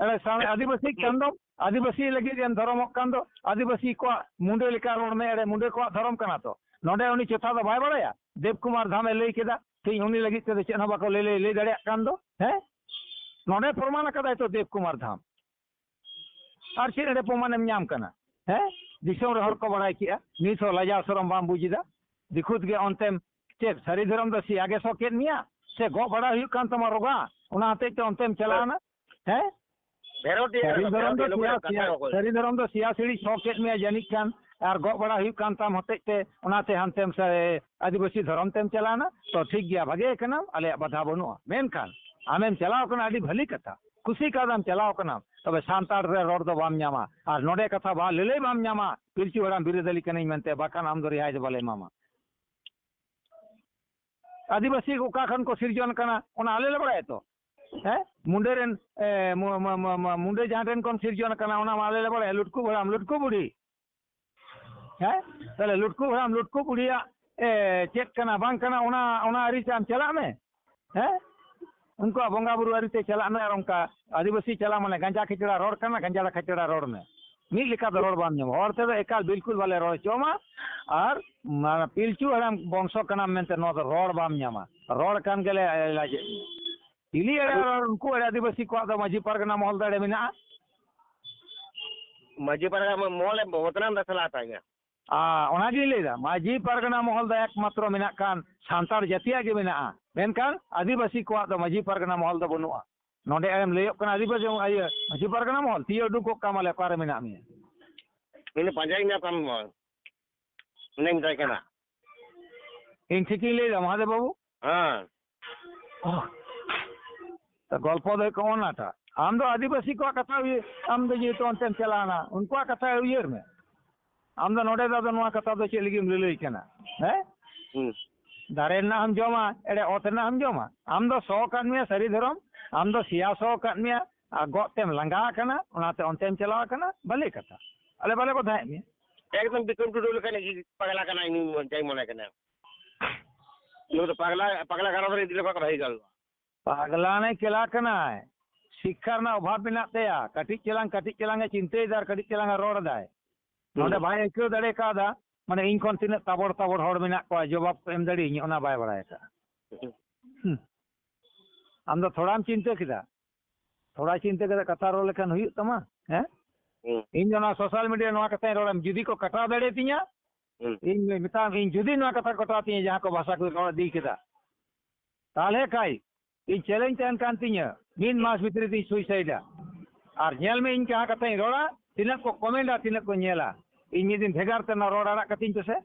ᱮᱲᱮ ᱥᱟᱶ-, ᱟᱹᱫᱤᱵᱟᱹᱥᱤ ᱠᱟᱱ ᱫᱚ, ᱟᱹᱫᱤᱵᱟᱹᱥᱤ ᱞᱟᱹᱜᱤᱫ ᱮᱢ ᱫᱷᱚᱨᱚᱢᱚᱜ ᱠᱟᱱ ᱫᱚ, ᱟᱹᱫᱤᱵᱟᱹᱥᱤ ᱠᱚᱣᱟᱜ ᱢᱩᱸᱰᱟᱹ ᱞᱮᱠᱟ ᱨᱚᱲ ᱢᱮ, ᱮᱲᱮ ᱢᱩᱸᱰᱟᱹ ᱠᱚᱣᱟᱜ ᱫᱷᱚᱨᱚᱢ ᱠᱟᱱᱟ ᱛᱚ᱾ ᱱᱚᱰᱮ ᱩᱱᱤ ᱪᱮᱛᱟ ᱫᱚ ᱵᱟᱭ ᱵᱟᱲᱟᱭᱟ? ᱫᱮᱵᱽ ᱠᱩᱢᱟᱨ ᱫᱷᱟᱢᱮ ᱞᱟᱹᱭ ᱠᱮᱫᱟ, ᱛᱮᱦᱮᱧ ᱩᱱᱤ ᱞᱟᱹᱜᱤᱫ ᱛᱮᱫᱚ ᱪᱮᱫ ᱦᱚᱸ ᱵᱟᱠᱚ ᱞᱟᱹᱭ, ᱞᱟᱹᱭ, ᱞᱟᱹᱭ ᱫᱟᱲᱮᱭᱟᱜ ᱠᱟᱱ ᱫᱚ, ᱦᱮᱸ? ᱱᱚᱰᱮ ᱯᱨᱚᱢᱟᱱ ᱟᱠᱟᱫᱟᱭ ᱛᱚ ᱫᱮᱵᱽ ᱠᱩᱢᱟᱨ ᱫᱷᱟᱢ᱾ ᱟᱨ ᱪᱮᱫ ᱮᱲᱮ ᱯᱨᱚᱢᱟᱱᱮᱢ ᱧᱟᱢ ᱠᱟᱱᱟ? ᱦᱮᱸ? ᱫᱤᱥᱚᱢ ᱨᱮ ᱦᱚᱲ ᱠᱚ ᱵᱟᱲᱟᱭ ᱠᱮᱜᱼᱟ, ᱱᱤᱛ ᱦᱚᱸ ᱞᱟᱡᱟᱣ ᱥᱚᱨᱚᱢ ᱵᱟᱢ ᱵᱩᱡᱽ ᱮᱫᱟ? ᱫᱤᱠᱷᱩᱛ ᱜᱮ ᱚᱱᱛᱮᱢ ᱪᱮᱫ ᱥᱟᱹᱨᱤ ᱫᱷᱚᱨᱚᱢ ᱫᱚ ᱥᱮᱭᱟ ᱜᱮ ᱥᱚ ᱠᱮᱫ ᱢᱮᱭᱟ? ᱥᱮ ᱜᱚᱜ ᱵᱟᱲᱟ ᱦᱩᱭᱩᱜ ᱠᱟᱱ ᱛᱟᱢᱟ ᱨᱚᱜᱟ, ᱚᱱᱟ ᱦᱚᱛᱮᱡ ᱛᱮ ᱚᱱᱛᱮᱢ ᱪᱟᱞᱟᱣᱱᱟ? ᱦᱮᱸ? ᱵᱷᱮᱨᱚᱴᱤ ᱥᱟᱹᱨᱤ ᱫᱷᱚᱨᱚᱢ ᱫᱚ ᱥᱮᱭᱟ, ᱥᱮᱭᱟ, ᱥᱟᱹᱨᱤ ᱫᱷᱚᱨᱚᱢ ᱫᱚ ᱥᱮᱭᱟ ᱥᱤᱲᱤᱡ ᱥᱚ ᱠᱮᱫ ᱢᱮᱭᱟ ᱡᱟᱹᱱᱤᱡ ᱠᱷᱟᱱ, ᱟᱨ ᱜᱚᱜ ᱵᱟᱲᱟ ᱦᱩᱭᱩᱜ ᱠᱟᱱ ᱛᱟᱢ ᱦᱚᱛᱮᱡ ᱛᱮ ᱚᱱᱟᱛᱮ ᱦᱟᱱᱛᱮᱢ ᱥᱮ ᱟᱹᱫᱤᱵᱟᱹᱥᱤ ᱫᱷᱚᱨᱚᱢ ᱛᱮᱢ ᱪᱟᱞᱟᱣᱱᱟ, ᱛᱚ ᱴᱷᱤᱠ ᱜᱮᱭᱟ, ᱵᱷᱟᱜᱮ ᱠᱟᱱᱟᱢ, ᱟᱞᱮᱭᱟᱜ ᱵᱟᱫᱷᱟ ᱵᱟᱹᱱᱩᱜᱼᱟ᱾ ᱢᱮᱱᱠᱷᱟᱱ ᱟᱢᱮᱢ ᱪᱟᱞᱟᱣ ᱠᱟᱱᱟ, ᱟᱹᱰᱤ ᱵᱷᱟᱹᱞᱤ ᱠᱟᱛᱷᱟ, ᱠᱩᱥᱤ ᱠᱟᱣᱫᱟᱢ ᱪᱟᱞᱟᱣ ᱠᱟᱱᱟᱢ, ᱛᱚᱵᱮ ᱥᱟᱱᱛᱟᱲ ᱨᱮ ᱨᱚᱲ ᱫᱚ ᱵᱟᱢ ᱧᱟᱢᱟ, ᱟᱨ ᱱᱚᱰᱮ ᱠᱟᱛᱷᱟ ᱵᱟ ᱞᱟᱹᱞᱟᱹᱭ ᱵᱟᱢ ᱧᱟᱢᱟ, ᱯᱤᱞᱪᱩ ᱦᱟᱲᱟᱢ ᱵᱤᱨᱟᱹᱫᱟᱹᱞᱤ ᱠᱟᱹᱱᱟᱹᱧ ᱢᱮᱱᱛᱮ, ᱵᱟᱠᱷᱟᱱ ᱟᱢ ᱫᱚ ᱨᱮᱦᱟᱭ ᱫᱚ ᱵᱟᱞᱮ ᱮᱢᱟᱢᱟ᱾ ᱟᱹᱫᱤᱵᱟᱹᱥᱤ ᱚᱠᱟ ᱠᱷᱚᱱ ᱠᱚ ᱥᱤᱨᱡᱚᱱ ᱠᱟᱱᱟ, ᱚᱱᱟ ᱟᱞᱮ ᱞᱮ ᱵᱟᱲᱟᱭᱟ ᱛᱚ᱾ ᱦᱮᱸ? ᱢᱩᱱᱰᱟᱹ ᱨᱮᱱ, ᱮ, ᱢᱩ-, ᱢᱩ-, ᱢᱩ-, ᱢᱩ-, ᱢᱩᱱᱰᱟᱹ ᱡᱟᱦᱟᱸ ᱴᱷᱮᱱ ᱠᱷᱚᱱ ᱥᱤᱨᱡᱚᱱ ᱠᱟᱱᱟ, ᱚᱱᱟ ᱢᱟ ᱟᱞᱮ ᱞᱮ ᱵᱟᱲᱟᱭᱟ, ᱞᱩᱴᱠᱩ ᱦᱟᱲᱟᱢ, ᱞᱩᱴᱠᱩ ᱵᱩᱲᱦᱤ᱾ ᱦᱮᱸ? ᱛᱟᱦᱞᱮ ᱞᱩᱴᱠᱩ ᱦᱟᱲᱟᱢ, ᱞᱩᱴᱠᱩ ᱵᱩᱲᱦᱤᱭᱟᱜ, ᱮ, ᱪᱮᱫ ᱠᱟᱱᱟ, ᱵᱟᱝ ᱠᱟᱱᱟ, ᱚᱱᱟ, ᱚᱱᱟ ᱟᱹᱨᱤ ᱛᱮ ᱟᱢ ᱪᱟᱞᱟᱜ ᱢᱮ᱾ ᱦᱮᱸ? ᱩᱱᱠᱩᱣᱟᱜ ᱵᱚᱸᱜᱟ ᱵᱩᱨᱩ ᱟᱹᱨᱤ ᱛᱮ ᱪᱟᱞᱟᱜ ᱢᱮ, ᱟᱨ ᱚᱱᱠᱟ ᱟᱹᱫᱤᱵᱟᱹᱥᱤ ᱪᱟᱞᱟᱜ ᱢᱟᱱᱮ ᱜᱟᱸᱡᱟ ᱠᱷᱮᱪᱲᱟ ᱨᱚᱲ ᱠᱟᱱᱟ, ᱜᱟᱸᱡᱟᱲᱟ ᱠᱷᱮᱪᱲᱟ ᱨᱚᱲ ᱢᱮ᱾ ᱢᱤᱫ ᱞᱮᱠᱟ ᱫᱚ ᱨᱚᱲ ᱵᱟᱢ ᱧᱟᱢᱟ᱾ ᱦᱚᱲ ᱛᱮᱫᱚ ᱮᱠᱟᱞ ᱵᱤᱞᱠᱩᱞ ᱵᱟᱞᱮ ᱨᱚᱲ ᱦᱚᱪᱚᱣᱟᱢᱟ, ᱟᱨ ᱢᱟᱱᱮ ᱯᱤᱞᱪᱩ ᱦᱟᱲᱟᱢ ᱵᱚᱝᱥᱚ ᱠᱟᱱᱟᱢ ᱢᱮᱱᱛᱮ ᱱᱚᱣᱟ ᱫᱚ ᱨᱚᱲ ᱵᱟᱢ ᱧᱟᱢᱟ᱾ ᱨᱚᱲ ᱠᱟᱱ ᱜᱮᱞᱮ ᱮᱞᱟᱡᱮᱫ ᱢᱮᱭᱟ᱾ ᱪᱤᱞᱤ ᱮᱲᱮ ᱨᱚᱲ? ᱩᱱᱠᱩ ᱮᱲᱮ ᱟᱹᱫᱤᱵᱟᱹᱥᱤ ᱠᱚᱣᱟᱜ ᱫᱚ ᱢᱟᱹᱡᱷᱤ ᱯᱟᱨᱜᱟᱱᱟ ᱢᱚᱦᱚᱞ ᱫᱚ ᱮᱲᱮ ᱢᱮᱱᱟᱜᱼᱟ? ᱢᱟᱹᱡᱷᱤ ᱯᱟᱨᱜᱟᱱᱟ ᱢᱚᱦᱚᱞ ᱮ ᱵᱚᱫᱱᱟᱢ ᱫᱟ ᱥᱟᱞᱟ ᱟᱛᱟ ᱜᱮ᱾ ᱟ, ᱚᱱᱟᱜᱤᱧ ᱞᱟᱹᱭᱫᱟ, ᱢᱟᱹᱡᱷᱤ ᱯᱟᱨᱜᱟᱱᱟ ᱢᱚᱦᱚᱞ ᱫᱚ ᱮᱠᱢᱟᱛᱨᱚ ᱢᱮᱱᱟᱜ ᱠᱷᱟᱱ ᱥᱟᱱᱛᱟᱲ ᱡᱟᱹᱛᱤᱭᱟᱜ ᱜᱮ ᱢᱮᱱᱟᱜᱼᱟ, ᱢᱮᱱᱠᱷᱟᱱ ᱟᱹᱫᱤᱵᱟᱹᱥᱤ ᱠᱚᱣᱟᱜ ᱫᱚ ᱢᱟᱹᱡᱷᱤ ᱯᱟᱨᱜᱟᱱᱟ ᱢᱚᱦᱚᱞ ᱫᱚ ᱵᱟᱹᱱᱩᱜᱼᱟ᱾ ᱱᱚᱰᱮ ᱮᱢ ᱞᱟᱹᱭᱚᱜ ᱠᱟᱱᱟ ᱟᱹᱫᱤᱵᱟᱹᱥᱤ, ᱤᱭᱟᱹ, ᱢᱟᱹᱡᱷᱤ ᱯᱟᱨᱜᱟᱱᱟ ᱢᱚᱦᱚᱞ, ᱛᱤᱭᱟᱹ ᱩᱰᱩᱠ ᱠᱚᱜ ᱠᱟᱢ ᱟᱞᱮ ᱚᱠᱟᱨᱮ ᱢᱮᱱᱟᱜ ᱢᱮᱭᱟ? ᱤᱧ ᱫᱚ ᱯᱟᱸᱡᱟᱭ ᱧᱟᱢ ᱠᱟᱱ ᱵᱟᱝ᱾ ᱩᱱᱤᱧ ᱢᱮᱛᱟᱭ ᱠᱟᱱᱟ᱾ ᱤᱧ ᱴᱷᱤᱠᱤᱧ ᱞᱟᱹᱭᱫᱟ ᱢᱚᱦᱟᱫᱮᱵ ᱵᱟᱹᱵᱩ? ᱦᱮᱸ᱾ ᱚ᱾ ᱛᱚ ᱜᱚᱞᱯᱚ ᱫᱚ ᱦᱩᱭᱩᱜ ᱠᱟᱱᱟ ᱚᱱᱟᱴᱟᱜ᱾ ᱟᱢ ᱫᱚ ᱟᱹᱫᱤᱵᱟᱹᱥᱤ ᱠᱚᱣᱟᱜ ᱠᱟᱛᱷᱟ ᱩᱭᱦᱟᱹᱨ, ᱟᱢ ᱫᱚ ᱡᱮᱦᱮᱛᱩ ᱚᱱᱛᱮᱢ ᱪᱟᱞᱟᱣᱱᱟ, ᱩᱱᱠᱩᱣᱟᱜ ᱠᱟᱛᱷᱟ ᱩᱭᱦᱟᱹᱨ ᱢᱮ᱾ ᱟᱢ ᱫᱚ ᱱᱚᱰᱮ ᱫᱚ ᱟᱫᱚ ᱱᱚᱣᱟ ᱠᱟᱛᱷᱟ ᱫᱚ ᱪᱮᱫ ᱞᱟᱹᱜᱤᱫ ᱮᱢ ᱞᱟᱹᱞᱟᱹᱭ ᱠᱟᱱᱟ? ᱦᱮᱸ? ᱦᱩᱸ᱾ ᱫᱟᱨᱮ ᱨᱮᱱᱟᱜ ᱦᱚᱸᱢ ᱡᱚᱢᱟ, ᱮᱲᱮ ᱚᱛ ᱨᱮᱱᱟᱜ ᱦᱚᱸᱢ ᱡᱚᱢᱟ᱾ ᱟᱢ ᱫᱚ ᱥᱚ ᱟᱠᱟᱫ ᱢᱮᱭᱟ ᱥᱟᱹᱨᱤ ᱫᱷᱚᱨᱚᱢ, ᱟᱢ ᱫᱚ ᱥᱮᱭᱟ ᱥᱚ ᱟᱠᱟᱫ ᱢᱮᱭᱟ, ᱟᱨ ᱜᱚᱜ ᱛᱮᱢ ᱞᱟᱸᱜᱟ ᱟᱠᱟᱱᱟ, ᱚᱱᱟᱛᱮ ᱚᱱᱛᱮᱢ ᱪᱟᱞᱟᱣ ᱟᱠᱟᱱᱟ, ᱵᱷᱟᱞᱮ ᱠᱟᱛᱷᱟ᱾ ᱟᱞᱮ ᱵᱟᱞᱮ ᱵᱟᱫᱷᱟᱭᱮᱫ ᱢᱮᱭᱟ᱾ ᱮᱠᱫᱚᱢ ᱵᱤᱠᱨᱚᱢ ᱴᱩᱰᱩ ᱞᱮᱠᱟᱱᱤᱡ ᱜᱮ ᱯᱟᱜᱽᱞᱟ ᱠᱟᱱᱟᱭ, ᱤᱧ ᱡᱟᱧ ᱢᱚᱱᱮ ᱠᱟᱱᱟ᱾ ᱱᱩᱭ ᱫᱚ ᱯᱟᱜᱽᱞᱟ, ᱯᱟᱜᱽᱞᱟ ᱜᱟᱱᱚ ᱫᱚ ᱤᱫᱤ ᱞᱮᱠᱷᱟᱱ ᱵᱷᱟᱜᱮ ᱜᱟᱱᱚᱜᱼᱟ᱾ ᱯᱟᱜᱽᱞᱟᱱᱮ ᱠᱮᱞᱟ ᱠᱟᱱᱟᱭ, ᱥᱤᱠᱠᱷᱟ ᱨᱮᱱᱟᱜ ᱚᱵᱷᱟᱵ ᱢᱮᱱᱟᱜ ᱛᱟᱭᱟ, ᱠᱟᱹᱴᱤᱡ ᱪᱮᱞᱟᱝ, ᱠᱟᱹᱴᱤᱡ ᱪᱮᱞᱟᱝ ᱮ ᱪᱤᱱᱛᱟᱹᱭᱮᱫᱟ ᱟᱨ ᱠᱟᱹᱴᱤᱡ ᱪᱮᱞᱟᱝ ᱮ ᱨᱚᱲ ᱮᱫᱟᱭ᱾ ᱱᱚᱰᱮ ᱦᱩᱸ᱾ ᱵᱟᱭ ᱟᱹᱭᱠᱟᱹᱣ ᱫᱟᱲᱮ ᱠᱟᱣᱫᱟ, ᱢᱟᱱᱮ ᱤᱧ ᱠᱷᱚᱱ ᱛᱤᱱᱟᱹᱜ ᱛᱟᱵᱚᱲ ᱛᱟᱵᱚᱲ ᱦᱚᱲ ᱢᱮᱱᱟᱜ ᱠᱚᱣᱟ, ᱡᱚᱵᱟᱵ ᱠᱚ ᱮᱢ ᱫᱟᱲᱮᱭᱟᱹᱧᱟ, ᱚᱱᱟ ᱵᱟᱭ ᱵᱟᱲᱟᱭ ᱟᱠᱟᱫᱼᱟ᱾ ᱦᱩᱸ᱾ ᱟᱢ ᱫᱚ ᱛᱷᱚᱲᱟᱢ ᱪᱤᱱᱛᱟᱹ ᱠᱮᱫᱟ, ᱛᱷᱚᱲᱟ ᱪᱤᱱᱛᱟᱹ ᱠᱟᱛᱮ ᱠᱟᱛᱷᱟ ᱨᱚᱲ ᱞᱮᱠᱷᱟᱱ ᱦᱩᱭᱩᱜ ᱛᱟᱢᱟ, ᱦᱮᱸ? ᱦᱩᱸ᱾ ᱤᱧ ᱫᱚ ᱱᱚᱣᱟ social media ᱱᱚᱣᱟ ᱠᱟᱛᱷᱟᱧ ᱨᱚᱲᱟ, ᱡᱩᱫᱤ ᱠᱚ ᱠᱟᱴᱟᱣ ᱫᱟᱲᱮ ᱛᱤᱧᱟ, ᱦᱩᱸ᱾ ᱤᱧ ᱢᱮᱛᱟᱢ, ᱤᱧ ᱡᱩᱫᱤ ᱱᱚᱣᱟ ᱠᱟᱛᱷᱟ ᱠᱚ ᱠᱟᱴᱟᱣ ᱛᱤᱧᱟ, ᱡᱟᱦᱟᱸ ᱠᱚ ᱵᱷᱟᱥᱟ ᱠᱚ ᱨᱚᱲ ᱤᱫᱤ ᱠᱮᱫᱟ, ᱛᱟᱦᱞᱮ ᱠᱷᱟᱡ ᱤᱧ challenge ᱛᱟᱦᱮᱱ ᱠᱟᱱ ᱛᱤᱧᱟᱹ, ᱢᱤᱫ ᱢᱟᱥ ᱵᱷᱤᱛᱨᱤ ᱛᱤᱧ suicide-ᱟ᱾ ᱟᱨ ᱧᱮᱞ ᱢᱮ, ᱤᱧ ᱡᱟᱦᱟᱸ ᱠᱟᱛᱷᱟᱧ ᱨᱚᱲᱟ, ᱛᱤᱱᱟᱹᱜ ᱠᱚ comment-ᱟ, ᱛᱤᱱᱟᱹᱜ ᱠᱚ ᱧᱮᱞᱟ᱾ ᱤᱧ ᱢᱤᱫ ᱫᱤᱱ ᱵᱷᱮᱜᱟᱨ ᱛᱮ ᱱᱚᱣᱟ ᱨᱚᱲ ᱟᱲᱟᱜ ᱠᱟᱹᱛᱤᱧ ᱯᱮᱥᱮ᱾